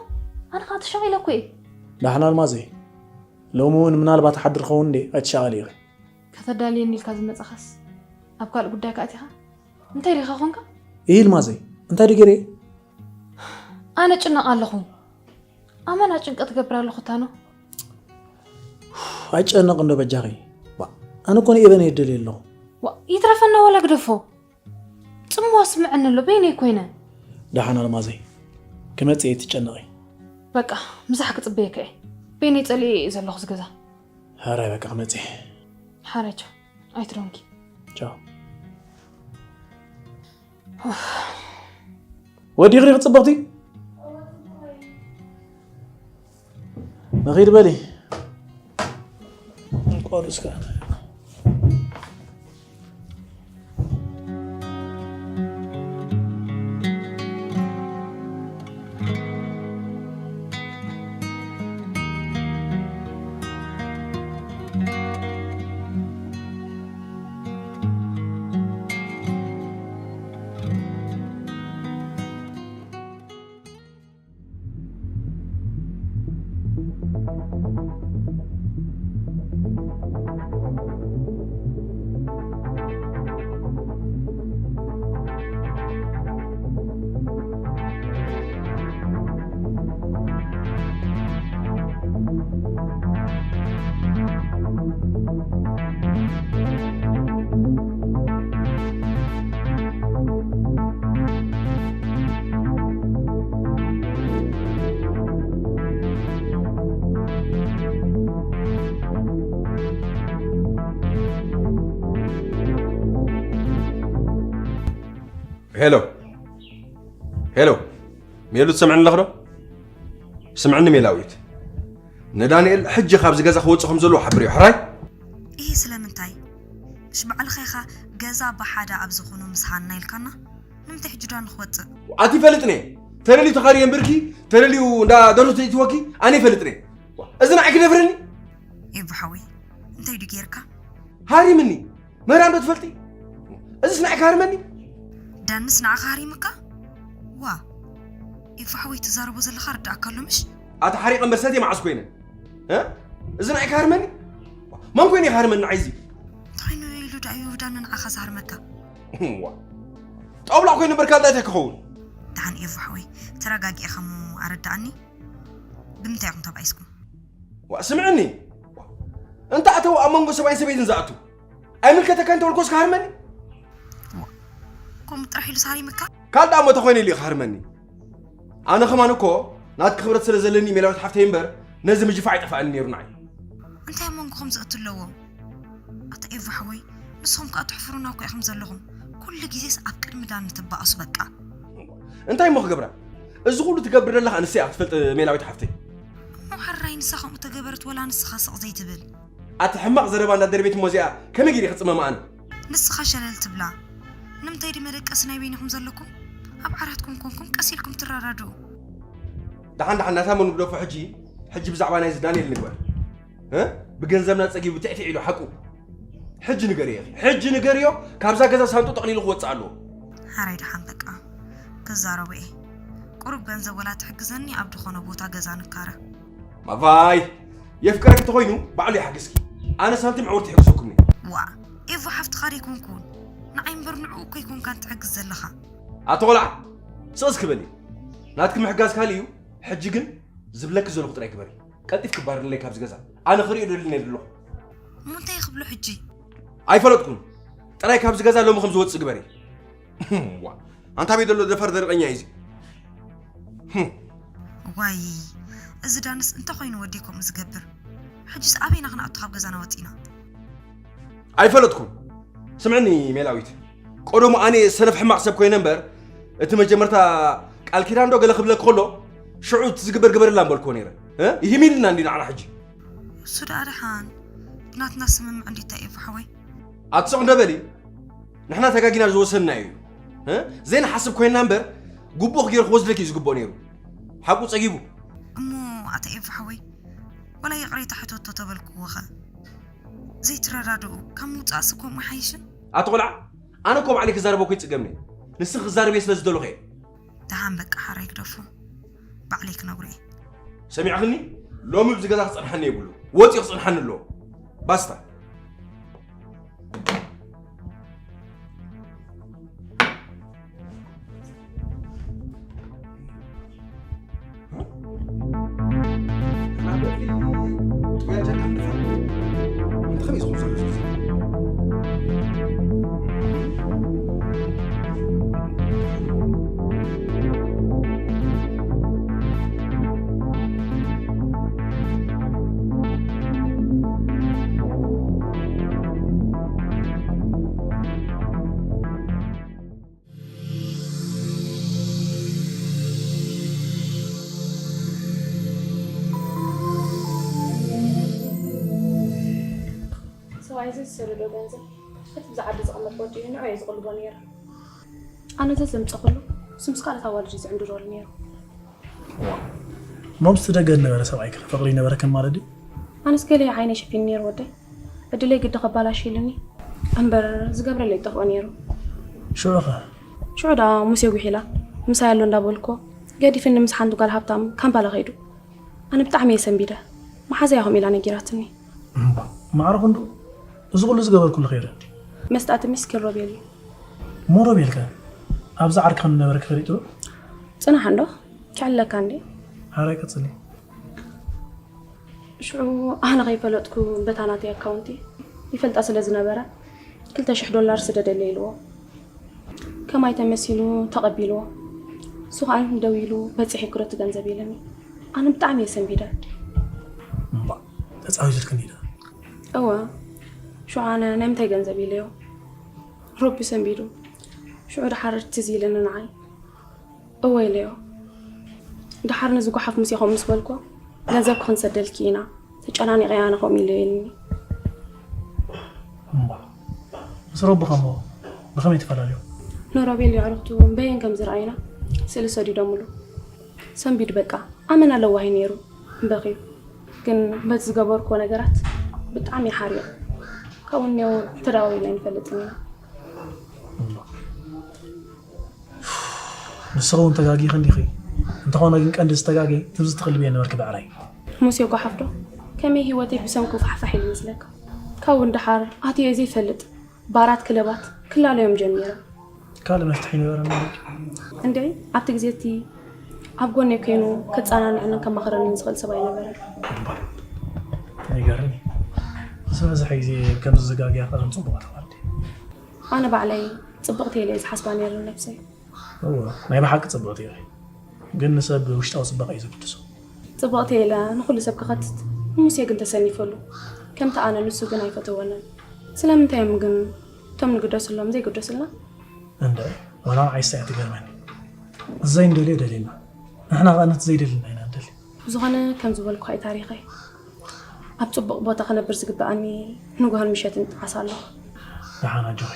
ኣነ ኸኣ ተሻቒለ እኮ እየ። ደሓን ኣልማዘይ፣ ሎሚ እውን ምናልባት እሓድር ኸውን እንዴ? ኣይትሻቐሊ ኢኺ። ከተዳልየኒ ኢልካ ዝመጻኻስ ኣብ ካልእ ጉዳይካ ኣቲኻ? እንታይ ዲኻ ኾንካ? ኢሂ ኣልማዘይ፣ እንታይ ድዩ ገይረ? ኣነ ጭነቕ ኣለኹ። ኣመና ጭንቂ ትገብር ኣለኹ ታኖ። ኣይጨነቕ እንዶ በጃኺ። ዋ፣ ኣነ እኮ ንኤበን እየ ደልየ ኣለኹ። ዋ፣ ይትረፈና ዋላ ግደፎ። ጽምዋ ስምዐኒ ኣሎ፣ በይነይ ኮይነ። ደሓን ኣልማዘይ፣ ክመጽእ እየ፣ ትጨነቒ። በቃ፣ ምሳሕ ክጽበየካ እየ። በይነይ ጸሊኤ እየ ዘለኹ ዝገዛ። ሕራይ በቃ ክመጽእ እየ። ሓራይ ቻው። ኣይትደንጊ። ቻው። ወዲኽሪ ክጽበቕቲ? ንኺድ በሊ። እንቋ ደስ ከኣና። ሄሎ፣ ሄሎ፣ ሜሉ ትሰምዕኒ ኣለኽዶ? ስምዕኒ ሜላዊት፣ ንዳንኤል ሕጂ ካብዚ ገዛ ክወጽእ ከም ዘለዎ ሓብርዮ፣ ሕራይ? ኢሂ፣ ስለምንታይ? ምሽ ባዕልኻ ኢኻ ገዛ ብሓደ ኣብ ዝኾኑ ምስ ሃና ኢልካና? ንምንታይ ሕጂ ዶ ንኽወጽእ? ኣቲ ይፈልጥኒ እየ። ተለልዩ ተኻርየ እምበርኪ፣ ተለልዩ እንዳ ደርሆ ተእትወኪ፣ ኣነ ይፈልጥኒ እየ። እዚ ንዓይ ክደፍረኒ? ኤቡ ሓወይ፣ እንታይ ድዩ ጌርካ? ሃሪምኒ። ምህራም ዶ ትፈልጢ? እዚስ ንዓይ ክሃርመኒ? ዳንስ ንዓኻ ሃሪምካ? ዋ፣ ኤፋ ሓወይ ትዛረቦ ዘለኻ ርዳእካ ኣሎ ምሽ? ኣታ ሓሪቐ እምበር ሰትየ መዓስ ኮይነ? እ? እዚ ንዓይ ክሃርመኒ? መን ኮይኑ እዩ ክሃርመኒ ንዓይ እዚ? እንታይ ኢሉ ደኣ እዩ ዳኒ ንዓኻ ዝሃርመካ? ዋ፣ ጣውላ ኮይኑ እምበር ካልእ እንታይ ክኸውን? ደሓን ኤፋ ሓወይ፣ ተረጋጊእኻ እሞ ኣረዳእኒ። ብምንታይ ኢኹም ተባኢስኩም? ዋ፣ ስምዕኒ። ዋ፣ እንታይ ኣተው ኣብ መንጎ ሰብኣይን ሰበይትን ዝኣቱ? ኣይምልከተካን ተበልኮስ ክሃርመኒ? ከምኡ ጥራሕ ኢሉ ሃሪምካ? ካልእ ደኣ እሞ ተኾይነ ኢሉ እዩ ክሃርመኒ። ኣነ ከማን እኮ ናትኪ ክብረት ስለ ዘለኒ ሜላዊት ሓፍተይ እምበር ነዚ ምጅፋዕ ኣይጠፍኣኒ ነይሩ ንዓይ። እንታይ ኣብ መንጎኹም ዘእቱ ኣለዎ? ኣታ ኤፋ ሓወይ፣ ንስኹም ከኣ ትሕፍሩና እኮ ኢኹም ዘለኹም። ኩሉ ግዜስ ኣብ ቅድሚ ዳኒ ትባኣሱ በቃ። እንታይ እሞ ክገብራ? እዚ ኩሉ ትገብር ዘለኻ ንሳ እያ ክትፈልጥ ሜላዊት ሓፍተይ። እሞ ሓራይ ንሳ ከምኡ ተገበረት ወላ ንስኻ ስቕ ዘይትብል? ኣቲ ሕማቕ ዘረባ እንዳደርቤት እሞ እዚኣ ከመይ ገይረ ክጽመማ ኣነ? ንስኻ ሸለል ትብላ። ንምንታይ ድዩ መደቀሲ ናይ በይንኹም ዘለኩም? ኣብ ዓራትኩም ኮንኩም ቀስ ኢልኩም ትረዳድኡ። ደሓን ደሓን ናታ መኑ ግደፎ ሕጂ። ሕጂ ብዛዕባ ናይዚ ዳንኤል ንግበር። እ? ብገንዘብና ጸጊቡ ትዕትዕ ኢሉ ሓቁ። ሕጂ ንገርዮ ኢኺ። ሕጂ ንገርዮ ካብዛ ገዛ ሳንጡ ጠቕሊሉ ክወጽእ ኣለዎ። ሓራይ ደሓን በቃ ክዛረቦ እየ። ቁሩብ ገንዘብ ወላ ትሕግዘኒ ኣብ ዝኾነ ቦታ ገዛ ንካረ። ማፋይ የፍቅረኪ ተኾይኑ ባዕሉ ይሓግዝኪ። ኣነ ሳንቲም ዕውርቲ ይሕግዘኩም እየ። ዋ ኤፉ ሓፍትኻ ደይኮንኩን ንዓይ እምበር ንዕኡ እኮ ኣይኮንካን ትሕግዝ ዘለኻ። ኣቶ ቆልዓ ስቕ እስኪ በሊ። ናትኪ ምሕጋዝ ካልእ እዩ። ሕጂ ግን ዝብለኪ ዘለኹ ጥራይ ግበሪ። ቀልጢፍኪ ባርርለይ ካብዚ ገዛ። ኣነ ክርእዮ ደልኒ እየ ዘለኹ። እሞ እንታይ ክብሎ ሕጂ? ኣይፈለጥኩን። ጥራይ ካብዚ ገዛ ሎሚ ከም ዝወፅእ ግበሪ። ዋ፣ ኣንታ ቤት ዘሎ ደፋር ደርቀኛ እዩ እዚ። ህም። ዋይ እዚ ዳንስ እንተ ኮይኑ ወዲ ከምኡ ዝገብር። ሕጂስ ኣበይና ክንኣቱ ካብ ገዛና ወፂና? ኣይፈለጥኩን። ስምዕኒ ሜላዊት፣ ቀደሙ ኣነ ሰነፍ ሕማቕ ሰብ ኮይነ እምበር እቲ መጀመርታ ቃል ኪዳን ዶ ገለ ክብለኪ ከሎ ሽዑ እቲ ዝግበር ግበርላ ምበልክዎ ነይረ። እ? ይህም ኢልና እንዲ ንዓና ሕጂ። እሱ ደኣ ደሓን ናትና ስምምዕ እንዲታ ኤፉ ሓወይ። ኣትስቕ እንደ በሊ። ንሕና ተጋጊና ዝወሰንናዮ እዩ። እ? ዘይንሓስብ ኮይንና እምበር ግቡእ ገይሩ ክወስደልኪ እዩ ዝግብኦ ነይሩ። ሓቁ ጸጊቡ። እሞ ኣታ ኤፉ ሓወይ፣ ዋላ ይቕሬታ ሕተቶ ተበልክዎ ኸ? ዘይትረዳድኡ ካብ ምውጻእሲ ከምኡ ኣይሓይሽን? ኣቲ ቆልዓ፣ ኣነ እኮ ባዕለይ ክዛረበ እኮ ይጽገምኒ። ንስኺ ክዛረብ እየ ስለ ዝደለኹ እየ። ደሓን በቃ ሓራይ ግደፎ፣ ባዕለይ ክነግሮ እየ። ሰሚዕኽኒ? ሎሚ ኣብዚ ገዛ ክጸንሓኒ የብሉ። ወጺኡ ክጸንሓኒ ኣለዎ። ባስታ። ሰብኣይ እዚ ዝሰደዶ ገንዘብ እቲ ብዛ ዓዲ ዝቕመጥ ወዲ እዩ፣ ንዑ እየ ዝቕልቦ ነይረ። ኣነ ዘዘምፀኹሉ ስምስ ካልኦት ኣዋልድ እዩ ዝዕንድረሉ ነይሩ። ሞምስ ደገ ዝነበረ ሰብኣይ ከ ፍቕሪ ይነበረክን ማለት ድዩ? ኣነስ ገለ ዓይነይ ሸፊኑ ነይሩ ወደይ። ዕድለይ ግዲ ከባላሽ ኢሉኒ እምበር ዝገብረለይ ጠፍኦ ነይሩ። ሽዑ ኸ? ሽዑ ደኣ ሙሴ ጉሒላ ምሳይ ኣሎ እንዳበልኮ ገዲፍኒ ምስ ሓንቲ ጓል ሃብታም ካምፓላ ከይዱ። ኣነ ብጣዕሚ እየ ሰንቢደ። መሓዛያ ከምኡ ኢላ ነጊራትኒ። እምባ ማዕረ ክንዱ እዚ ኩሉ ዝገበርኩሉ ከይረ። መስጣቲ ሚስኪን ሮቤል እዩ። እሞ ሮቤል ከ ኣብዛ ዓርኪ ከም ዝነበረ ክፈልጥ ዶ? ጽናሕ እንዶ ክዕለካ እንዴ። ሓራይ ቀጽሊ። ሽዑ ኣነ ከይፈለጥኩ በታ ናተይ ኣካውንቲ ይፈልጣ ስለ ዝነበረ ክልተ ሽሕ ዶላር ስደደለይ ኢልዎ። ከማይ ተመሲሉ ተቐቢልዎ። እሱ ኸኣ ደዊሉ በጺሐ ክረቱ ገንዘብ ኢልኒ። ኣነ ብጣዕሚ እየ ሰንቢደ። እምባ ተጻዊቱልክኒ ዶ? እወ። ሽዑ ኣነ ናይ ምንታይ ገንዘብ ኢለዮ። ሮቢ ሰንቢዱ። ሽዑ ደሓር ትዝ ኢልኒ ንዓይ። እወ ኢለዮ። ደሓር ነዚ ጓሓፍ ሙሴ ከምኡ ምስ በልኮ ገንዘብ ክንሰደልኪ ኢና ተጨናኒቐ ኣነ ከምኡ ኢለዮ ኢልኒ። እምባ ምስ ረቢ ከሞ ብኸመይ ትፈላለዩ? ንሮቤል የዕሩኽቱ በየን ከም ዝረኣዩና ስእሊ ሰዲዶምሉ። ሰንቢዱ በቃ ኣመና ለዋህ እዩ ነይሩ። በኺዩ ግን በቲ ዝገበርክዎ ነገራት ብጣዕሚ እዩ ሓሪቑ። ካብኡ እኒኦ ተደዋዊልና ኣይንፈልጥን ኢና። ንስኺ እውን ተጋጊኺ እንዲኺ። እንተኾነ ግን ቀንዲ ዝተጋገየ ትብዚ ትኽልብየ ነበርኪ ብዕራይ። ሙሴ ጓሓፍዶ ከመይ ህይወተይ ብሰንኩ ፋሕፋሕ ኢሉ ይመስለካ? ካብኡ ንደሓር ኣትዮ ዘይፈልጥ ባራት ክለባት ክላለዮም ጀሚሮም። ካልእ መፍትሒ ነበረ ማለት እዩ። እንዴ ኣብቲ ግዜ እቲ ኣብ ጎነይ ኮይኑ ከጻናንዕንን ከማኽረንን ዝኽእል ሰብ ኣይነበረን። እምበር ይገርም እዩ። ዝበዝሐ ግዜ ከምዚ ዝጋግያ ከረን ጽቡቕ ተዋልዲ። ኣነ ባዕለይ ጽብቕቲ ኢለ እየ ዝሓስባ ነይረ ነብሰይ። እወ ናይ ብሓቂ ጽብቕቲ ኢኺ። ግን ንሰብ ውሽጣዊ ጽባቐ እዩ ዘገድሶ። ጽብቕቲ ኢለ ንኹሉ ሰብ ክኸትት ንሙሴ ግን ተሰኒፈሉ። ከምቲ ኣነ ንሱ ግን ኣይፈተወንን። ስለምንታይ እዮም ግን እቶም ንግደሰሎም ዘይግደሱልና? እንደ ዋላ ንዓይሳ እያ ትገርመኒ። እዘይ እንደልዮ ደሊና ንሕና ከኣ ነቲ ዘይደልና ኢና እንደሊ። ብዝኾነ ከም ዝበልኩኻ እዩ ታሪኸይ። ኣብ ጽቡቕ ቦታ ክነብር ዝግበኣኒ ንግሆን ምሸትን ይጠዓስ ኣለኹ። ደሓን ኣጆኺ።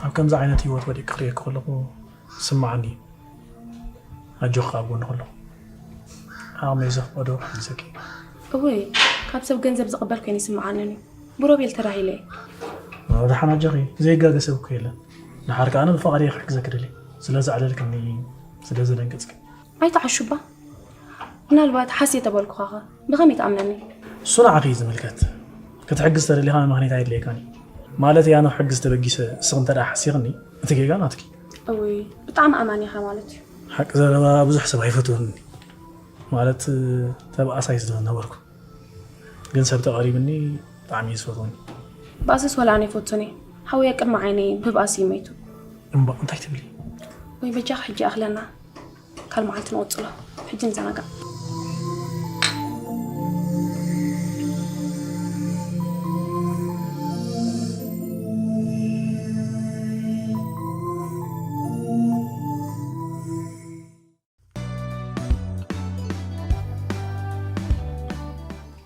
ኣብ ከምዚ ዓይነት ህይወት ወዲቕኪ ክርእየኪ ከለኹ ዝስምዓኒ እዩ። ኣጆኺ ኣብ ጎንኺ ኣለኹ። ዓቕመይ ዘፍቀዶ ክሕግዘኪ። እወ ካብ ሰብ ገንዘብ ዝቕበል ኮይኑ ይስምዓኒ እዩ። ብሮቤል ተዳሂለ እየ። ደሓን ኣጆኺ ዘይጋገ ሰብ እኮ የለን። ደሓር ከኣ ኣነ ብፍቓደይ ክሕግዘኪ ደልየ። ስለ ዘዕለልክኒ፣ ስለ ዘደንገጽክኒ። ኣይትዓሹባ። ምናልባት ሓስየ ተበልኩኻኸ ብኸመይ ትኣምነኒ? እሱ ንዓኺ እዩ ዝምልከት። ክትሕግዝ ተደሊኻ ምኽንያት ኣየድልየካን እዩ። ማለት እያ ንኽሕግዝ ተበጊሰ እስኺ እንተ ደኣ ሓሲኽኒ እቲ ጌጋ ናትኪ። እውይ ብጣዕሚ ኣማኒ ኢኻ ማለት እዩ። ሓቂ ዘረባ ብዙሕ ሰብ ኣይፈትወኒ። ማለት ተባኣሳይ ስለ ዝነበርኩ። ግን ሰብ ተቐሪብኒ ብጣዕሚ እዩ ዝፈትወኒ። ባእስስ ወላ ኣነ ይፈቱኒ። ሓውየ ቅድሚ ዓይነይ ብባእሲ እዩ መይቱ። እምባእ እንታይ ትብሊ? ወይ በጃኻ ሕጂ ኣኽለና። ካልእ መዓልቲ ንቕጽሎ። ሕጂ ንዘናጋዕ።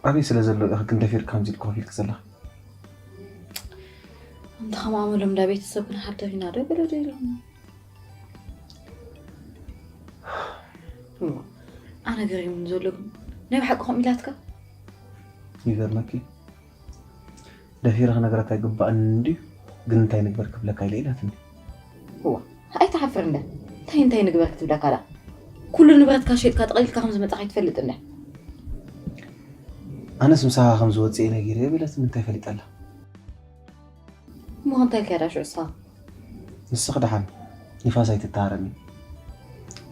ኣበይ ስለ ዘሎ ኢኺ ግን ደፊርካ ከምዚ ኢልካ ኮፍ ኢልኪ ዘለኺ? እንተ ኸማመሎም እንዳ ቤተሰብ ክንሓድር ኢና ዶ ገለ ዶ ኢሎም? እሞ፣ ኣነ ገሪሙኒ ዘሎ ግን ናይ ብሓቂ ከምኡ ኢላትካ? ይገርመኪ፣ ደፊረ ክነግረካ ኣይግባእን እንድዩ፣ ግን እንታይ ንግበር ክብለካ ኢለ ኢላትኒ። እዋ፣ ኣይትሓፍር እንደ እንታይ እንታይ ንግበር ክትብለካ ደኣ? ኩሉ ንብረትካ ሸይጥካ ጠቕሊልካ ከም ዝመጻኻ ኣይትፈልጥ እንደ? ኣነስ ምሳኻ ከም ዝወጽእ እየ ነጊረዮ በለትኒ፣ እንታይ ፈሊጠላ? እሞ እንታይ ከይዳ ሽዑ ንስኻ? ንስኺ ደሓን ንፋስ ኣይትተሃረሚ።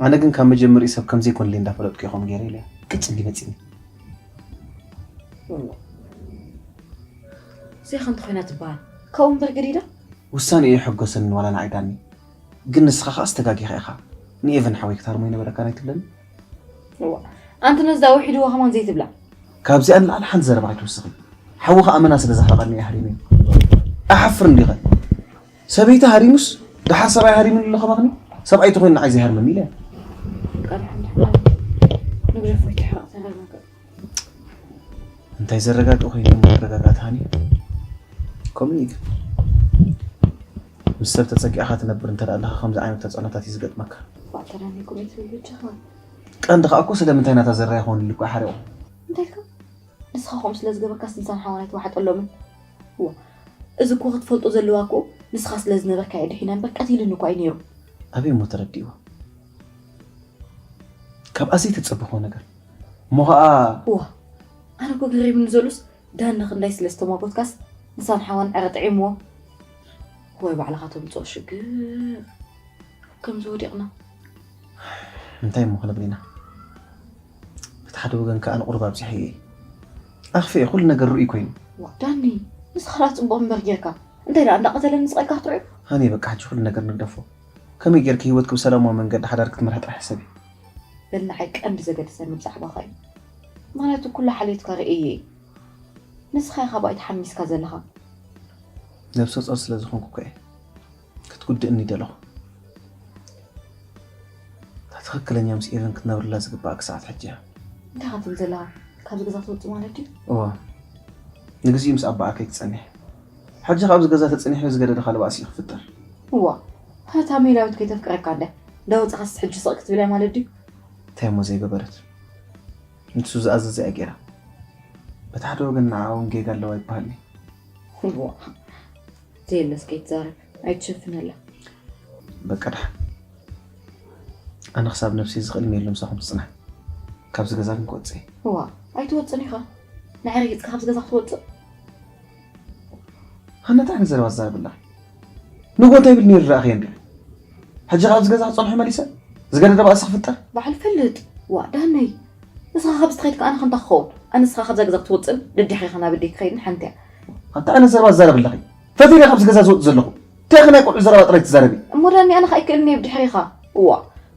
ኣነ ግን ካብ መጀመሪኡ ሰብ ከም ዘይኮንለይ እንዳፈለጥኩ እየ ከምኡ ገይረ ኢለያ። ቅጭ እንዲ መጺኒ። እሞ ዘይኻ እንተኾይና ትበሃል። ካብኡ እምበር ገዲዳ? ውሳኔኡ የሐጎሰኒ ዋላ ንዓይ ዳኒ። ግን ንስኻ ኸኣ ዝተጋጊኻ ኢኻ። ንኤቨን ሓወይ ክትሃርሞ ኣይነበረካን ኣይትብለኒ? እዋ፣ ኣንቲ ነዛ ውሒድዋ ከማን ዘይትብላ። ካብዚኣ ንላዕሊ ሓንቲ ዘረባ ኣይትውስኺ። ሓውኻ ኣመና ስለ ዘሕረቐኒ እየ ሃሪመዮ። ኣይሓፍርን ዲኸ? ሰበይቲ ሃሪሙስ ደሓር ሰብኣይ ሃሪሙኒ ኣሎ ከማኽኒ? ሰብኣይ ተኾይኑ ንዓይ ዘይሃርመኒ ኢለ። ቃል ሓንቲ ሓማም ንግደፎ ይትሕረቕ ተረጋጋ። እንታይ ዘረጋግእ ኮይኑ እሞ ክረጋጋእ ተሃንዩ? ከምኡ እዩ ግን። ምስ ሰብ ተጸጊዕኻ ትነብር እንተ ደኣ ኣለኻ ከምዚ ዓይነት ተጽዕኖታት እዩ ዝገጥመካ። ባዕተራኒ ቁመት ብልጅኻ። ቀንዲ ከኣ እኮ ስለምንታይ ናታ ዘራይ ኾንሉ እኮ ሓሪቑ። እንታይ ኢልካ? ንስኻ ከምኡ ስለ ዝገበርካስ ንሳን ሓዋን ኣይተዋሕጠሎምን። እዋ፣ እዚ እኮ ክትፈልጦ ዘለዋ እኮ ንስኻ ስለ ዝነበርካ እየ ድሒነ እምበር ቀቲልኒ እኮ እዩ ነይሩ። ኣበይ እሞ ተረዲእዋ? ካብኣ ዘይተጸበኾ ነገር። እሞ ኸኣ እዋ፣ ኣነ እኮ ገሪሙኒ ዘሉስ ዳኒ ክንዳይ ስለ ዝተማጎትካስ ንሳን ሓዋን ዕረ ጥዒምዎ። ወይ ባዕልኻ ተምጽኦ ሽግር። ከምዚ ወዲቕና። እንታይ እሞ ክንብል ኢና? በቲ ሓደ ወገን ከኣ ንቑሩብ ኣብዚሐ እየ። ኣኽፊኤ ኩሉ ነገር ርኡይ ኮይኑ። ዋ፣ ዳኒ፣ ንስኻ ደኣ ጽቡቕ እምበር ጌርካ። እንታይ ደኣ እንዳቐተለኒ ስቕ ኢልካ ክትሪኦ? ሃኒ፣ በቃ ሕጂ ኩሉ ነገር ንግደፎ። ከመይ ጌርኪ ህይወትኪ ብሰላማዊ መንገዲ ሓዳር ክትመርሒ ጥራሕ ሕሰቢ። በል ንዓይ ቀንዲ ዘገድሰኒ ብዛዕባኻ እዩ። ምኽንያቱ ኩሉ ሓልዮትካ ርእየዮ እየ። ንስኻ ኢኻ ብኣይ ተሓሚስካ ዘለኻ። ነብሰ ጾር ስለ ዝኾንኩ እኮ እየ ክትጉድእኒ ደለኹ። እታ ትኽክለኛ ምስ ኤቨን ክትነብርላ ዝግባኣኪ ሰዓት ሕጂ እያ። እንታይ ኢኻ ትብል ዘለኻ? ካብዚ ገዛ ትወጽእ ማለት ድዩ? እዋ። ንግዚኡ ምስ ኣባኣ ከይትጸንሒ። ሕጂ ካብዚ ገዛ ተጸኒሑ ዝገደደ ካልእ ባእሲ እዩ ክፍጠር። እዋ። እታ ሜላዊት ከይተፍቅረካ እንደ እንዳወጻኻስ ሕጂ ስቕ ክትብል እያ ማለት ድዩ? እንታይ እሞ ዘይገበረት? ንሱ ዝኣዘዘ እያ ገይራ። በቲ ሓደ ወገን ንዓኣ እውን ጌጋ ኣለዋ ይበሃል እዩ። ዋ፣ ዘየለስ ከይትዛረብ ኣይትሸፍነላ። በቃ ደሓን። ኣነ ክሳብ ነብሰይ ዝኽእል ሜሎ ምሳኹም ትጽናሕ። ካብዚ ገዛ ግን ክወጽእ እየ። ዋ፣ ኣይትወጽን ኢኻ። ንዓይ ረጊጽካ ካብዚ ገዛ ክትወጽእ? ሃና እንታይ ዓይነት ዘረባ ትዛረቢ ኣለኺ? ንጎ እንታይ ይብል ነይሩ ረኣኺ እንዲ? ሕጂ ከ ኣብዚ ገዛ ክጸንሑ መሊሰ? ዝገደደ ባእሲ ክፍጠር? በዓል ፈልጥ። ዋ፣ ዳነይ። ንስኻ ካብዚ ትኸይድ ከኣ ኣነ ከ እንታይ ክኸውን? ኣነ ንስኻ ካብዛ ገዛ ክትወጽእን ደድሕሪኻ ናብ ኣደይ ክኸይድን ሓንቲ እያ። ኣንታ ኣነ ዘረባ ትዛረቢ ኣለኺ? ፈቲረ ካብዚ ገዛ ዝወጽእ ዘለኹ። እንታይ ኢኺ ናይ ቆልዑ ዘረባ ጥራይ ትዛረቢ? እሞ ዳኒ ኣነ ከኣ ኣይክእልን እየ ብድሕሪኻ። እዋ፣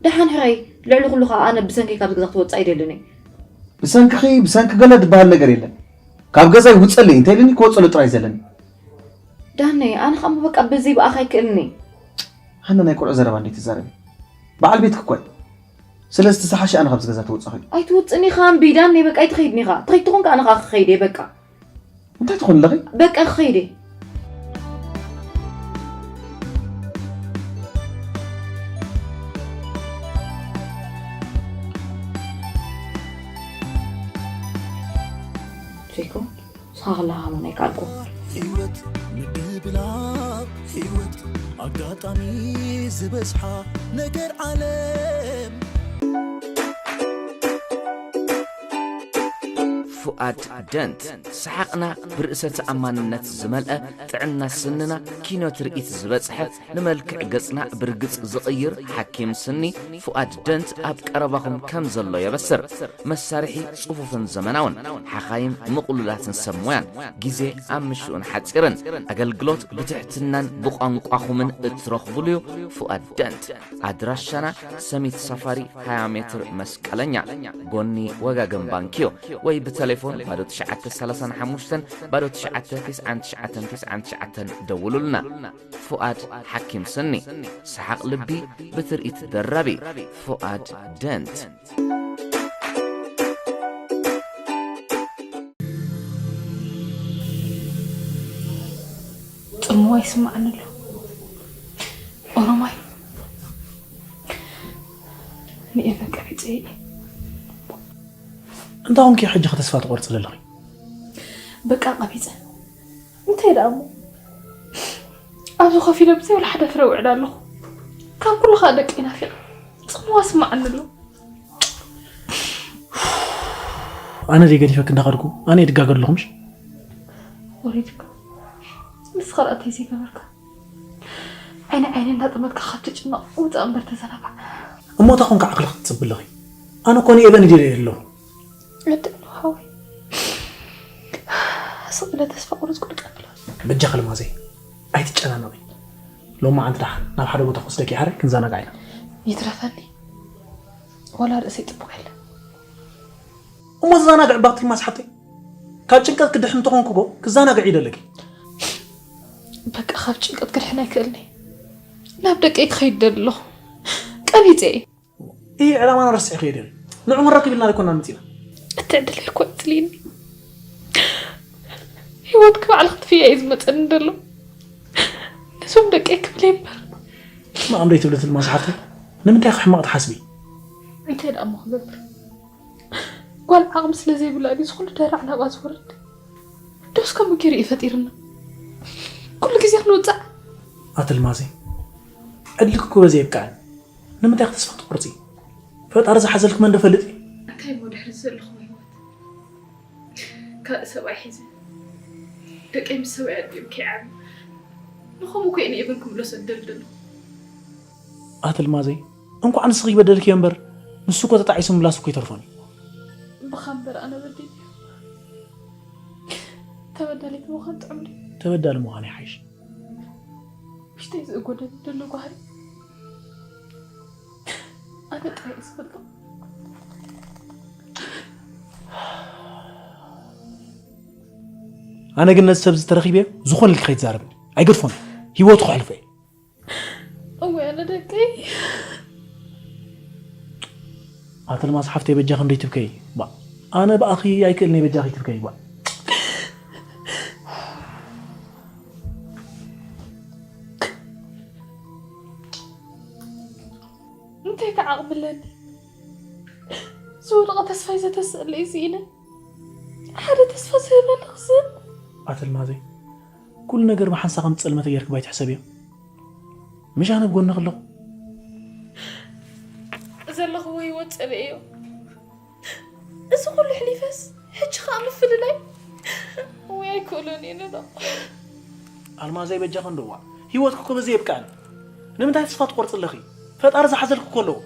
ደሓን ሕራይ፣ ልዕሊ ኩሉ ከኣ ኣነ ብሰንከይ ካብዚ ገዛ ክትወጽእ ኣይደልን እየ። ብሰንክኺ፣ ብሰንኪ ገለ ዝበሃል ነገር የለን። ካብ ገዛይ ውጸለይ እንተ ኢልኒ ክወጸሉ ጥራይ ዘለኒ። ዳኒ፣ ኣነ ከኣ እሞ በቃ በዚ ብኣኻ ኣይክእልን እየ። ሃና ናይ ቆልዑ ዘረባ እንዴት ትዛረቢ? በዓል ቤትኪ እኮ እየ። ስለዚ እቲ ዝሓሸ ኣነ ካብዚ ገዛ ተወጻኺ። ኣይትወጽእን ኢኻ እምቢ ዳኒ፣ በቃ ኣይትኸይድን ኢኻ። ትኸይድ ትኾን ከኣ ኣነ ከኣ ክኸይድ እየ በቃ። እንታይ ትኾን ኣለኺ? በቃ ክኸይድ እየ። ሴኮ፣ ንስኻ ከለኻ ከማን ኣይከኣልኩ። ህይወት ምድብላቕ ህይወት ኣጋጣሚ ዝበዝሓ ነገር ዓለም። ፉኣድ ደንት፣ ሰሓቕና ብርእሰ ተኣማንነት ዝመልአ፣ ጥዕና ስንና ኪኖ ትርኢት ዝበጽሐ፣ ንመልክዕ ገጽና ብርግጽ ዝቕይር ሓኪም ስኒ ፉኣድ ደንት ኣብ ቀረባኹም ከም ዘሎ የበስር። መሳርሒ ጽፉፍን ዘመናውን፣ ሓኻይም ምቕሉላትን ሰብ ሞያን፣ ግዜ ኣብ ምሽኡን ሓጺርን፣ ኣገልግሎት ብትሕትናን ብቋንቋኹምን እትረኽቡሉ'ዩ። ፉኣድ ደንት። ኣድራሻና ሰሚት ሳፋሪ ሃያ ሜትር መስቀለኛ፣ ጎኒ ወጋገን ባንክ'ዩ። ወይ ብተሌፎን ባዶ ትሽዓተ ሰላሳን ሓሙሽተን ባዶ ትሽዓተ ትስዓን ትሽዓተን ትስዓን ትሽዓተን ደውሉልና። ፉኣድ ሓኪም ስኒ፣ ሰሓቕ ልቢ ብትርኢት ደራቢ። ፉኣድ ደንት። ጽምዋ ይስምዓኒ ኣሎ። ኦሮማይ፣ ንኤቨን ቀቢጸ እየ። እንታይ ኮንኪ ሕጂ ተስፋ ትቖርጺ ዘለኺ? በቃ ቀቢጸ። እንታይ ደኣ እሞ? ኣብዚ ኮፍ ኢለ ብዘይ ወላ ሓደ ፍረ ውዕል ኣለኹ። ካብ ኩሉ ከኣ ደቀይ ናፊቐ። ጽምዋ ይስምዓኒ ኣሎ። ኣነ ደይ ገዲፈኪ እንዳኸድኩ፣ ኣነ እየ ድጋገ ኣለኹ ምሽ? ወሪድካ። ንስኻ ደኣ እንታይ ዘይገበርካ? ዓይኒ ዓይኒ እንዳጠመትካ ካብ ትጭነቕ ውጻእ እምበር ተዘናጋዕ። እሞ እንታይ ኮንካ ዓቕሊ ክትጽቢ ኣለኺ? ኣነ እኮ ንኤቨን ይደልየ ኣለኹ። ዕድል ነው ሓወይ። ስቕ ኢለ ተስፋ ቁረጽኩ ድቀብል። በጃኺ ኣልማዘይ፣ ኣይትጨናነቒ። ሎማዓንቲ ደሓን ናብ ሓደ ቦታ ክወስደኪ እየ፣ ሓራይ ክንዘናጋዕ ኢና። ይትረፈኒ። ዋላ ርእሰይ ጽቡቕ የለን። እሞ ተዘናግዒ እባ ኣቲ ኣልማዝ ሓብተይ። ካብ ጭንቀት ክድሕን እንተኾንኩ እኮ ክዘናግዕ እዩ ደለኪ። በቃ ካብ ጭንቀት ክድሕን ኣይክእልን እየ። ናብ ደቀይ ክኸይድ ደሊ ኣለኹ። ቀቢጸ እየ። ይህ ዕላማና ረስዒ ከይደ ንዑ ክንረክብ ኢልና ኣይኮናን መፂና። እቲ ዕድለይ እኮ ይፅልየኒ። ህይወት ክባዕል ክትፍያ እዩ ዝመፀኒ ዘሎ። ነዞም ደቀይ ክብል እየ እምበር። ሕማቕ እምበይ ትብሊ ኣቲ ኣልማዝ ሓፍተይ? ንምንታይ ኢኺ ሕማቕ ትሓስቢ? እንታይ ደኣ እሞ ክገብር? ጓል ዓቕሚ ስለ ዘይብላ ድዩ ዝኹሉ ደራዕ ናብኣ ዝወርድ? ዶስ ከምኡ ገይሩ እዩ ፈጢርና? ኩሉ ግዜ ክንውጻዕ? ኣቲ ኣልማዘይ፣ ዕድልኪ እኮ በዚ ኣይብቅዕን። ንምንታይ ኢኺ ተስፋ ትቆርጺ? ፈጣሪ ዝሓዘልኪ መን ዶ ፈልጥ እዩ? እንታይ እሞ ድሕሪ ዘለኹም ህይወት? ካልእ ሰብኣይ ሒዘ፣ ደቀይ ምስ ሰብኣይ ኣዲኦም ከይዓብዩ፣ ንኸምኡ እኮ እየ ንኤቨን ክምለሶ ዝደሊ ዘለኹ። ኣቲ ኣልማዘይ፣ እንኳዕ ንስኺ በደልክዮ እምበር፣ ንሱ እኮ ተጣዒሱ ምላስ እኮ ይተርፎን እዩ። ብኻ እምበር ኣነ በዲለዮ? ተበዳሊት ምዃን ጥዑም ድዩ? ተበዳሊ ምዃን ይሓይሽ። ውሽጠይ ዝእጎደኒ ዘሎ ጓህሪ ኣነ ጥራይ እየ ዝፈልጦ። ኣነ ግን ነዚ ሰብ እዚ ተረኺበዮ ዝኾነ ኢልኪ ከይትዛረብኒ። ኣይገድፎን። ህይወቱ ከሕልፎ እየ። እወ ኣነ ደቀይ። ኣቲ ኣልማዝ ሓፍተይ በጃኺ እንዶ ይትብከይ። ባ፣ ኣነ ብኣኺ ኣይክእልን እየ በጃኺ ይትብከይ። ባ። እንታይ ከ ዓቕሚ ኣለኒ? ዝወደቐ ተስፋይ ዘተስእለይ ስኢነ። ሓደ ተስፋ ዝህበኒ ክስእን። ኣቲ ኣልማዘይ፣ ኩሉ ነገር ብሓንሳ ከም ዝጸልመተ ጌርኪ ባይትሕሰብዮ። ምሽ ኣነ ኣብ ጎንኺ ኣለኹ። ዘለኽዎ ህይወት ጸልእዮ። እዚ ኩሉ ሕሊፈስ ሕጂ ከዓ ምፍልላይ ወይ ኣይክእሎን እየ ንዶ ኣልማዘይ በጃኺ እንደዋ ህይወትኪ እኮ በዚ የብቅዐን። ንምንታይ ተስፋ ትቆርፂ ኣለኺ? ፈጣሪ ዝሓዘልኪ እኮ ኣለዎ።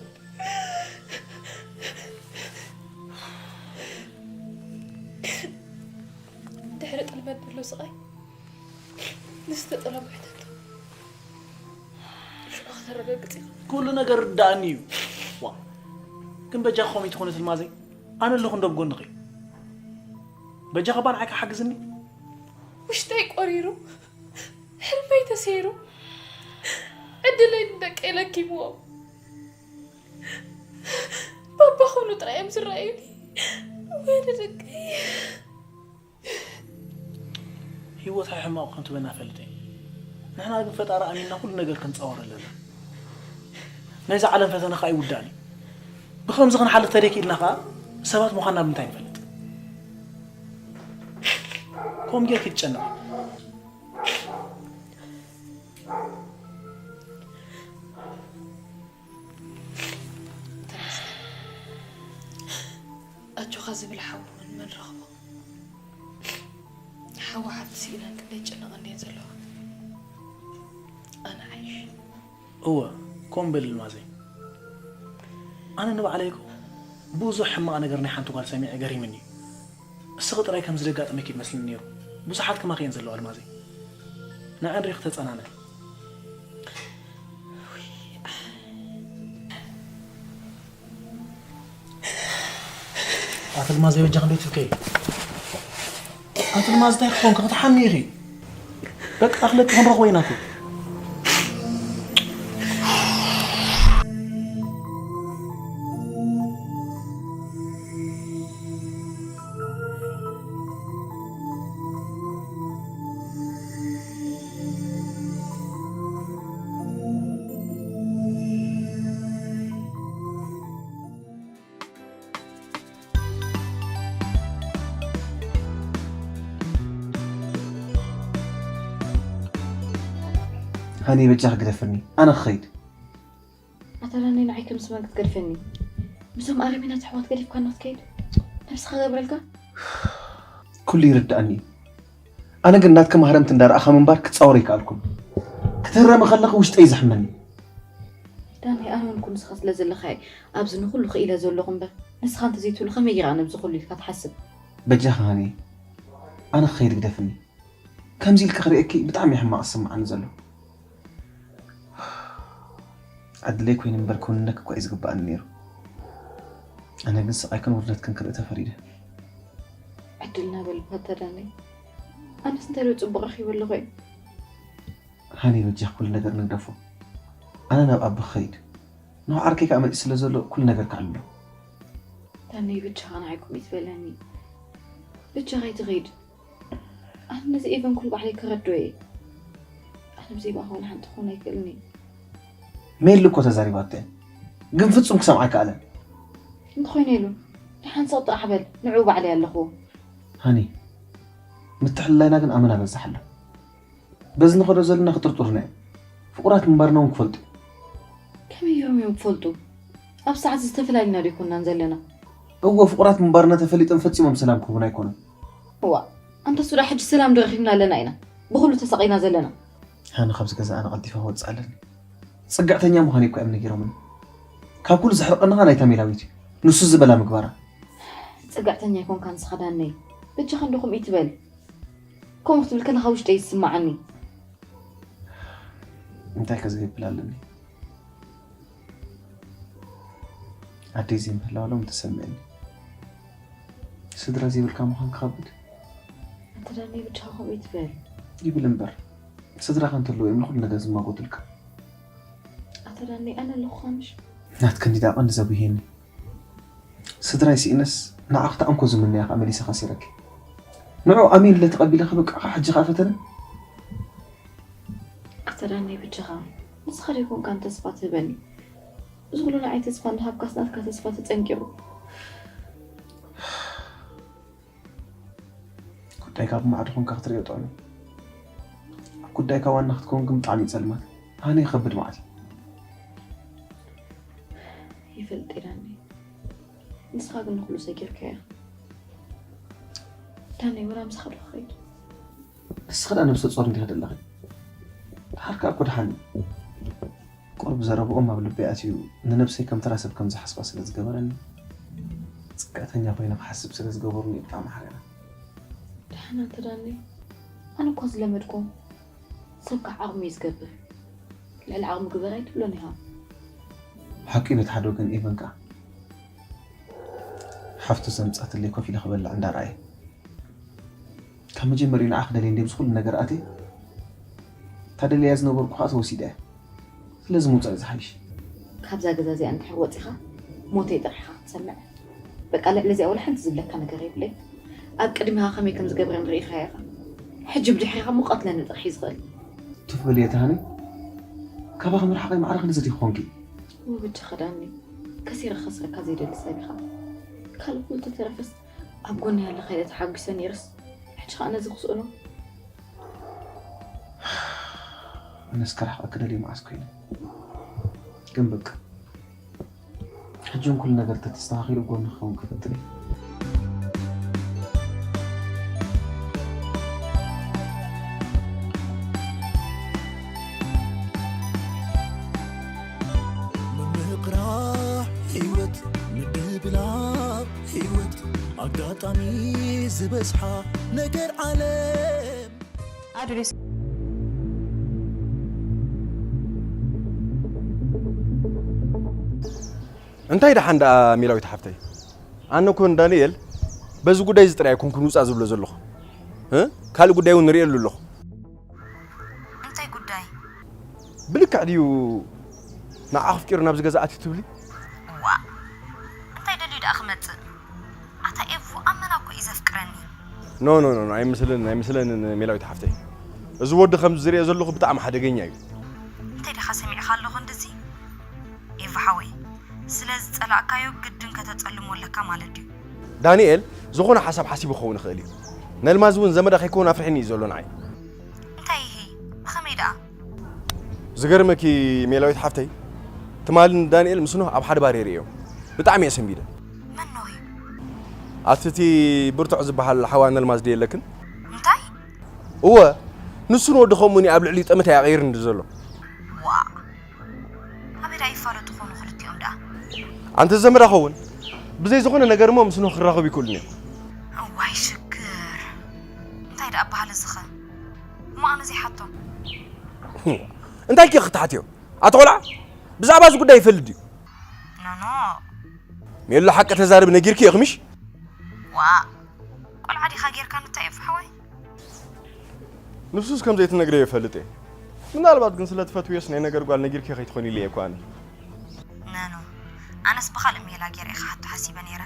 ድሕሪ ጥልመት ብሎ ስቓይ ንዝተጠለቡ ሕተት ሽዑ ከተረጋግፅ ኢኻ። ኩሉ ነገር ርዳእኒ እዩ። ዋ ግን በጃ ኮሚት ኮነት ልማዘይ ኣነ ኣለኹ እንዶ ብጎንኺ። በጃ ኸባ ንዓይ ክሓግዝኒ። ውሽጠይ ቆሪሩ ሕልመይ ተሰይሩ ዕድለይ ንደቀይ ለኪምዎም ባባ ኾኑ ጥራይ እዮም ዝረኣዩኒ። ወደ ደቀይ ህይወት ኣይሕማቕ ከም ትበና ፈልጥ እየ። ንሕና ግን ፈጣሪ ኣሚንና ኩሉ ነገር ክንፃወር ኣለና። ናይዚ ዓለም ፈተና ከዓ ይውዳእን እዩ። ብኸምዚ ክንሓልፍ ተደኪልና ከዓ ሰባት ምዃንና ብምንታይ ንፈልጥ? ከምኡ ጌርኪ ትጨነቕ። ተመስገን ኣጆኻ ዝብል ሓዊ እውን መን ረኽቦ። ሓዊ ሓብቲ ስኢነን ክንደይ ጨነቐ እንድየን ዘለዋ። ኣነ ዓይሽ እወ ኮም በል ልማዘይ። ኣነ ንባዕለይ እኮ ብዙሕ ሕማቕ ነገር ናይ ሓንቲ ጓል ሰሚዐ ገሪምኒ እዩ። እስኺ ጥራይ ከምዚ ደጋጥመኪ ይመስልኒ ነይሩ። ብዙሓት ከማኺ እየን ዘለዋ ኣልማዘይ። ንዐን ሪኺ ተጸናንዒ። ኣቲ ልማዘይ በጃ ክንደይ ትብከይ? ኣቲ ልማዝ እንታይ ክኾንኪ ክትሓሚ ኢኺ? በቃ ክለኪ ክንረኽቦ ኢና እኮ። ሃኒ በጃኺ ግደፍኒ ኣነ ክኸይድ። ኣታ ዳኒ ንዓይ ከም ስመን ክትገድፈኒ ምስቶም ኣረሜናት ኣሕዋት ገዲፍካና ክትከይድ ነብስኻ ገብረልካ ኩሉ ይርድኣኒ እዩ። ኣነ ግን ናትኪ ማህረምቲ እንዳረኣኻ ምንባር ክፃወር ኣይከኣልኩን። ክትህረሚ ከለኺ ውሽጠይ እዩ ዘሕመኒ። ዳኒ ኣነ እውን ኩ ንስኻ ስለ ዘለኻ እየ ኣብዚ ንኹሉ ክኢለ ዘለኹ እምበር ንስኻ እንተዘይትህሉ ከመይ ጌረ ኣነ ኣብዚ ኩሉ ኢልካ ትሓስብ። በጃኺ ሃኒ ኣነ ክኸይድ ግደፍኒ። ከምዚ ኢልኪ ክርእየኪ ብጣዕሚ እዩ ሕማቕ ዝስምዓኒ ዘሎ። ዕድለይ ኮይኑ እምበር ክውንነኪ እኳ እዩ ዝግብኣኒ ነይሩ። ኣነ ግን ስቓይክን ውርደትክን ክርኢ ተፈሪደ። ዕድልና በል ባታ ዳነይ። ኣነስ እንታይ ዶ ጽቡቕ ረኺበ ኣለኹ እየ። ሃኒ በጃኺ ኩሉ ነገር ንግደፎ። ኣነ ናብ ኣቦኺ ክኸይድ። ንዑ ዓርከይ ከኣ መጺኡ ስለ ዘሎ ኩሉ ነገር ከዕልሎ። ዳነይ ብቻኻ ንዓይ ኮሚት በለኒ። ብቻኻ ኣይትኸይድ። ኣነ ነዚ ኤቨን ኩሉ ባዕለይ ክረዶ እየ። ኣነ ብዘይ ብኣኻ ዋላ ሓንቲ ክኾን ኣይክእልን እዩ። ሜሊ እኮ ተዛሪባቶ እያ ግን ፍጹም ክሰምዓ ኣይከኣለን። እንተኾይነ ኢሉ ደሓን ስቕ ጥራሕ በል ንዕኡ ባዕለይ ኣለኹዎ። ሃኒ ምትሕልላይና ግን ኣመና በዛሕ ኣሎ። በዚ ንኸዶ ዘለና ክጥርጥሩና እዮም። ፍቑራት ምንባርና እውን ክፈልጡ እዮም። ከመይ ገይሮም እዮም ክፈልጡ? ኣብ ሰዓት ዝተፈላለዩና ዶ ኣይኮንናን ዘለና? እወ ፍቑራት ምንባርና ተፈሊጦም ፈጺሞም ሰላም ክህቡና ኣይኮኑን። እዋ ኣንተሱ ደኣ ሕጂ ሰላም ዶ ረኺብና ኣለና ኢና? ብኹሉ ተሳቒና ዘለና። ሃኒ ካብዚ ገዛ ኣነ ቀልጢፈ ክወጽእ ኣለኒ። ጽግዕተኛ ምዃነይ እኮ እዮም ነጊሮምኒ። ካብ ኩሉ ዘሕርቐኒ ኸኣ ናይታ ሜላዊት እዩ። ንሱ ዝበላ ምግባራ። ጽግዕተኛ ኣይኮንካን ንስኻ ዳነይ። በጃኻ እንዶ ከምኡ ኣይትበል። ከምኡ ክትብል ከለኻ ውሽጠይ እዩ ዝስምዓኒ። እንታይ ከ ዘይብል ኣለኒ? ኣደይ ዘይምህላዋ ሎሚ ተሰሚዑኒ። ስድራ ዘይብልካ ምዃን ክኸብድ። ኣንተ ዳኒ ብቻ ከምኡ ይትበል። ይብል እምበር ስድራኻ እንተለዉ እዮም ንኹሉ ነገር ዝማጎቱልካ። ኣንተ ዳኒ ኣነ ኣለኹኻ ምሽ? ናትክን ድኣ ቀንዲ ዘጉህየኒ። ስድራይ ስኢነስ ንዓኺ ተኣንኮ ዝምነያ ከኣ መሊሰ ከሲረኪ። ንዑ ኣሚንለ ተቐቢለ ከብቅዕኻ ሕጂ ከኣ ፈተነ። ኣንተ ዳኒ ብቻኻ ንስኻ ደይኮንካን ተስፋ ትህበኒ። እዚ ኩሉ ንዓይ ተስፋ እንዳሃብካስ ናትካ ተስፋ ተጸንቂቑ። ጉዳይካ ብማዕዶ ኮንካ ክትርእዮ ጥዑም እዩ። ጉዳይካ ዋና ክትከውን ግን ብጣዕሚ ይጸልመካ። ሃኒ ከብድ መዓት እዩ። ይፈልጥ ኢላኒ። ንስኻ ግን ንኹሉ ሰጊርካያ። ዳኒ፣ ወላ ምሳኻ ዶ ክኸይድ? ንስኺ ደኣ ነብሰ ጾር እንዲኻ ዘለኺ። ድሓር ከኣ እኮ ደሓን እዩ። ቁሩብ ዘረብኦም ኣብ ልበይ ኣትዩ ንነብሰይ ከም ተራ ሰብ ከም ዝሓስባ ስለ ዝገበረኒ፣ ጽግዕተኛ ኮይነ ክሓስብ ስለ ዝገበሩኒ እዩ ብጣዕሚ ሓሪቐ። ደሓን ኣንተ ዳኒ፣ ኣነ እኳ ዝለመድኮ ሰብ ካብ ዓቕሙ እዩ ዝገብር። ልዕሊ ዓቕሙ ግበር ኣይትብሎን ኢኻ። ሓቂ እዩ በቲ ሓደ ወገን ኤቨን ከኣ ሓፍቱ ዘምጻትለይ ኮፍ ኢለ ክበልዕ እንዳረኣየ ካብ መጀመሪኡ ንዓ ክደልየ እንድየ ኣብዚ ኩሉ ነገር ኣትየ እታ ደልያ ዝነበርኩ ከኣ ተወሲዳ እያ። ስለዚ ምውጻእ እዩ ዝሓይሽ። ካብዛ ገዛ እዚኣ እንድሕር ወጺኻ ሞተይ ጥራሕ ኢኻ ክትሰምዕ። በቃ ልዕሊ እዚኣ ወላ ሓንቲ ዝብለካ ነገር የብለይ። ኣብ ቅድሚኻ ከመይ ከም ዝገብረን ርኢኻዮ ኢኻ። ሕጂ ብድሕሪኻ እሞ ቀትለኒ ጥራሕ እዩ ዝኽእል። ቱፍ በሊ እታ ሃኒ ካባኺ ምርሓቐይ ማዕረ ክንድዚ ድዩ ክኾንኪ? ወበጃኻ ዳኒ፣ ከሲረ ከስረካ ዘይደሊ ሰብ ኢኻ። ካልእ ኩሉ ተተረፈስ ኣብ ጎነይ ኣለኻ ኢለ ተሓጒሰ ነይረስ ሕጂ ኸኣ ነዚ ክስእኖ። ኣነስ ክርሕቐኪ ደልየ መዓስ ኮይነ ግን በቃ ሕጂ እውን ኩሉ ነገር ተተስተኻኺሉ ጎንኺ ክኸውን ክፈትን እየ። ምምቕራሕ ህይወት ምድብላብ ህይወት ኣጋጣሚ ዝበዝሓ ነገር ዓለም ኣዱሊስ እንታይ ደሓን ደኣ ሜላዊት ሓፍተይ? ኣነ እኮ ንዳንኤል በዚ ጉዳይ እዚ ጥራይ ኣይኮንኩን ውፃእ ዝብሎ ዘለኹ። እ? ካልእ ጉዳይ እውን ንርእየሉ ኣለኹ። እንታይ ጉዳይ? ብልክዕ ድዩ ንዓ ኣፍቂሩ ናብዚ ገዛ ኣትዩ ትብሊ? ዋእ እንታይ ደልዩ ደኣ ክመጽእ? ኣታ ኤፉ ኣመና እኮ እዩ ዘፍቅረኒ። ኖ ኖ ኖ ኣይመስለንን ኣይመስለንን ሜላዊት ሓፍተይ። እዚ ወዲ ከምዚ ዝርእዮ ዘለኹ ብጣዕሚ ሓደገኛ እዩ። እንታይ ዲኻ ሰሚዕኻ ኣለኹ እንደዚ? ኤፉ ሓወይ ስለ ዝጸላእካዮ ግድን ከተጸልሞ ኣለካ ማለት ድዩ? ዳንኤል ዝኾነ ሓሳብ ሓሲቡ ክኸውን ይኽእል እዩ። ነልማዝ እውን ዘመዳ ከይከውን ኣፍርሒኒ እዩ ዘሎ ንዓይ። እንታይ ኢሂ? ብኸመይ ደኣ? ዝገርመኪ ሜላዊት ሓፍተይ ትማሊ ንዳንኤል ምስ ኖህ ኣብ ሓደ ባር እየ ርእዮም። ብጣዕሚ እየ ሰንቢደ። መን ኖህ እዩ? ኣቲ እቲ ብርቱዕ ዝበሃል ሓዋ ነልማዝ ድየለክን? እንታይ? እወ ንሱ ንወዲ ከምኡኒ ኣብ ልዕሊ ጠመተ ኣቐይርኒ ዘሎ። ዋእ ኣበይ ደኣ ይፋለጡ ኾኑ ክልቲኦም ደኣ? ኣንተ ዘመዳ ኸውን ብዘይ ዝኾነ ነገር እሞ ምስ ኖህ ክራኸቡ ይክእሉን እዮም። እዋይ ሽግር እንታይ ደኣ በሃል እዚኸ? እሞ ኣነ ዘይሓቶ። እንታይ ከ ክትሓትዮ? ኣቶ ቆልዓ ብዛዕባ እዚ ጉዳይ ይፈልጥ ድዩ? ኖኖ ሜሉ ሓቂ ተዛርቢ ነጊርክዮ ኢኺ ምሽ? ዋእ ቆልዓ ዲኻ ጌርካ ንታይ እፍ ሓወይ? ንሱስ ከም ዘይትነግረዮ ይፈልጥ እየ። ምናልባት ግን ስለ ትፈትውዮስ ናይ ነገር ጓል ነጊርክዮ ከይትኾኒ ኢለ እየ እኮ ኣነ። ነኖ ኣነስ ብኻልእ ሜላ ገይረ ኢኻ ሓቶ ሓሲበ ነይረ።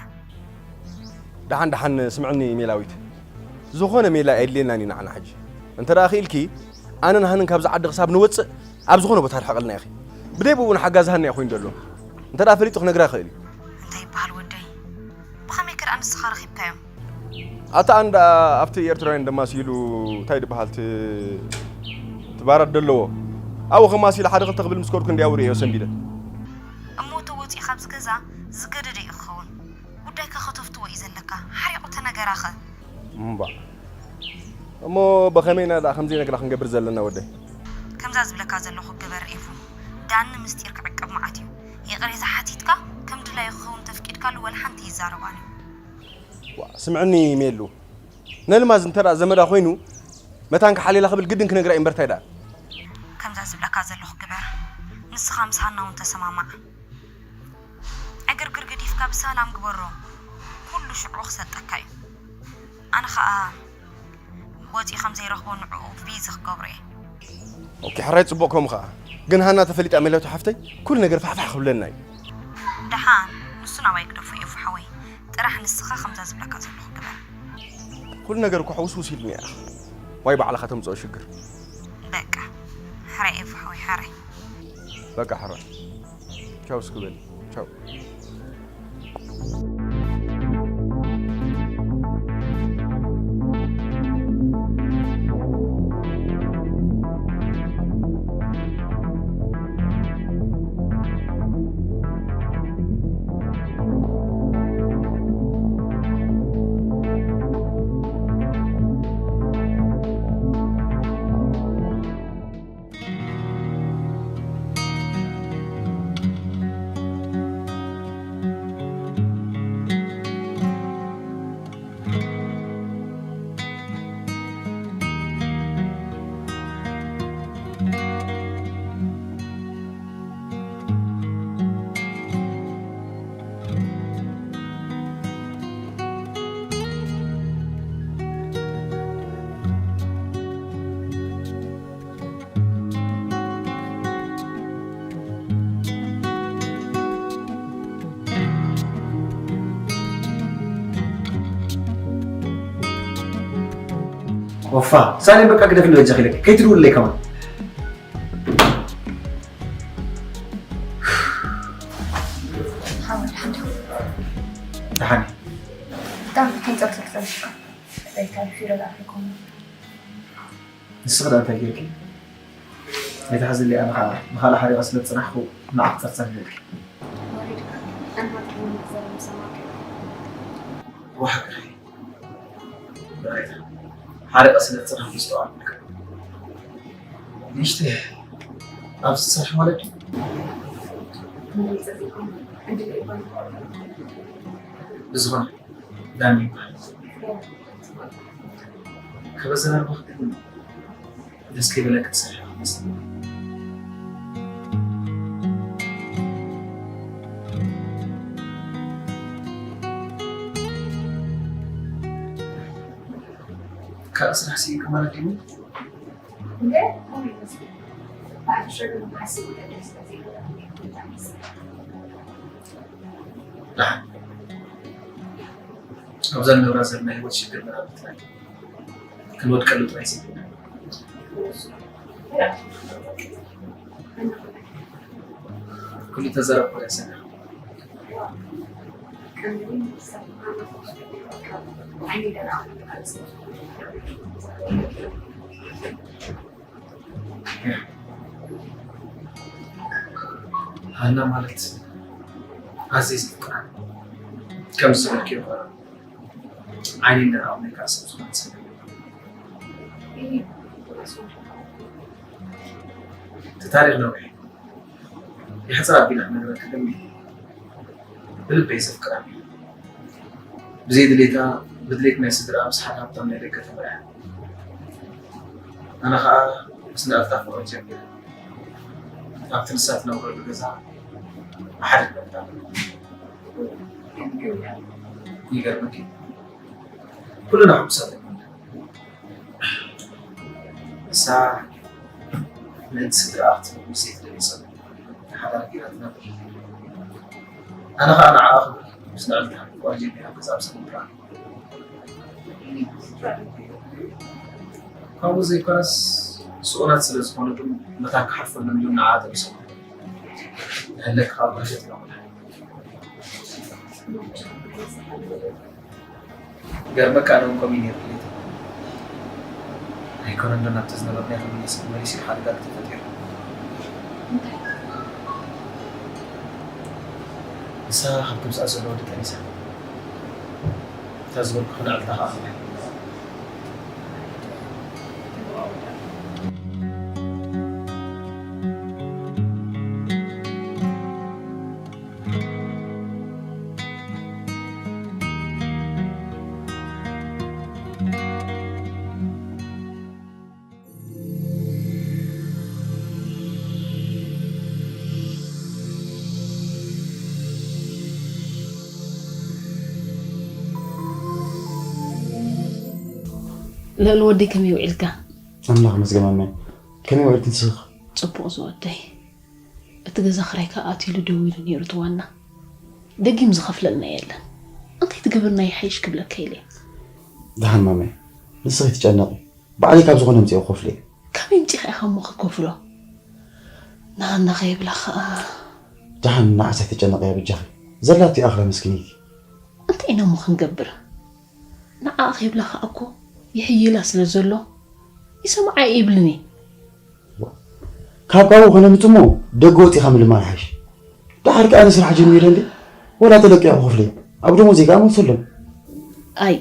ደሓን ደሓን ስምዕኒ ሜላዊት፣ ዝኾነ ሜላ ኣየድልየናን እዩ ንዓና ሕጂ። እንተ ደኣ ክኢልኪ ኣነን ሃንን ካብዚ ዓዲ ክሳብ ንወጽእ ኣብ ዝኾነ ቦታ ርሕቐልና ኢኺ። ብደይ ብኡ ንሓጋዚ ሃኒ እያ ኮይኑ ዘሎ። እንተ ደኣ ፈሊጡ ክነግራ ይኽእል እዩ። እንታይ ይበሃል ወደይ? ብኸመይ ከ ደኣ ንስኻ ረኺብካዮም? ኣታ ኣንዳ ኣብቲ ኤርትራውያን ደማሲሉ እንታይ ድበሃል ት ትባራት ደለዎ ኣብኡ ከማሲሉ ሓደ ክልተ ክብል ምስ ከድኩ እንዲያ ውርእዮ ሰንቢደ። እሞ ተወፂኡ ካብዚ ገዛ ዝገደደ እዩ ክኸውን። ጉዳይካ ከተፍትዎ እዩ ዘለካ። ሓሪቑ ተነገራኸ። እምባ እሞ ብኸመይ ኢና ደኣ ከምዘይ ነግራ ክንገብር ዘለና ወደይ? ከምዛ ዝብለካ ዘለኹ ግበር ኤፉ። ዳኒ ምስጢር ክዕቅብ መዓት እዩ። ይቕሬታ ሓቲትካ ከም ድላዩ ክኸውን ተፍቂድካሉ ወላ ሓንቲ ይዛረባን እዩ። ዋ፣ ስምዕኒ ሜሉ፣ ነልማዝ እንተ ደኣ ዘመዳ ኮይኑ መታን ክሓሌላ ክብል ግድን ክነግራ እዩ እምበር ታይ ደኣ። ከምዛ ዝብለካ ዘለኹ ግበር። ንስኻ ምስ ሃና እውን ተሰማማዕ። ዕግርግር ገዲፍካ ብሰላም ግበሮ። ኩሉ ሽዑ ክሰጠካ እዩ። ኣነ ኸኣ ወፂኡ ከም ዘይረኽቦ ንዕኡ ቢዚ ክገብሮ እየ። ኦኬ፣ ሕራይ ፅቡቕ ከምኡ ኸኣ። ግን ሃና ተፈሊጣ ሜላዊት ሓፍተይ ኩሉ ነገር ፋሕፋሕ ክብለና እዩ። ደሓን ንሱ ናባይ ግደፎ ኤፉ ሓወይ። ጥራሕ ንስኻ ከምዛ ዝብለካ ዘለኹ ግበር። ኩሉ ነገር እኮ ሕውስውስ ኢሉኒ እያ። ዋይ ባዕልኻ ተምፅኦ ሽግር። በቃ ሕራይ ኤፉ ሓወይ፣ ሕራይ። በቃ ሕራይ። ቻው እስኪ በል። ቻው። ወፋ ሳሌም በቃ ግደፍኒ በጃኺ ኢለኪ። ከይትድውልለይ ከማን። ደሓን እየ። ብጣዕሚ ክንጸብጸብ ጸኒሕካ። እንታይ ታሪፍ ይረዳእኩም? ንስኺ ደኣ እንታይ ጌርኪ? ኣይትሓዝለይ፣ ኣነ ኸኣ ንኻልእ ሓሪቐ ስለ ዝጸናሕኩ ንዓኺ ጸርጸር ይብለኪ። ወሪድካ፣ ኣንታ ጥዕና ዘረብ ሰማዕኪ። ወሓቅኺ። ይቕሬታ። ሓሪቐ ስለ ዝጸናሕኩ ዝተዋዕልኩ። ንእሽተይ ኣብዚ ትሰርሒ ማለት ድዩ? ክንደይ ጸቢቑ፣ ዕድል ይባል። ብዝኾነ፣ ዳኒ ይባሃል። ከበዘና ኣለኹ ግን ደስ ከይበለኪ ትሰርሒ ክትመስሊ። ካልእ ስራሕ ስኢንኪ ማለት ድዩ? እንዴ፣ ከምኡ ይመስል። ብሓፈሻ ግን ሓሲቡ ደስ ዘይብላ። ደሓን። ኣብዛ ንነብራ ዘለና ህይወት ሽግር መናብርትና እዩ። ክንወድቀሉ ጥራይ ስኢንና። ኩሉ ተዛረብኩ ደሰና። ሃና ማለት ኣዝየ ዘፍቅራ፣ ከም ዝበልክዮ ኮነ ዓይኒ እንዳረኣኹ ናይ ካልእ ሰብ ዝኾነት ሰብ። እቲ ታሪኽ ነዊሕ እዩ። የሕጽር ኣቢለ ክነግረኪ ግን ብልበይ ዘፍቅራ። ብዘይ ድሌታ፣ ብድሌት ናይ ስድራኣ ምስ ሓደ ሃብታም ናይ ደገ ተመርዕያ። ኣነ ኸኣ ምስ ንእኽታ ፍቕሪ ጀሚረ። ኣብቲ ንሳ ትነብረሉ ገዛ ብሓደ ነብር። ይገርመኪ፣ ኩልና ሕጉሳት ኣይኮንና። ንሳ ምእንቲ ስድራኣ ክትነብር ምስ ዘይትደሊ ሰብ ሓዳር ገይራ ትነብር። ኣነ ኸኣ ንዓኣ ክብል ምስ ንዕልታ ፍቕሪ ጀሚረ ኣብ ገዛ ምሳና ምብራር። ከምኡ ዘይኮነስ ስኡናት ስለ ዝኾኑ ግን መታን ክሓልፈሎም ኢሎም ንዓኣ ጠቢሶም። ንህለክ ካብ ብርሸት ኢሎም። ገርመካ ኣነ እውን ከምኡ እዩ ነይሩ ድሌተይ። ኣይኮነን ዶ ናብቲ ዝነበርናዮ ተመሊስ-፣ መሊሱ ሓደጋ ተፈጢሩ። እንታይ? ንሳ ካብ ከምስኣ ዘሎ ወዲ ጠኒሳ። እታ ዝበልኩ ክንዕልታ ከኣ ልዕሊ ወደይ ከመይ ውዒልካ? ኣምላኽ ይመስገን ኣመይ። ከመይ ውዒልኪ ንስኺ? ጽቡቕ ዝወደይ። እቲ ገዛ ክራይ ከኣ ኣትዩሉ ደው ኢሉ ነይሩ እቲ ዋና። ደጊም ዝኸፍለልና የለን። እንታይ ትገብርና ይሓይሽ ክብለካ ኢለ። ደሓን ማመይ፣ ንስኺ ትጨነቒ። ባዕለይ ካብ ዝኾነ ኣምጺኤ ክኸፍሎ እየ። ካበይ ኣምጺእካ ኢኻ እሞ ክከፍሎ? ንሃና ከይብላ ከኣ። ደሓን ንዓስ ኣይትጨነቕያ በጃኺ። ዘላቶ ይኣኽላ መስኪነይቲ። እንታይ ኢና እሞ ክንገብር? ንዓኣ ከይብላ ከኣ እኮ ይሕይላ ስለ ዘሎ ይሰምዓ እየ ይብልኒ። ካብ ካብኡ ከነምጽእ እሞ ደገ ወጺኻ ምልማን ይሓይሽ። ደሓር ከኣ ኣነ ስራሕ ጀሚረ እንዴ? ወላ ተለቂቑ ክፍለዮ። ኣብ ደሞዘይ ከኣ መልሰሎም። ኣይ፣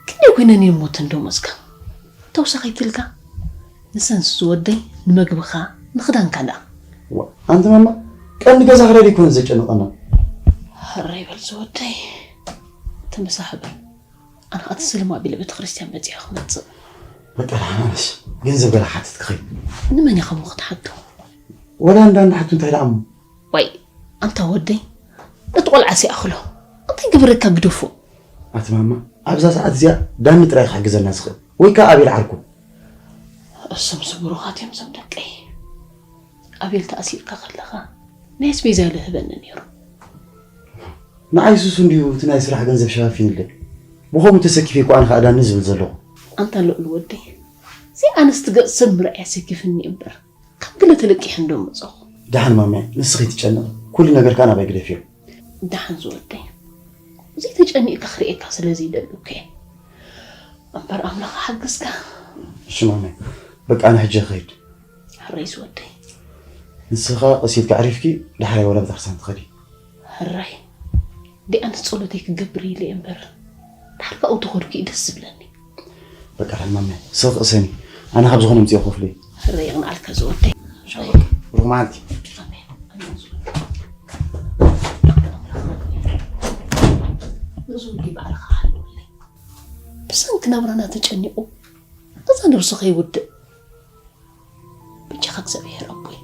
ክንደይ ኮይነን እየን እሞ እተን ደሞዝካ? ተውሳኺት ኢልካ? ንሰንስ ዝወደይ ንመግብኻ፣ ንኽዳንካ ደኣ። ዋ፣ ኣንቲ ማማ፣ ቀንዲ ገዛ ክራይ ደይኮነ ዘጨንቐና። ሕራይ በል ዝወደይ። ተመሳሕበ። ኣነ ኸኣ ትስልም ኣቢለ ቤተክርስትያን መጺኣ ክመጽእ። በቃ ደሓን ኣነስ ገንዘብ ገለ ሓትት ክኸይድ። ንመን ኢኻ እሞ ክትሓቶ? ወላ እንዳ እንዳሓቱ እንታይ ደኣ እሞ? ዋይ፣ ኣንታ ወደይ፣ ነቲ ቆልዓስ ይኣኽሎ። እንታይ ግበረካ ግደፎ። ኣቲ ማማ፣ ኣብዛ ሰዓት እዚኣ ዳኒ ጥራይ ክሕግዘና ዝኽእል። ወይ ከኣ ኣቤል ዓርኩ። እሶምስ ብሩኻት እዮም እዞም ደቀይ። ኣቤል ተኣሲርካ ከለኻ ናይ ኣስቤዛ ኢሉ ይህበኒ ነይሩ። ንዓይ ሱሱ እንድዩ እቲ ናይ ስራሕ ገንዘብ ሸፋፊንለይ። ብኸምኡ ተሰኪፈ እኮ ኣነ ኸኣ ዳኒ ዝብል ዘለኹ። ኣንታ ልዑል ወደይ፣ እዚ ኣንስቲ ገጽ ሰብ ምርኣይ ኣሰኪፍኒ እምበር ካብ ግለ ተለቂሐ እንዶ መጻኹ። ደሓን ማመ፣ ንስኺ ትጨነቕ፣ ኩሉ ነገር ከኣ ናባይ ግደፍዮ። ደሓን ዝወደይ፣ ዘይተጨኒቕካ ክርእየካ ስለ ዘይደልኩ እየ። እምበር ኣምላኽ ሓግዝካ። እሺ ማመ፣ በቃ ኣነ ሕጂ ክኸይድ። ሕረይ ዝወደይ። ንስኻ ቀስ ኢልካ ኣዕሪፍኪ፣ ዳሕራይ ወላ ቤተክርስትያን ትኸዲ። ሕራይ። ዲኣንስ ጸሎተይ ክገብር ኢለ እየ እምበር፣ ድሓር ካብኡ ተኸድኩ እዩ ደስ ዝብለኒ። በቃ ሕልማመ፣ ስቕ እሰኒ። ኣነ ካብ ዝኾነ ምጽእ ኮፍሊ። ሕራይ ይቕንዓልካ ዝወደይ። ሻው በቃ። ብሩኽ መዓልቲ። ኣሜን። ኣሜን ዝወደይ። እዚ ወዲ ባዕልኻ ሃለወለይ። ብሰንኪ ናብራና ተጨኒቑ፣ ገዛ ነብሱ ከይውድእ። በጃኻ እግዚኣብሔር ኣቦይ።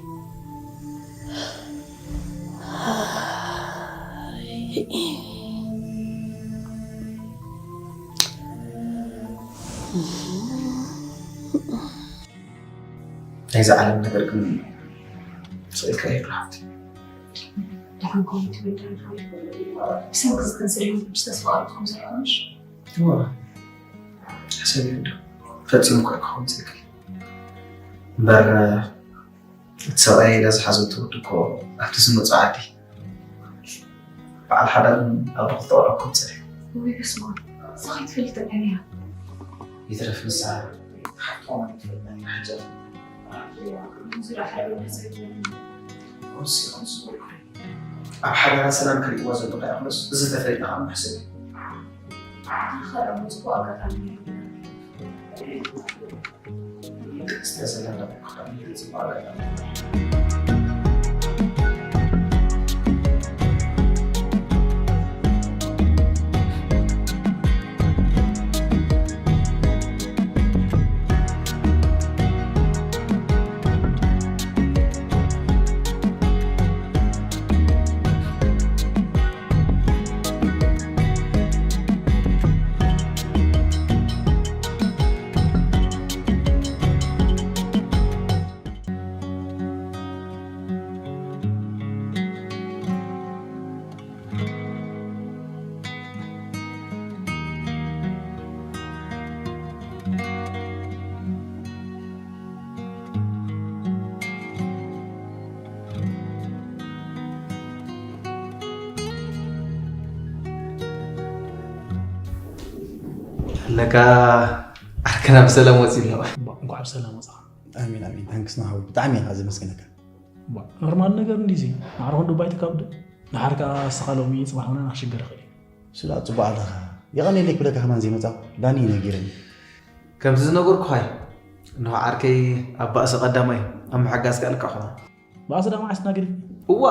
ናይዛ ዓለም ነገር ግን ስእልካ ይብራህት። ደሓን ከውን ትብል ደሓን ሓዊ። ብሰንኪ ዝከንሰር ህይወት ብሽ ተስፋ ኣልኩም ዘይኮንሽ? እዋ፣ ሕሰብ ይንዶ። ፈጺሙ እኮ ኣይክኸውን ዝክል። እምበር፣ እቲ ሰብኣይ ኢላ ዝሓዘቶ ወዲ እኮ ኣብቲ ዝመጾ ዓዲ በዓል ሓዳርን ኣቦ ክልተ ቆልዑ ክወጽእ እዩ። ወይ በስመ ኣብ፣ እዛ ከይትፈልጥ እያ። ይትረፍ ንሳ፣ ሓፍቶም ኣይትፈልጥን እያ፣ ሕጂ። እዚ ደኣ ሓደ ወዲ ሰብ እዩ። ወሲ፣ ወሲ፣ ኣብ ሓዳራ ሰላም ክርእይዋ ዘለኹ ይኣኽሎስ፣ እዚ ተፈሊጥና ከዓ ምሕሰብ እዩ። ኣታ ኸኣ ጽቡቕ ኣጋጣሚ እዩ። ለካ ዓርከና ብሰላም ወፂ ኣለዋ። እንኳዕ ብሰላም ወፃ። ኣሚን ኣሚን። ታንክስ ንሃዊ፣ ብጣዕሚ ኢኻ ዘመስግነካ። ኖርማል ነገር እንዲዚ። ማዕረ ክንዱ ባይተ ካብድ። ድሓር ከዓ እስኻ ሎሚ ፅባሕ ሆነ ናክሽገር ኽእል። ስላ ፅቡቅ ኣለኻ። የቐኔለይ ክብለካ ከማን ዘይመፃ ዳኒ ነጊረኒ። ከምዚ ዝነገርኩኻ እዩ። እንሆ ዓርከይ ኣብ ባእሲ ቀዳማይ ኣብ ምሕጋዝ ከኣ ልክዕ ኾነ። ባእሲ ዳማ ዓስና ግዲ። እዋ፣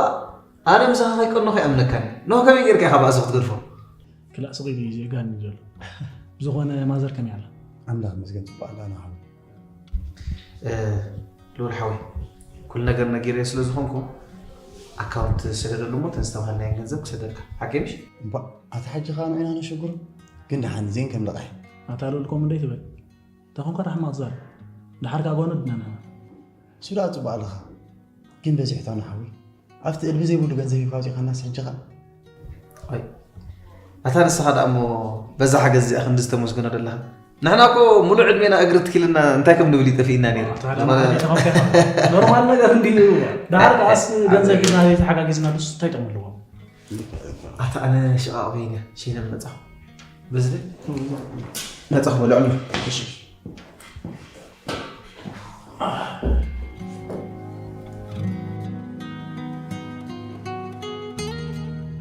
ኣነ ምሳኻ ከይቀኖ ከይኣምነካኒ። እንሆ ከመይ ጌርካ ኢኻ ባእሲ ክትገድፎ? ክላእ ስቕ ኢሉ እዩ ዘጋኒ ዘሎ። ብዝኾነ ማዘር ከመይ ኣላ? ኣምላኽ ይመስገን ጽቡቕ ኣላ ንሓው። እ፣ ልኡል ሓወይ፣ ኩሉ ነገር ነጊረዮ ስለ ዝኾንኩ፣ ኣካውንት ስደደሉ እሞ፣ እተን ዝተባሃልናየን ገንዘብ ክሰደልካ። ሓቂ ምሽ? እምባእ፣ ኣታ ሕጂ ኸኣ ንዓና ነሸግሮ? ግን ደሓን ዜን ከም ልቓሕ። ኣታ ልኡል፣ ከምኡ እንዶ ኣይትበል። እንተ ኾንካ፣ ኣታ ሕማቕ ትዛረብ። ደሓር ከኣ ጓኖ ድና ንሕና። እሱ ደኣ ጽቡቕ ኣለኻ። ግን በዚሕታና ሓወይ። ኣብቲ እልቢ ዘይብሉ ገንዘብ ሂብካ ኣውጺእካናስ ሕጂ ኸኣ? ኣይ፣ ኣታ ንስኻ ደኣ እሞ በዛ ሓገዝ እዚኣ ክንድዚ ተመስግኖ ደለኻ? ንሕና እኮ ሙሉእ ዕድሜና እግሪ ትኪልና እንታይ ከም ንብል ይጠፍእና ነይሩ። ኣታ ደኣ ዝኾነ መሓኒ ተኸምካ ኢኻ። ኖርማል ነገር እንድዩ። ደሓር ከኣስ ገንዘብ ሒዝና ዘይተሓጋጊዝና ዱስ እንታይ ጥቕሚ ኣለዎ? ኣታ ኣነ ሽቓቕ በይነ ሸይነ መጻኹ። በዚ መጻኹ በልዖም። እሺ።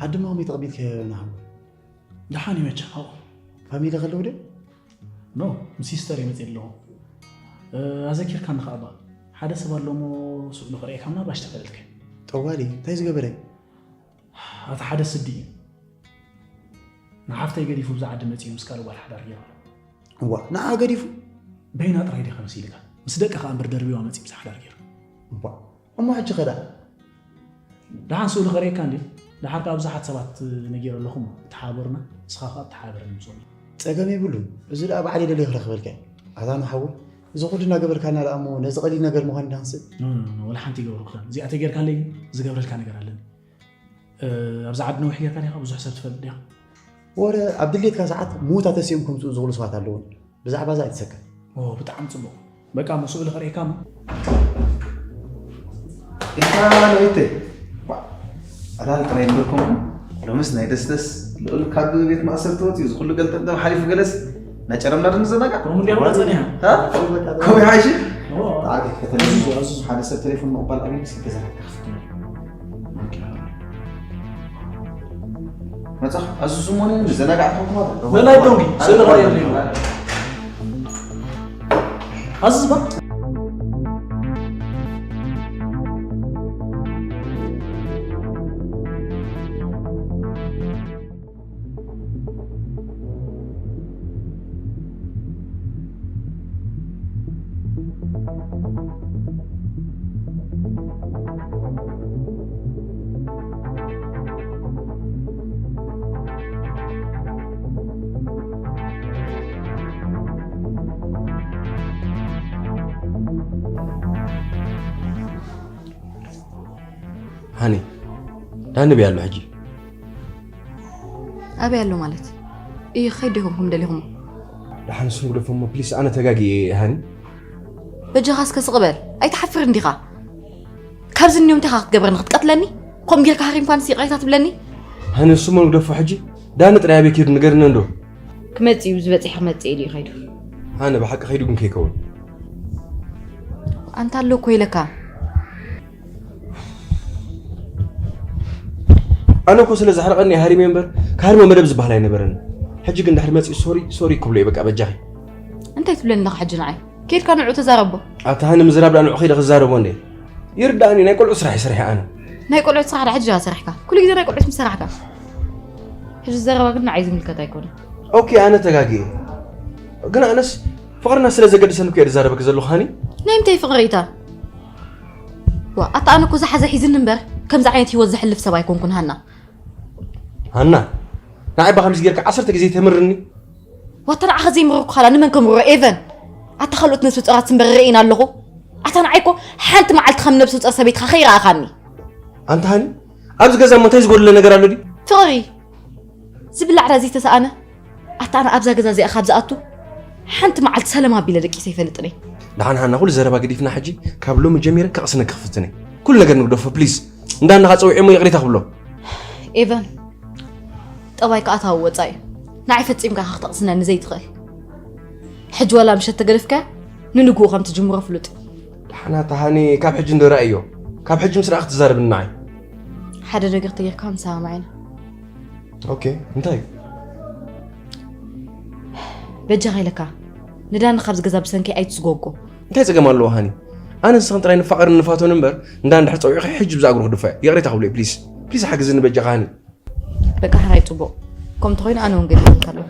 ዓድማ ከመይ ተቐቢልካዮ ናህዊ? ደሓን እዩ መቸም ኣብኡ። ፋሚሊ ከለዉ ዶ? ኖ፣ ምስ ሲስተር እየ መፅእ ኣለኹ። እ፣ ኣዘኪርካኒ ኸዓ እባ። ሓደ ሰብ ኣሎ እሞ ስእሉ ክርእየካ ምናልባሽ ተፈለጥካዮ። ጠዋሊ፣ እንታይ ዝገበረ? ኣታ ሓደ ስዲ እዩ። ንሓፍተይ ገዲፉ ብዛ ዓዲ መጺኡ ምስ ካልእ ጓል ሓዳር ገይሩ ኣሎ። እዋ፣ ንዓ ገዲፉ? በይና ጥራይ ዲኻ መሲልካ? ምስ ደቃ ከኣ እምበር ደርቢዋ መጺኡ ብዛ ሓዳር ገይሩ። እዋ፣ እሞ ሕጂ ኸ ደኣ? ደሓን ስእሉ ከርእየካ እንድዩ። ደሓር ከኣ ብዙሓት ሰባት ነጊረ ኣለኹ እሞ ተሓባበሩና፣ ንስኻ ከኣ ተሓባበረኒ ምስኦም። ጸገም የብሉን። እዚ ደኣ ባዕለይ ደልየ ክረኽበልካ እየ። ኣታ ንሓወይ፣ እዚ ኩሉ እናገበርካና ደኣ እሞ ነዚ ቀሊል ነገር ምዃን ዳንስእ? ኖ፣ ኖ፣ ኖ፣ ወላ ሓንቲ ይገብረኩላን። እዚኣ ተጌርካለይ ግን ዝገብረልካ ነገር ኣለኒ። እ፣ ኣብዚ ዓዲ ነዊሕ ጌርካ ዲኻ? ብዙሕ ሰብ ትፈልጥ ዲኻ? ወረ ኣብ ድሌትካ ሰዓት ምዉታት ተሲኦም ከምጽኡ ዝኽእሉ ሰባት ኣለዉን። ብዛዕባ እዛ ኣይትሰከፍ። ኦ፣ ብጣዕሚ ጽቡቕ። በቃ፣ ምስኡ ልኽርእካ እሞ። ኢኻ ነይተ ዕላል ጥራይ ነበርኩም። ሎምስ ናይ ደስደስ ልኡል ካብ ቤት ማእሰርቲ ወፂኡ፣ እዚ ኩሉ ገልጠምጠም ሓሊፉ ገለስ ናይ ጨረምና ድንዘናጋ ከምኡ እንዲያ ብላ ጸኒሓ። ከምኡ ይሓይሽ። ኦ፣ ሓደ ሰብ ቴሌፎን ምቕባል ኣበይ ምስ ገዛ መጻ ኣዝዙ ሞነ ዘናጋዕኩም ማለት በላይ ደውሊ፣ ስእሊ ኸርእየሉ እዩ። ኣዝዝ በል። ሃኒ ዳኒ ኣበይ ኣሎ ሕጂ? ኣበይ ኣሎ ማለት እዩ? ከይድ ዲኹም ደሊኹሞ? ደሓን ንሱ ግደፎሞ ፕሊስ፣ ኣነ ተጋጊየ እየ ሃኒ። በጃኻ እስከ ስቕ በል፣ ኣይትሓፍርን ዲኻ? ካብዚ እኒኦም እንታይ ኢኻ ክትገብረኒ? ክትቀትለኒ? ከምኡ ጌርካ ሃሪምካንስ ይቕሬታ ትብለኒ? ሃኒ ንሱ እሞ ንግደፎ ሕጂ። ዳኒ ጥራይ ኣበይ ከይዱ ንገርኒ እንዶ። ክመጽእ እዩ፣ ዝበጺሕ ክመጽእ ኢሉ እዩ ከይዱ። ሃኒ ብሓቂ ከይዱ ግን ከይከውን። ኣንታ ኣሎ እኮ ኢለካ። ኣነ እኮ ስለ ዘሕረቐኒ ሃሪመ እምበር፣ ካርሞ መደብ ዝበሃል ኣይነበረን። ሕጂ ግን ድሕሪ መጺኡ ሶሪ ሶሪ ክብሎ እዩ። በቃ በጃኺ። እንታይ ትብለኒ ኣለኻ ሕጂ ንዓይ? ከይድካ ንዑ ተዛረቦ። ኣታ ሃኒ ምዝራብ ዳኣ ንዑ ከይደ ክዛረቦ እንዴ? ይርዳእኒ፣ ናይ ቆልዑ ስራሕ ይሰርሕ ኣነ። ናይ ቆልዑት ስራሕ ዳ ሕጂ ዳ ሰሪሕካ? ኩሉ ግዜ ናይ ቆልዑት ምሰራሕካ። ሕጂ ዘረባ ግን ንዓይ ዝምልከት ኣይኮነን። ኦኬ፣ ኣነ ተጋጊየ። ግን ኣነስ ፍቕርና ስለ ዘገድሰኒ እኮ እየ ዝዛረበኪ ዘለኹ ሃኒ። ናይ ምንታይ ፍቕሪ እታ? ዋ፣ ኣታ ኣነ እኮ ዝሓዘ ሒዝኒ እምበር ከምዚ ዓይነት ህይወት ዘሕልፍ ሰብ ኣይኮንኩን ሃና። ሃና፣ ንዓይ ባ ከምዚ ጌርካ ዓሰርተ ግዜ ተምርኒ። ዋታ ንዓኻ ዘይምረርኩ ኻላ ንመን ከምርሮ ኤቨን? ኣታ ካልኦት ነብሰ ጾራት እምበር ርኢና ኣለኹ። ኣታ ንዓይ እኮ ሓንቲ መዓልቲ ከም ነብሰ ጾር ሰበይትኻ ከይረኣኻኒ። ኣንታ ሃኒ፣ ኣብዚ ገዛ እሞ እንታይ ዝጎደለ ነገር ኣሎ ድዩ? ፍቕሪ ዝብላዕ ዳ ዘይተሰኣነ። ኣታ ኣነ ኣብዛ ገዛ እዚኣ ካብ ዝኣቱ ሓንቲ መዓልቲ ሰላም ኣቢለ ደቂሰ ኣይፈልጥን እየ። ደሓን ሃና፣ ኩሉ ዘረባ ገዲፍና ሕጂ ካብ ሎሚ ጀሚረ ከቕስነኪ ክፍትን እየ። ኩሉ ነገር ንግደፎ ፕሊዝ። እንዳናኻ ጸዊዐ እሞ ይቕሬታ ክብሎ። ኤቨን፣ ጠባይካ ኣታዊ ወጻኢ እዩ። ንዓይ ፈጺምካ ኢኻ ክተቕስነኒ ዘይትኽእል። ሕጂ ዋላ ምሸት ተገደፍካያ ንንግኡ ከም ትጅምሮ ፍሉጥ እዩ። ደሓን ኣታ ሃኒ፣ ካብ ሕጂ እንዶ ርኣዮ። ካብ ሕጂ ምስ ረኣ ክትዛረብኒ ንዓይ። ሓደ ነገር ተጌርካ ንሰማማዕ ኢና። ኦኬ፣ እንታይ እዩ? በጃኻ ኢለካ ንዳኒ ካብዚ ገዛ ብሰንከይ ኣይትስጎጎ። እንታይ ጸገም ኣለዎ ሃኒ? ኣነ ንስኽን ጥራይ ንፋቐርን ንፋቶን እምበር፣ እንዳ እንድሕር ጸዊዕኺ ሕጂ ብዛ እግሩ ክድፋ እየ። ይቕሬታ ክብሎ እየ ፕሊስ። ፕሊስ ሓግዝኒ በጃኻ ሃኒ። በቃ ሕራይ ጽቡቕ። ከም ተኾይኑ ኣነ እውን ገዲፈልካ ኣለኹ።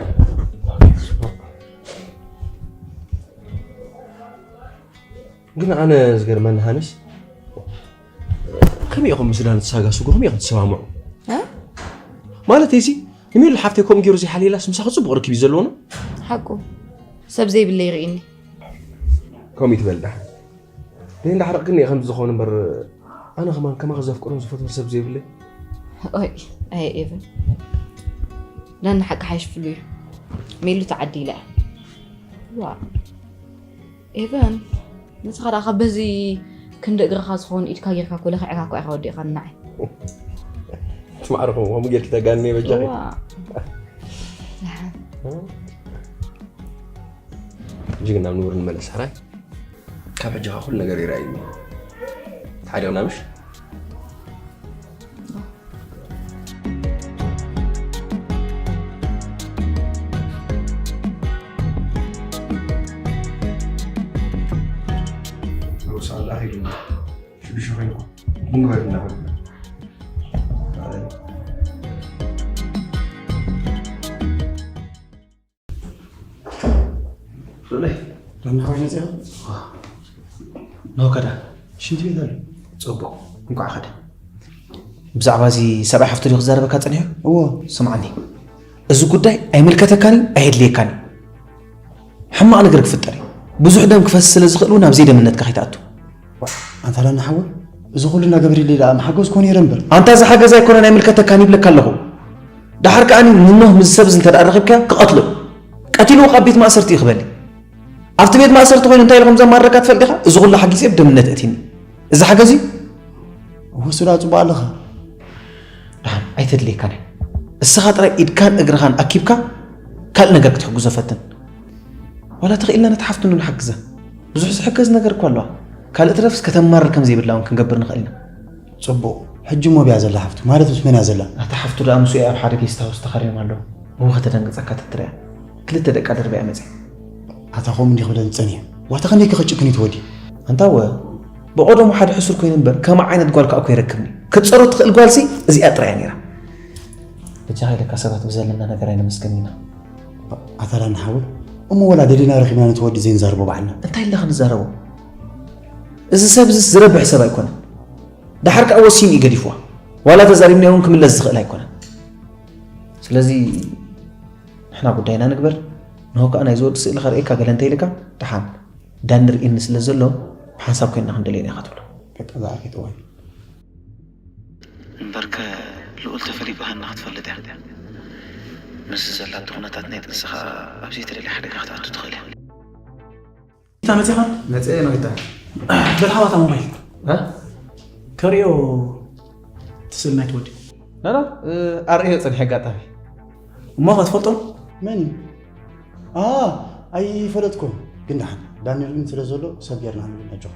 ግን ኣነ ዝገርመኒ ሃንስ ከመይ ኢኹም ምስ ዳን ትሳጋስጉ ከመይ ኢኹም ትሰማምዑ? እ? ማለት እዚ ንሜሉ ሓፍተይ ከምኡ ገይሩ ዘይሓልየላስ ምሳኺ ጽቡቕ ርክብ እዩ ዘለዎና? ሓቁ ሰብ ዘይብለይ ርኢኒ። ከምኡ ይትበል ደሓን። ደይ እንዳሕረቕክኒ እየ ከምዚ ዝኾነ እምበር ኣነ ከማን ከማኺ ዘፍቅሮን ዝፈትዎን ሰብ ዘይብለይ። ኦይ ኣየ ኤቨን ዳኒ ሓቂ ሓይሽ ፍሉ እዩ። ሜሉ ተዓዲላ እያ። ዋ ኤቨን ንስኻ ደኣ ካብ በዚ ክንዲ እግርኻ ዝኸውን ኢድካ ጌርካ እኮ ለኺዕካ እኮ ኢኻ ወዲእኻኒ ንዓይ። ትማዕርኹም ከምኡ ጌርኪ ተጋንነ በጃኺ። ዋ ደሓን ሕጂ ግን ናብ ንቡር ንመለስ ሕራይ። ካብ ሕጂ ኸዓ ኩሉ ነገር ይረኣየኒ። ተሓዲቕና ምሽ? ሩሳ ኣላ ኺዱ ሽዱሽተ ኮይንኩ ምን ግበር እናበልና ሎለይ ዳና ከመይ መጺኻ? ኖ ከዳ ሽንቲ ቤት ኣሎ። ጽቡቕ እንኳዕ ከደ። ብዛዕባ እዚ ሰብኣይ ሓፍቱ ድዩ ክዛረበካ ጸኒሑ? እዎ። ስምዓኒ፣ እዚ ጉዳይ ኣይምልከተካን እዩ፣ ኣየድልየካን እዩ። ሕማቕ ነገር ክፍጠር እዩ። ብዙሕ ደም ክፈስስ ስለ ዝኽእል እውን ኣብ ዘይደምነትካ ከይትኣቱ። ኣንታ ዳና ሓወይ፣ እዚ ኩሉ እናገበርለይ ደኣ ምሓገዝኩ ነይረ እምበር። ኣንታ እዚ ሓገዝ ኣይኮነን ኣይምልከተካን ይብለካ ኣለኹ። ደሓር ከኣ ንኖህ ምስዚ ሰብ እዚ እንተ ደኣ ረኺብካዮ ክቐትሎ እዩ። ቀቲልዎ ካብ ቤት ማእሰርቲ እዩ ክበሊ። ኣብቲ ቤት ማእሰርቲ ኮይኑ እንታይ ኢልኩም ዘማረካ ትፈልጥ ኢኻ? እዚ ኩሉ ሓጊዘ ብደምነት እቲኒ። እዚ ሓገዝ እዩ? ወስዳ ጽቡቕ ኣለኻ። ደሓን ኣይተድልየካን እያ። እስኻ ጥራይ ኢድካን እግርኻን ኣኪብካ ካልእ ነገር ክትሕግዞ ፈትን። ዋላ ተኽኢልና ነታ ሓፍቱ ንሓግዛ። ብዙሕ ዝሕገዝ ነገር እኳ ኣለዋ። ካልእ ትረፍስ ከተማርር ከም ዘይብላ እውን ክንገብር ንኽእል ኢና። ጽቡቕ። ሕጂ እሞ ኣብያ ዘላ ሓፍቱ? ማለት ምስ መን እያ ዘላ? ኣታ ሓፍቱ ደኣ ምስኡ እያ ኣብ ሓደ ጌስት ሃውስ ተኻርዮም ኣለዉ። እወ ከተደንግጸካ ተትርያ። ክልተ ደቃ ደርብያ መጽያ። ኣታ ከምኡ እንዲኽ ብለን ዝጸንሐ። ዋታ ከመይ ክኽጭክን እዩ ትወዲ? ኣንታ እወ ብቐደሙ ሓደ ሕሱር ኮይኑ እምበር ከማ ዓይነት ጓል ከኣ እኮ ይረክብኒ። ክትጸሮ ትኽእል ጓልሲ እዚኣ ጥራይ እያ ነይራ። በጃኻ ኢለካ ሰባት ብዘለና ነገር ኣይነመስግን ኢና። ኣታ ዳኒ ሓወይ፣ እሞ ወላ ደሊና ረኺብና ነቲ ወዲ ዘይንዛረቦ ባዕልና። እንታይ ኢልና ክንዛረቦ? እዚ ሰብ እዚስ ዝረብሕ ሰብ ኣይኮነን። ደሓር ከኣ ወሲኑ እዩ ገዲፍዋ። ዋላ ተዛሪብናዮ እውን ክምለስ ዝኽእል ኣይኮነን። ስለዚ ንሕና ጉዳይና ንግበር። ንሆ ከኣ ናይዚ ወዲ ስእሊ ከርእየካ ገለ እንተኢልካ ደሓን ዳኒ ርእየኒ ስለ ዘሎ ብሓንሳብ ኮይንና ክንደልየና ኢኻ ትብሎ። በቃ ዝኣርኪ ጥዋይ። እምበርከ ልኡል ተፈሪዱ ሃና ክትፈልጥ እያ። ምስዚ ዘላቶ ኩነታት ናይ ጥንስኻ ኣብ ዘይተደልየ ሓደጋ ክትኣቱ ትኽእል እያ። እታ መጺኻ? መጸ ነው ይታ። በል ሓባታ ሞባይል። እ? ከርእዮ ትስእል ናይ ትወዲ። ና፣ ና፣ እ፣ ኣርእዮ ጸኒሐ ኣጋጣሚ። እሞ ኸትፈልጦ? መን እዩ? ኣ፣ ኣይፈለጥኩን። ግን ደሓን፣ ዳንኤል ግን ስለ ዘሎ ሰብ ጌርና ንብል ኣጆኻ።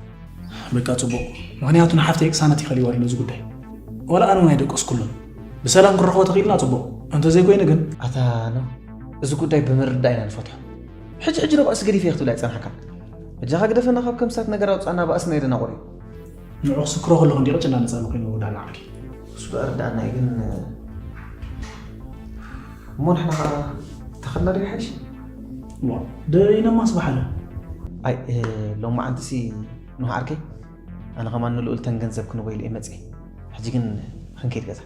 በቃ ጽቡቕ። ምኽንያቱ ንሓፍተይ ቅሳነት ይኸልይዋ ኣሎ እዚ ጉዳይ። ዋላ ኣነ እውን ኣይደቀስኩሉን። ብሰላም ክንረኽቦ ተኽኢልና ጽቡቕ። እንተዘይኮይኑ ግን ኣታ ነው፣ እዚ ጉዳይ ብምርዳእ ኢና ንፈትሖ። ሕጂ ሕጂ ዶ ባእሲ ገዲፈ ክትብል ኣይጸናሕካን። በጃኻ ግደፈና ካብ ከምሳት ነገር ኣውጻና፣ ባእሲ ናይ ደናቑር እዩ። ንዑ ክስክሮ ከለኹ እንዲ ቅጭ እንዳመጻኒ ኮይኑ ወዳና ዓርኪ። እሱ ዶ ኣረዳእና እዩ ግን፣ እሞ ንሕና ኸኣ ተኸድና ዶ ይሓይሽ? ዋ፣ ደይነማስ በሓለ። ኣይ፣ እ፣ ሎማዓንትሲ ንሆ ዓርከይ፣ ኣነ ኸማን ንልኡል ተን ገንዘብ ክንቦ ኢለ እየ መጺኤ። ሕጂ ግን ክንከይድ ገዛ።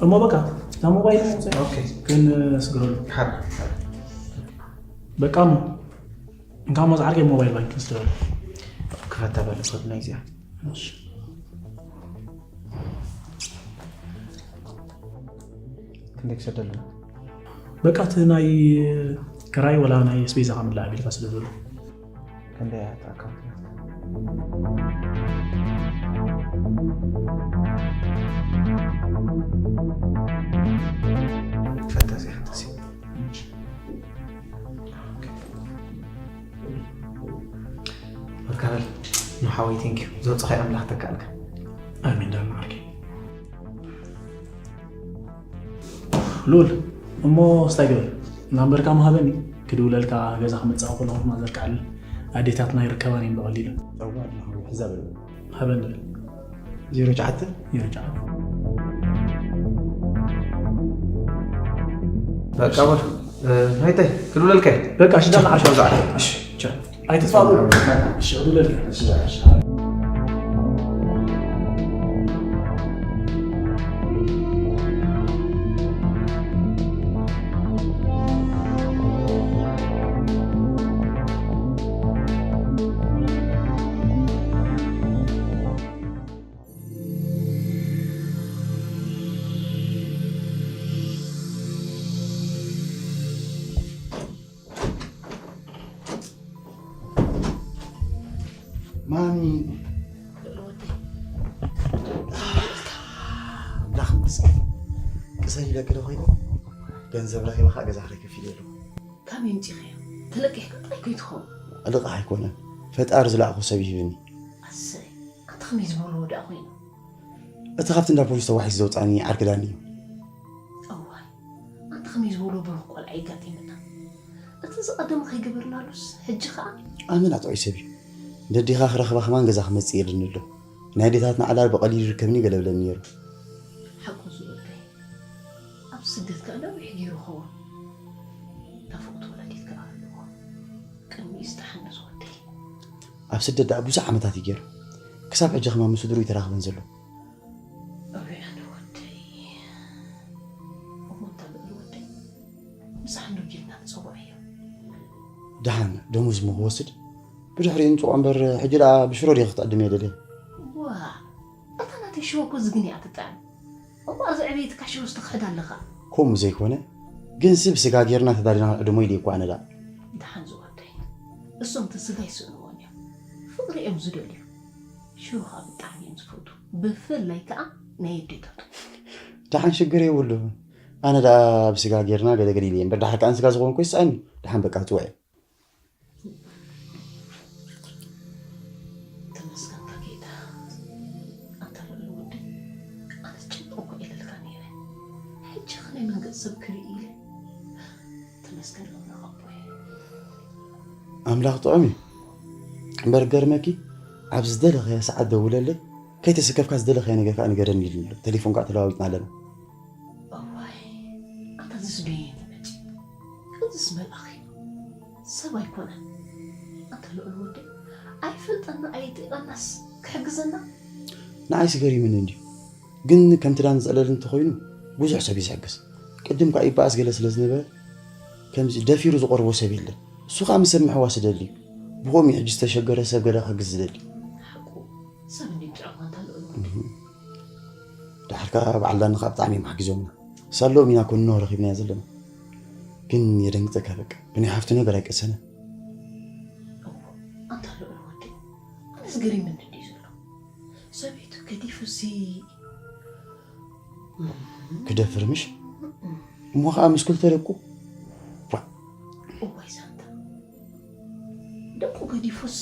እሞ በቃ፣ እታ ሞባይል መውሰድ ኦኬ። ክንስግረሉ። ሓር፣ ሓር። በቃ እሞ፣ እንካ እሞ ዝዓርከይ ሞባይል ባንኪንግ ስለ ክፈታ በለ ሰብ ናይ እዚኣ። እሺ። ክንደይ ክሰደሉ? በቃ እቲ ናይ ክራይ ወላ ናይ ኣስቤዛ ካብ ምላእ ኣቢልካ ስለ ዘሎ። ክንደይ እያ እታ ኣካውንት ናትካ? ፈታ እዚኣ፣ ፈታ እዚኣ። ኦኬ። በቃ በል፣ ኖ ሓወይ፣ ቴንክ ዩ። ዘውፅኻ ኣምላኽ ተካልካ። ኣሜን። ዳና ዓርከይ። ሉል፣ እሞ ስታይ ግበር። ናምበርካ ምሃበኒ፣ ክድውለልካ ገዛ ክመጽእ ከለኹ ድማ ዘርክዓለይ። ኣዴታትና ይርከባን እየን ብቐሊሉ። ጸዋዕ ኣለኹ፣ ሕዛ በል። ሃበኒ በል። ዜሮ ትሽዓተ? ዜሮ ትሽዓተ። በቃ በል፣ እ፣ ናይተይ፣ ክድውለልካ እየ። በቃ፣ እሺ፣ ዳና ዓርከይ። እሺ፣ ቻው። ኣይትጥፋእ። እሺ፣ ዕድል። እሺ፣ እሺ። ማሚ። ልኡል ወደይ። ኣምላኽ ይመስገን። ቅሰን ኢለኪ ዶ ኾይኑ? ገንዘብ ረኺበ ኸዓ ገዛ ክረክብ ኢለ ኣለኹ። ካብ የምፂኸዮ? ተለቂሕካ ጥራይ ከይትኸውን። ልቓሕ ኣይኮነን። ፈጣሪ ዝለኣኾ ሰብ ይህብኒ። ኣሰይ፣ ኣንታ ከመይ ዝበልዎ ደኣ ኮይኑ? እቲ ካብቲ እንዳ ፖሊስ ተዋሒሱ ዘውፅኣኒ ዓርኪ ዳኒ እዩ። እዋይ፣ ኣንታ ከመይ ዝበሎ ብሩኽ ቆልዓ የጋጢምና። እቲ ዝቐደመ ከይገበርናሉስ፣ ሕጂ ኸኣ? ኣመና ጥዑይ ሰብ እዩ። ደዲኻ ክረኽባ ከማን ገዛ ክመጽእ የድልኒ ኣሎ። ናይ ኣዴታትና ዕላል ብቐሊሉ ይርከብኒ ገለ ብለኒ ነይሩ። ሓቁ ዝወደይ፣ ኣብ ስደት ከኣ ነዊሕ ገይሩ ኸውን። ናፍቖት ወላዲት ከኣ ኣለዎ። ቅድሚኡ ዝተሓነ ዝወደይ። ኣብ ስደት ደኣ ብዙሕ ዓመታት እዩ ገይሩ። ክሳብ ሕጂ ከማን ምስ ስድርኡ እዩ ተራኽበን ዘሎ። ኣበይ ኣነ ወደይ? እሞ እንታ ልኡል ወደይ፣ ምሳሕ እንዶ ጌርና ንጸውዐዮ። ደሓን ደሞዝ እሞ ክወስድ፣ ብድሕሪኡ ንጽውዖ እምበር፣ ሕጂ ደኣ ብሽሮ ድየ ክትዕድም እየ ደልየ? ዋእ፣ እታ ናተይ ሽሮ እኮ ዝግን እያ ትጥዕም። እሞ ኣብዚ ዕብየትካ ሽሮስ ትኽሕድ ኣለኻ? ከምኡ ዘይኮነ፣ ግንሲ ብስጋ ጌርና ተዳሊና ክንዕድሞ ኢለ እኮ ኣነ ደኣ። ደሓን ዝወደይ። እሶም እቲ ስጋ ይስእንዎን እዮም። ፍቕሪ እዮም ዝደልዩ። ሽሮ ከዓ ብጣዕሚ እዮም ዝፈትዉ። ብፍላይ ከዓ ናይ ኣዴታቱ። ደሓን ሽግር የብሉ። ኣነ ደኣ ብስጋ ጌርና ገለገለ ኢለ እምበር ደሓር ከዓ ንስጋ ዝኾንኩ ይስኣኒ። ደሓን በቃ ትውዐ። ተመስገንካ ጌታ። ኣንታ ልዑል ወደይ፣ ኣነስ ጭንቕ እኮ ኢለልካ ነይረ። ሕጂ ኸ ናይ መንገዲ ሰብ ክርኢ ኢለ። ተመስገን ኣምላኽ ኣቦይ። ኣምላኽ ጥዑም እዩ። እምበር ገርመኪ ኣብ ዝደለኸዮ ሰዓት ደውለለይ፣ ከይተሰከፍካ ዝደለኸዮ ነገር ከዓ ንገረኒ ኢሉኒ ኣሎ። ቴሌፎን ከዓ ተለዋዊጥና ኣለና። እዋይ፣ ኣንታ እዚስ በየን እዩ መፂኡ? እዚስ መልኣኽ እዩ። ሰብ ኣይኮነን። ኣንታ ልዑል ወደይ፣ ኣይፈልጠና ኣይጥእቐናስ ክሕግዘና? ንዓይስ ገሪምኒ እንድዩ። ግን ከምቲ ዳን ዝዕለል እንተኾይኑ ብዙሕ ሰብ እዩ ዝሕግዝ። ቅድም ከዓ ይበኣስ ገለ ስለ ዝነበረ ከምዚ ደፊሩ ዝቐርቦ ሰብ የለን። እሱ ከዓ ምስ ሰብ ምሕዋስ ይደሊ እዩ። ብኸምኡ እዩ ሕጂ ዝተሸገረ ሰብ ገለ ክሕግዝ ዝደሊ። ሓቁ፣ ሰብ እንድዩ ጥዑም ኣንታ ልዑል ወደይ። ደሓር ከዓ በዓል ዳኒ ከዓ ብጣዕሚ እዮም ሓጊዞምና። ሳለኦም ኢና ኮንኖ ረኺብናዮ ዘለና። ግን የደንግጸካ በቃ። ብናይ ሓፍቱ ነገር ኣይቀሰነ። እዎ፣ ኣንታ ልዑል ወደይ፣ ኣነስ ገሪምኒ እንድዩ ዘሎ። ሰበይቱ ገዲፉሲ ክደፍር ምሽ? እሞ ከዓ ምስ ክልተ ደቁ? ዋ፣ እዋይ ዛንታ። ደቁ ገዲፉስ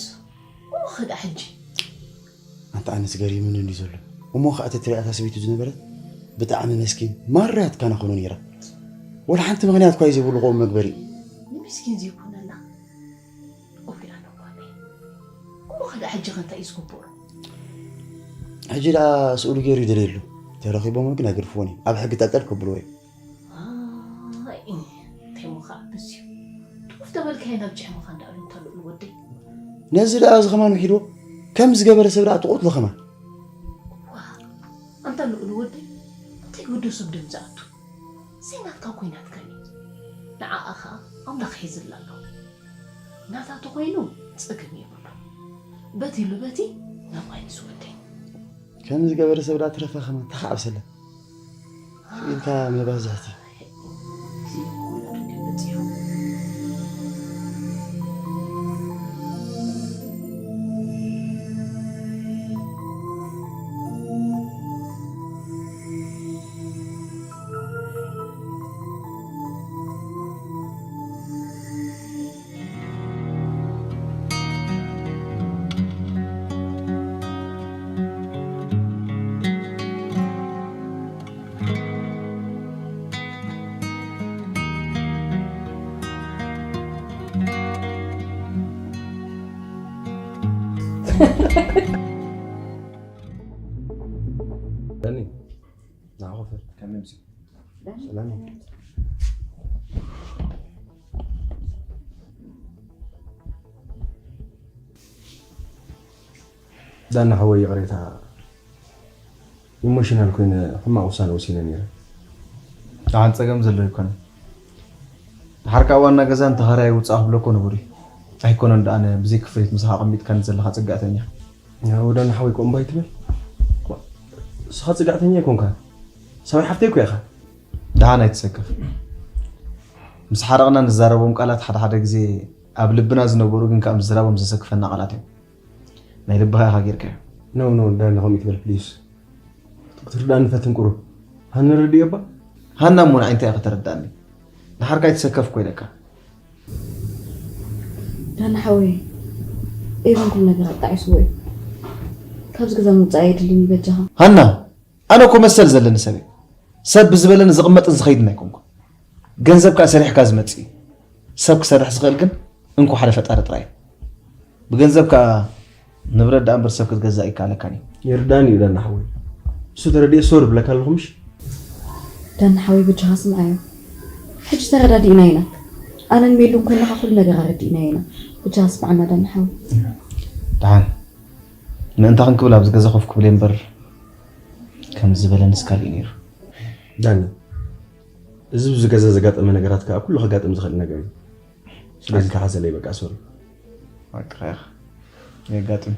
እሞ ኸዳ ሕጂ? ኣንታ ኣነስ ገሪምኒ እንድዩ ዘሎ። እሞ ከዓ ተትሪኣ እታ ሰበይቱ ዝነበረት ብጣዕሚ መስኪን ማራ እያ ትካናኸኖ ነይራ። ወላ ሓንቲ ምኽንያት እኳ እዩ ዘይብሉ ከምኡ መግበሪ። ንምስኪን ዘይኮነላ። እውይ ኣነ ጓለይ። እሞ ኸዳ ሕጂ ኸ እንታይ እዩ ዝግበሮ? ሕጂ ደኣ ስእሉ ገይሩ ይደልየሉ። ተረኺቦም ግን ኣይገድፍዎን እዮም። ኣብ ሕጊ ጠልጠል ከብልዎ እዮም። ኣይ፣ እንታይ እሞ ከዓ በዚሑ። ጡፍ ተበልካዮ ናብ ጭሕምኻ እንዳኣሉ እንታ ልዑል ወደይ። ነዚ ደኣ እዚ ኸማን ውሒድዎ። ከም ዝገበረ ሰብ ደኣ ትቐትሎ ኸማን። ዋ፣ ኣንታ ልዑል ወደይ፣ እንታይ ወዶ ሰብ ደም ዝኣቱ? ዘይናትካ ኮይናትካኒ። ንዓኣ ኸዓ ኣምላኽ ሒዝላ ኣሎ። ናታ ተኾይኑ ጸገም የብሉ። በቲ ኢሉ በቲ ናብኣ እዩ ዝወደይ። ከም ዝገበረ ሰብ ደኣ ትረፈ ኸማን ተኸዓብሰላ። ኢልካ መባዝሕቲ። ዳኒ፣ ንዓ ኮፍ በል። ከመይ መሲሉ? ሰላም እዩ። ዳኒ ሓወይ፣ ይቕሬታ፣ ኢሞሽናል ኮይነ ሕማቕ ውሳነ ወሲነ ነይረ። ደሓን ጸገም ዘሎ ኣይኮነን። ድሓር ከኣ ዋና ገዛን ተኻራያይ ውጻእ ክብለኮ ንቡር እዩ። ኣይኮነን ደኣ ኣነ ብዘይ ክፍሊት ምሳኻ ኣቐሚጥካኒ ዘለኻ ጽግዕተኛ። ያው ዳኒ ሓወይ፣ ከምኡ እምባ ኣይትበል። ንስኻ ጽግዕተኛ ኣይኮንካን። ሰብኣይ ሓፍተይ እኮ ኢኻ። ደሓን ኣይትሰከፍ። ምስ ሓረቕና ንዛረቦም ቃላት ሓደ ሓደ ግዜ ኣብ ልብና ዝነበሩ ግን ከኣ ምዝራቦም ዘሰክፈና ቃላት እዮም። ናይ ልብኻ ኢኻ ጌርካዮ። ኖ፣ ኖ፣ ዳኒ ከምኡ ኣይትበል ፕሊስ። ክትርዳእኒ ፈትን ቁሩብ። ሃኒ ረድእዮ እባ። ሃና እሞ ንዓይ እንታይ ኢኻ ተረዳእኒ? ደሓር ከኣ ኣይትሰከፍ እኮ ኢለካ። ዳኒ ሓወይ፣ ኤቨን ኩሉ ነገር ኣጣዒስዎ እዩ። ካብዚ ገዛ ምውጻእ ኣየድልን እዩ በጃኻ። ሃና፣ ኣነ እኮ መሰል ዘለኒ ሰብ እየ። ሰብ ብዝበለኒ ዝቕመጥን ዝኸይድን ኣይኮንኩን። ገንዘብ ከኣ ሰሪሕካ ዝመጽእ እዩ። ሰብ ክሰርሕ ዝኽእል ግን እንኮ ሓደ ፈጣሪ ጥራይ እዩ። ብገንዘብ ከኣ ንብረት ደኣ እምበር ሰብ ክትገዝእ ኣይከኣለካን እዩ። ይርዳን እዩ ዳና ሓወይ። እሱ ተረዲኤ ሶሪ ብለካ ኣለኹ ምሽ? ዳና ሓወይ በጃኻ ስምዓዮ። ሕጂ ተረዳዲእና ኢና። ኣነን ሜሉን ኮይና ከኣ ኩሉ ነገር ኣረዲእናዮ ኢና። በጃኻ ስምዓና ዳና ሓወይ። ደሓን ምእንታኽን ክብል ኣብዚ ገዛ ኮፍ ክብል እየ እምበር ከምዚ ዝበለንስ ካልእ እዩ ነይሩ። ዳኒ እዚ ኣብዚ ገዛ ዘጋጠመ ነገራት ከኣ ኩሉ ከጋጥም ዝኽእል ነገር እዩ። ስለዚ ተሓዘለይ በቃ ሶሪ። ኣቅራያ የጋጥም።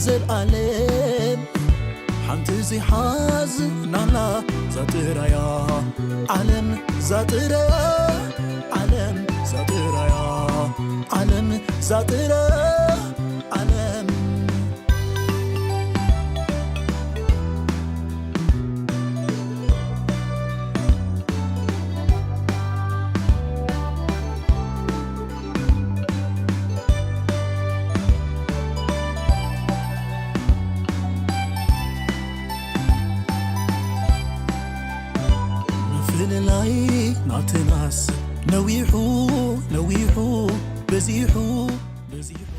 ዘልኣለም ሓንቲ ዘይሓዝናላ ዛጥራያ ዓለም ዛጥራያ ዓለም ዛጥራያ ዓለም ዛጥራያ ዓለም ምፍልላይ ናትናስ ነዊሑ ነዊሑ በዚሑ በዚሑ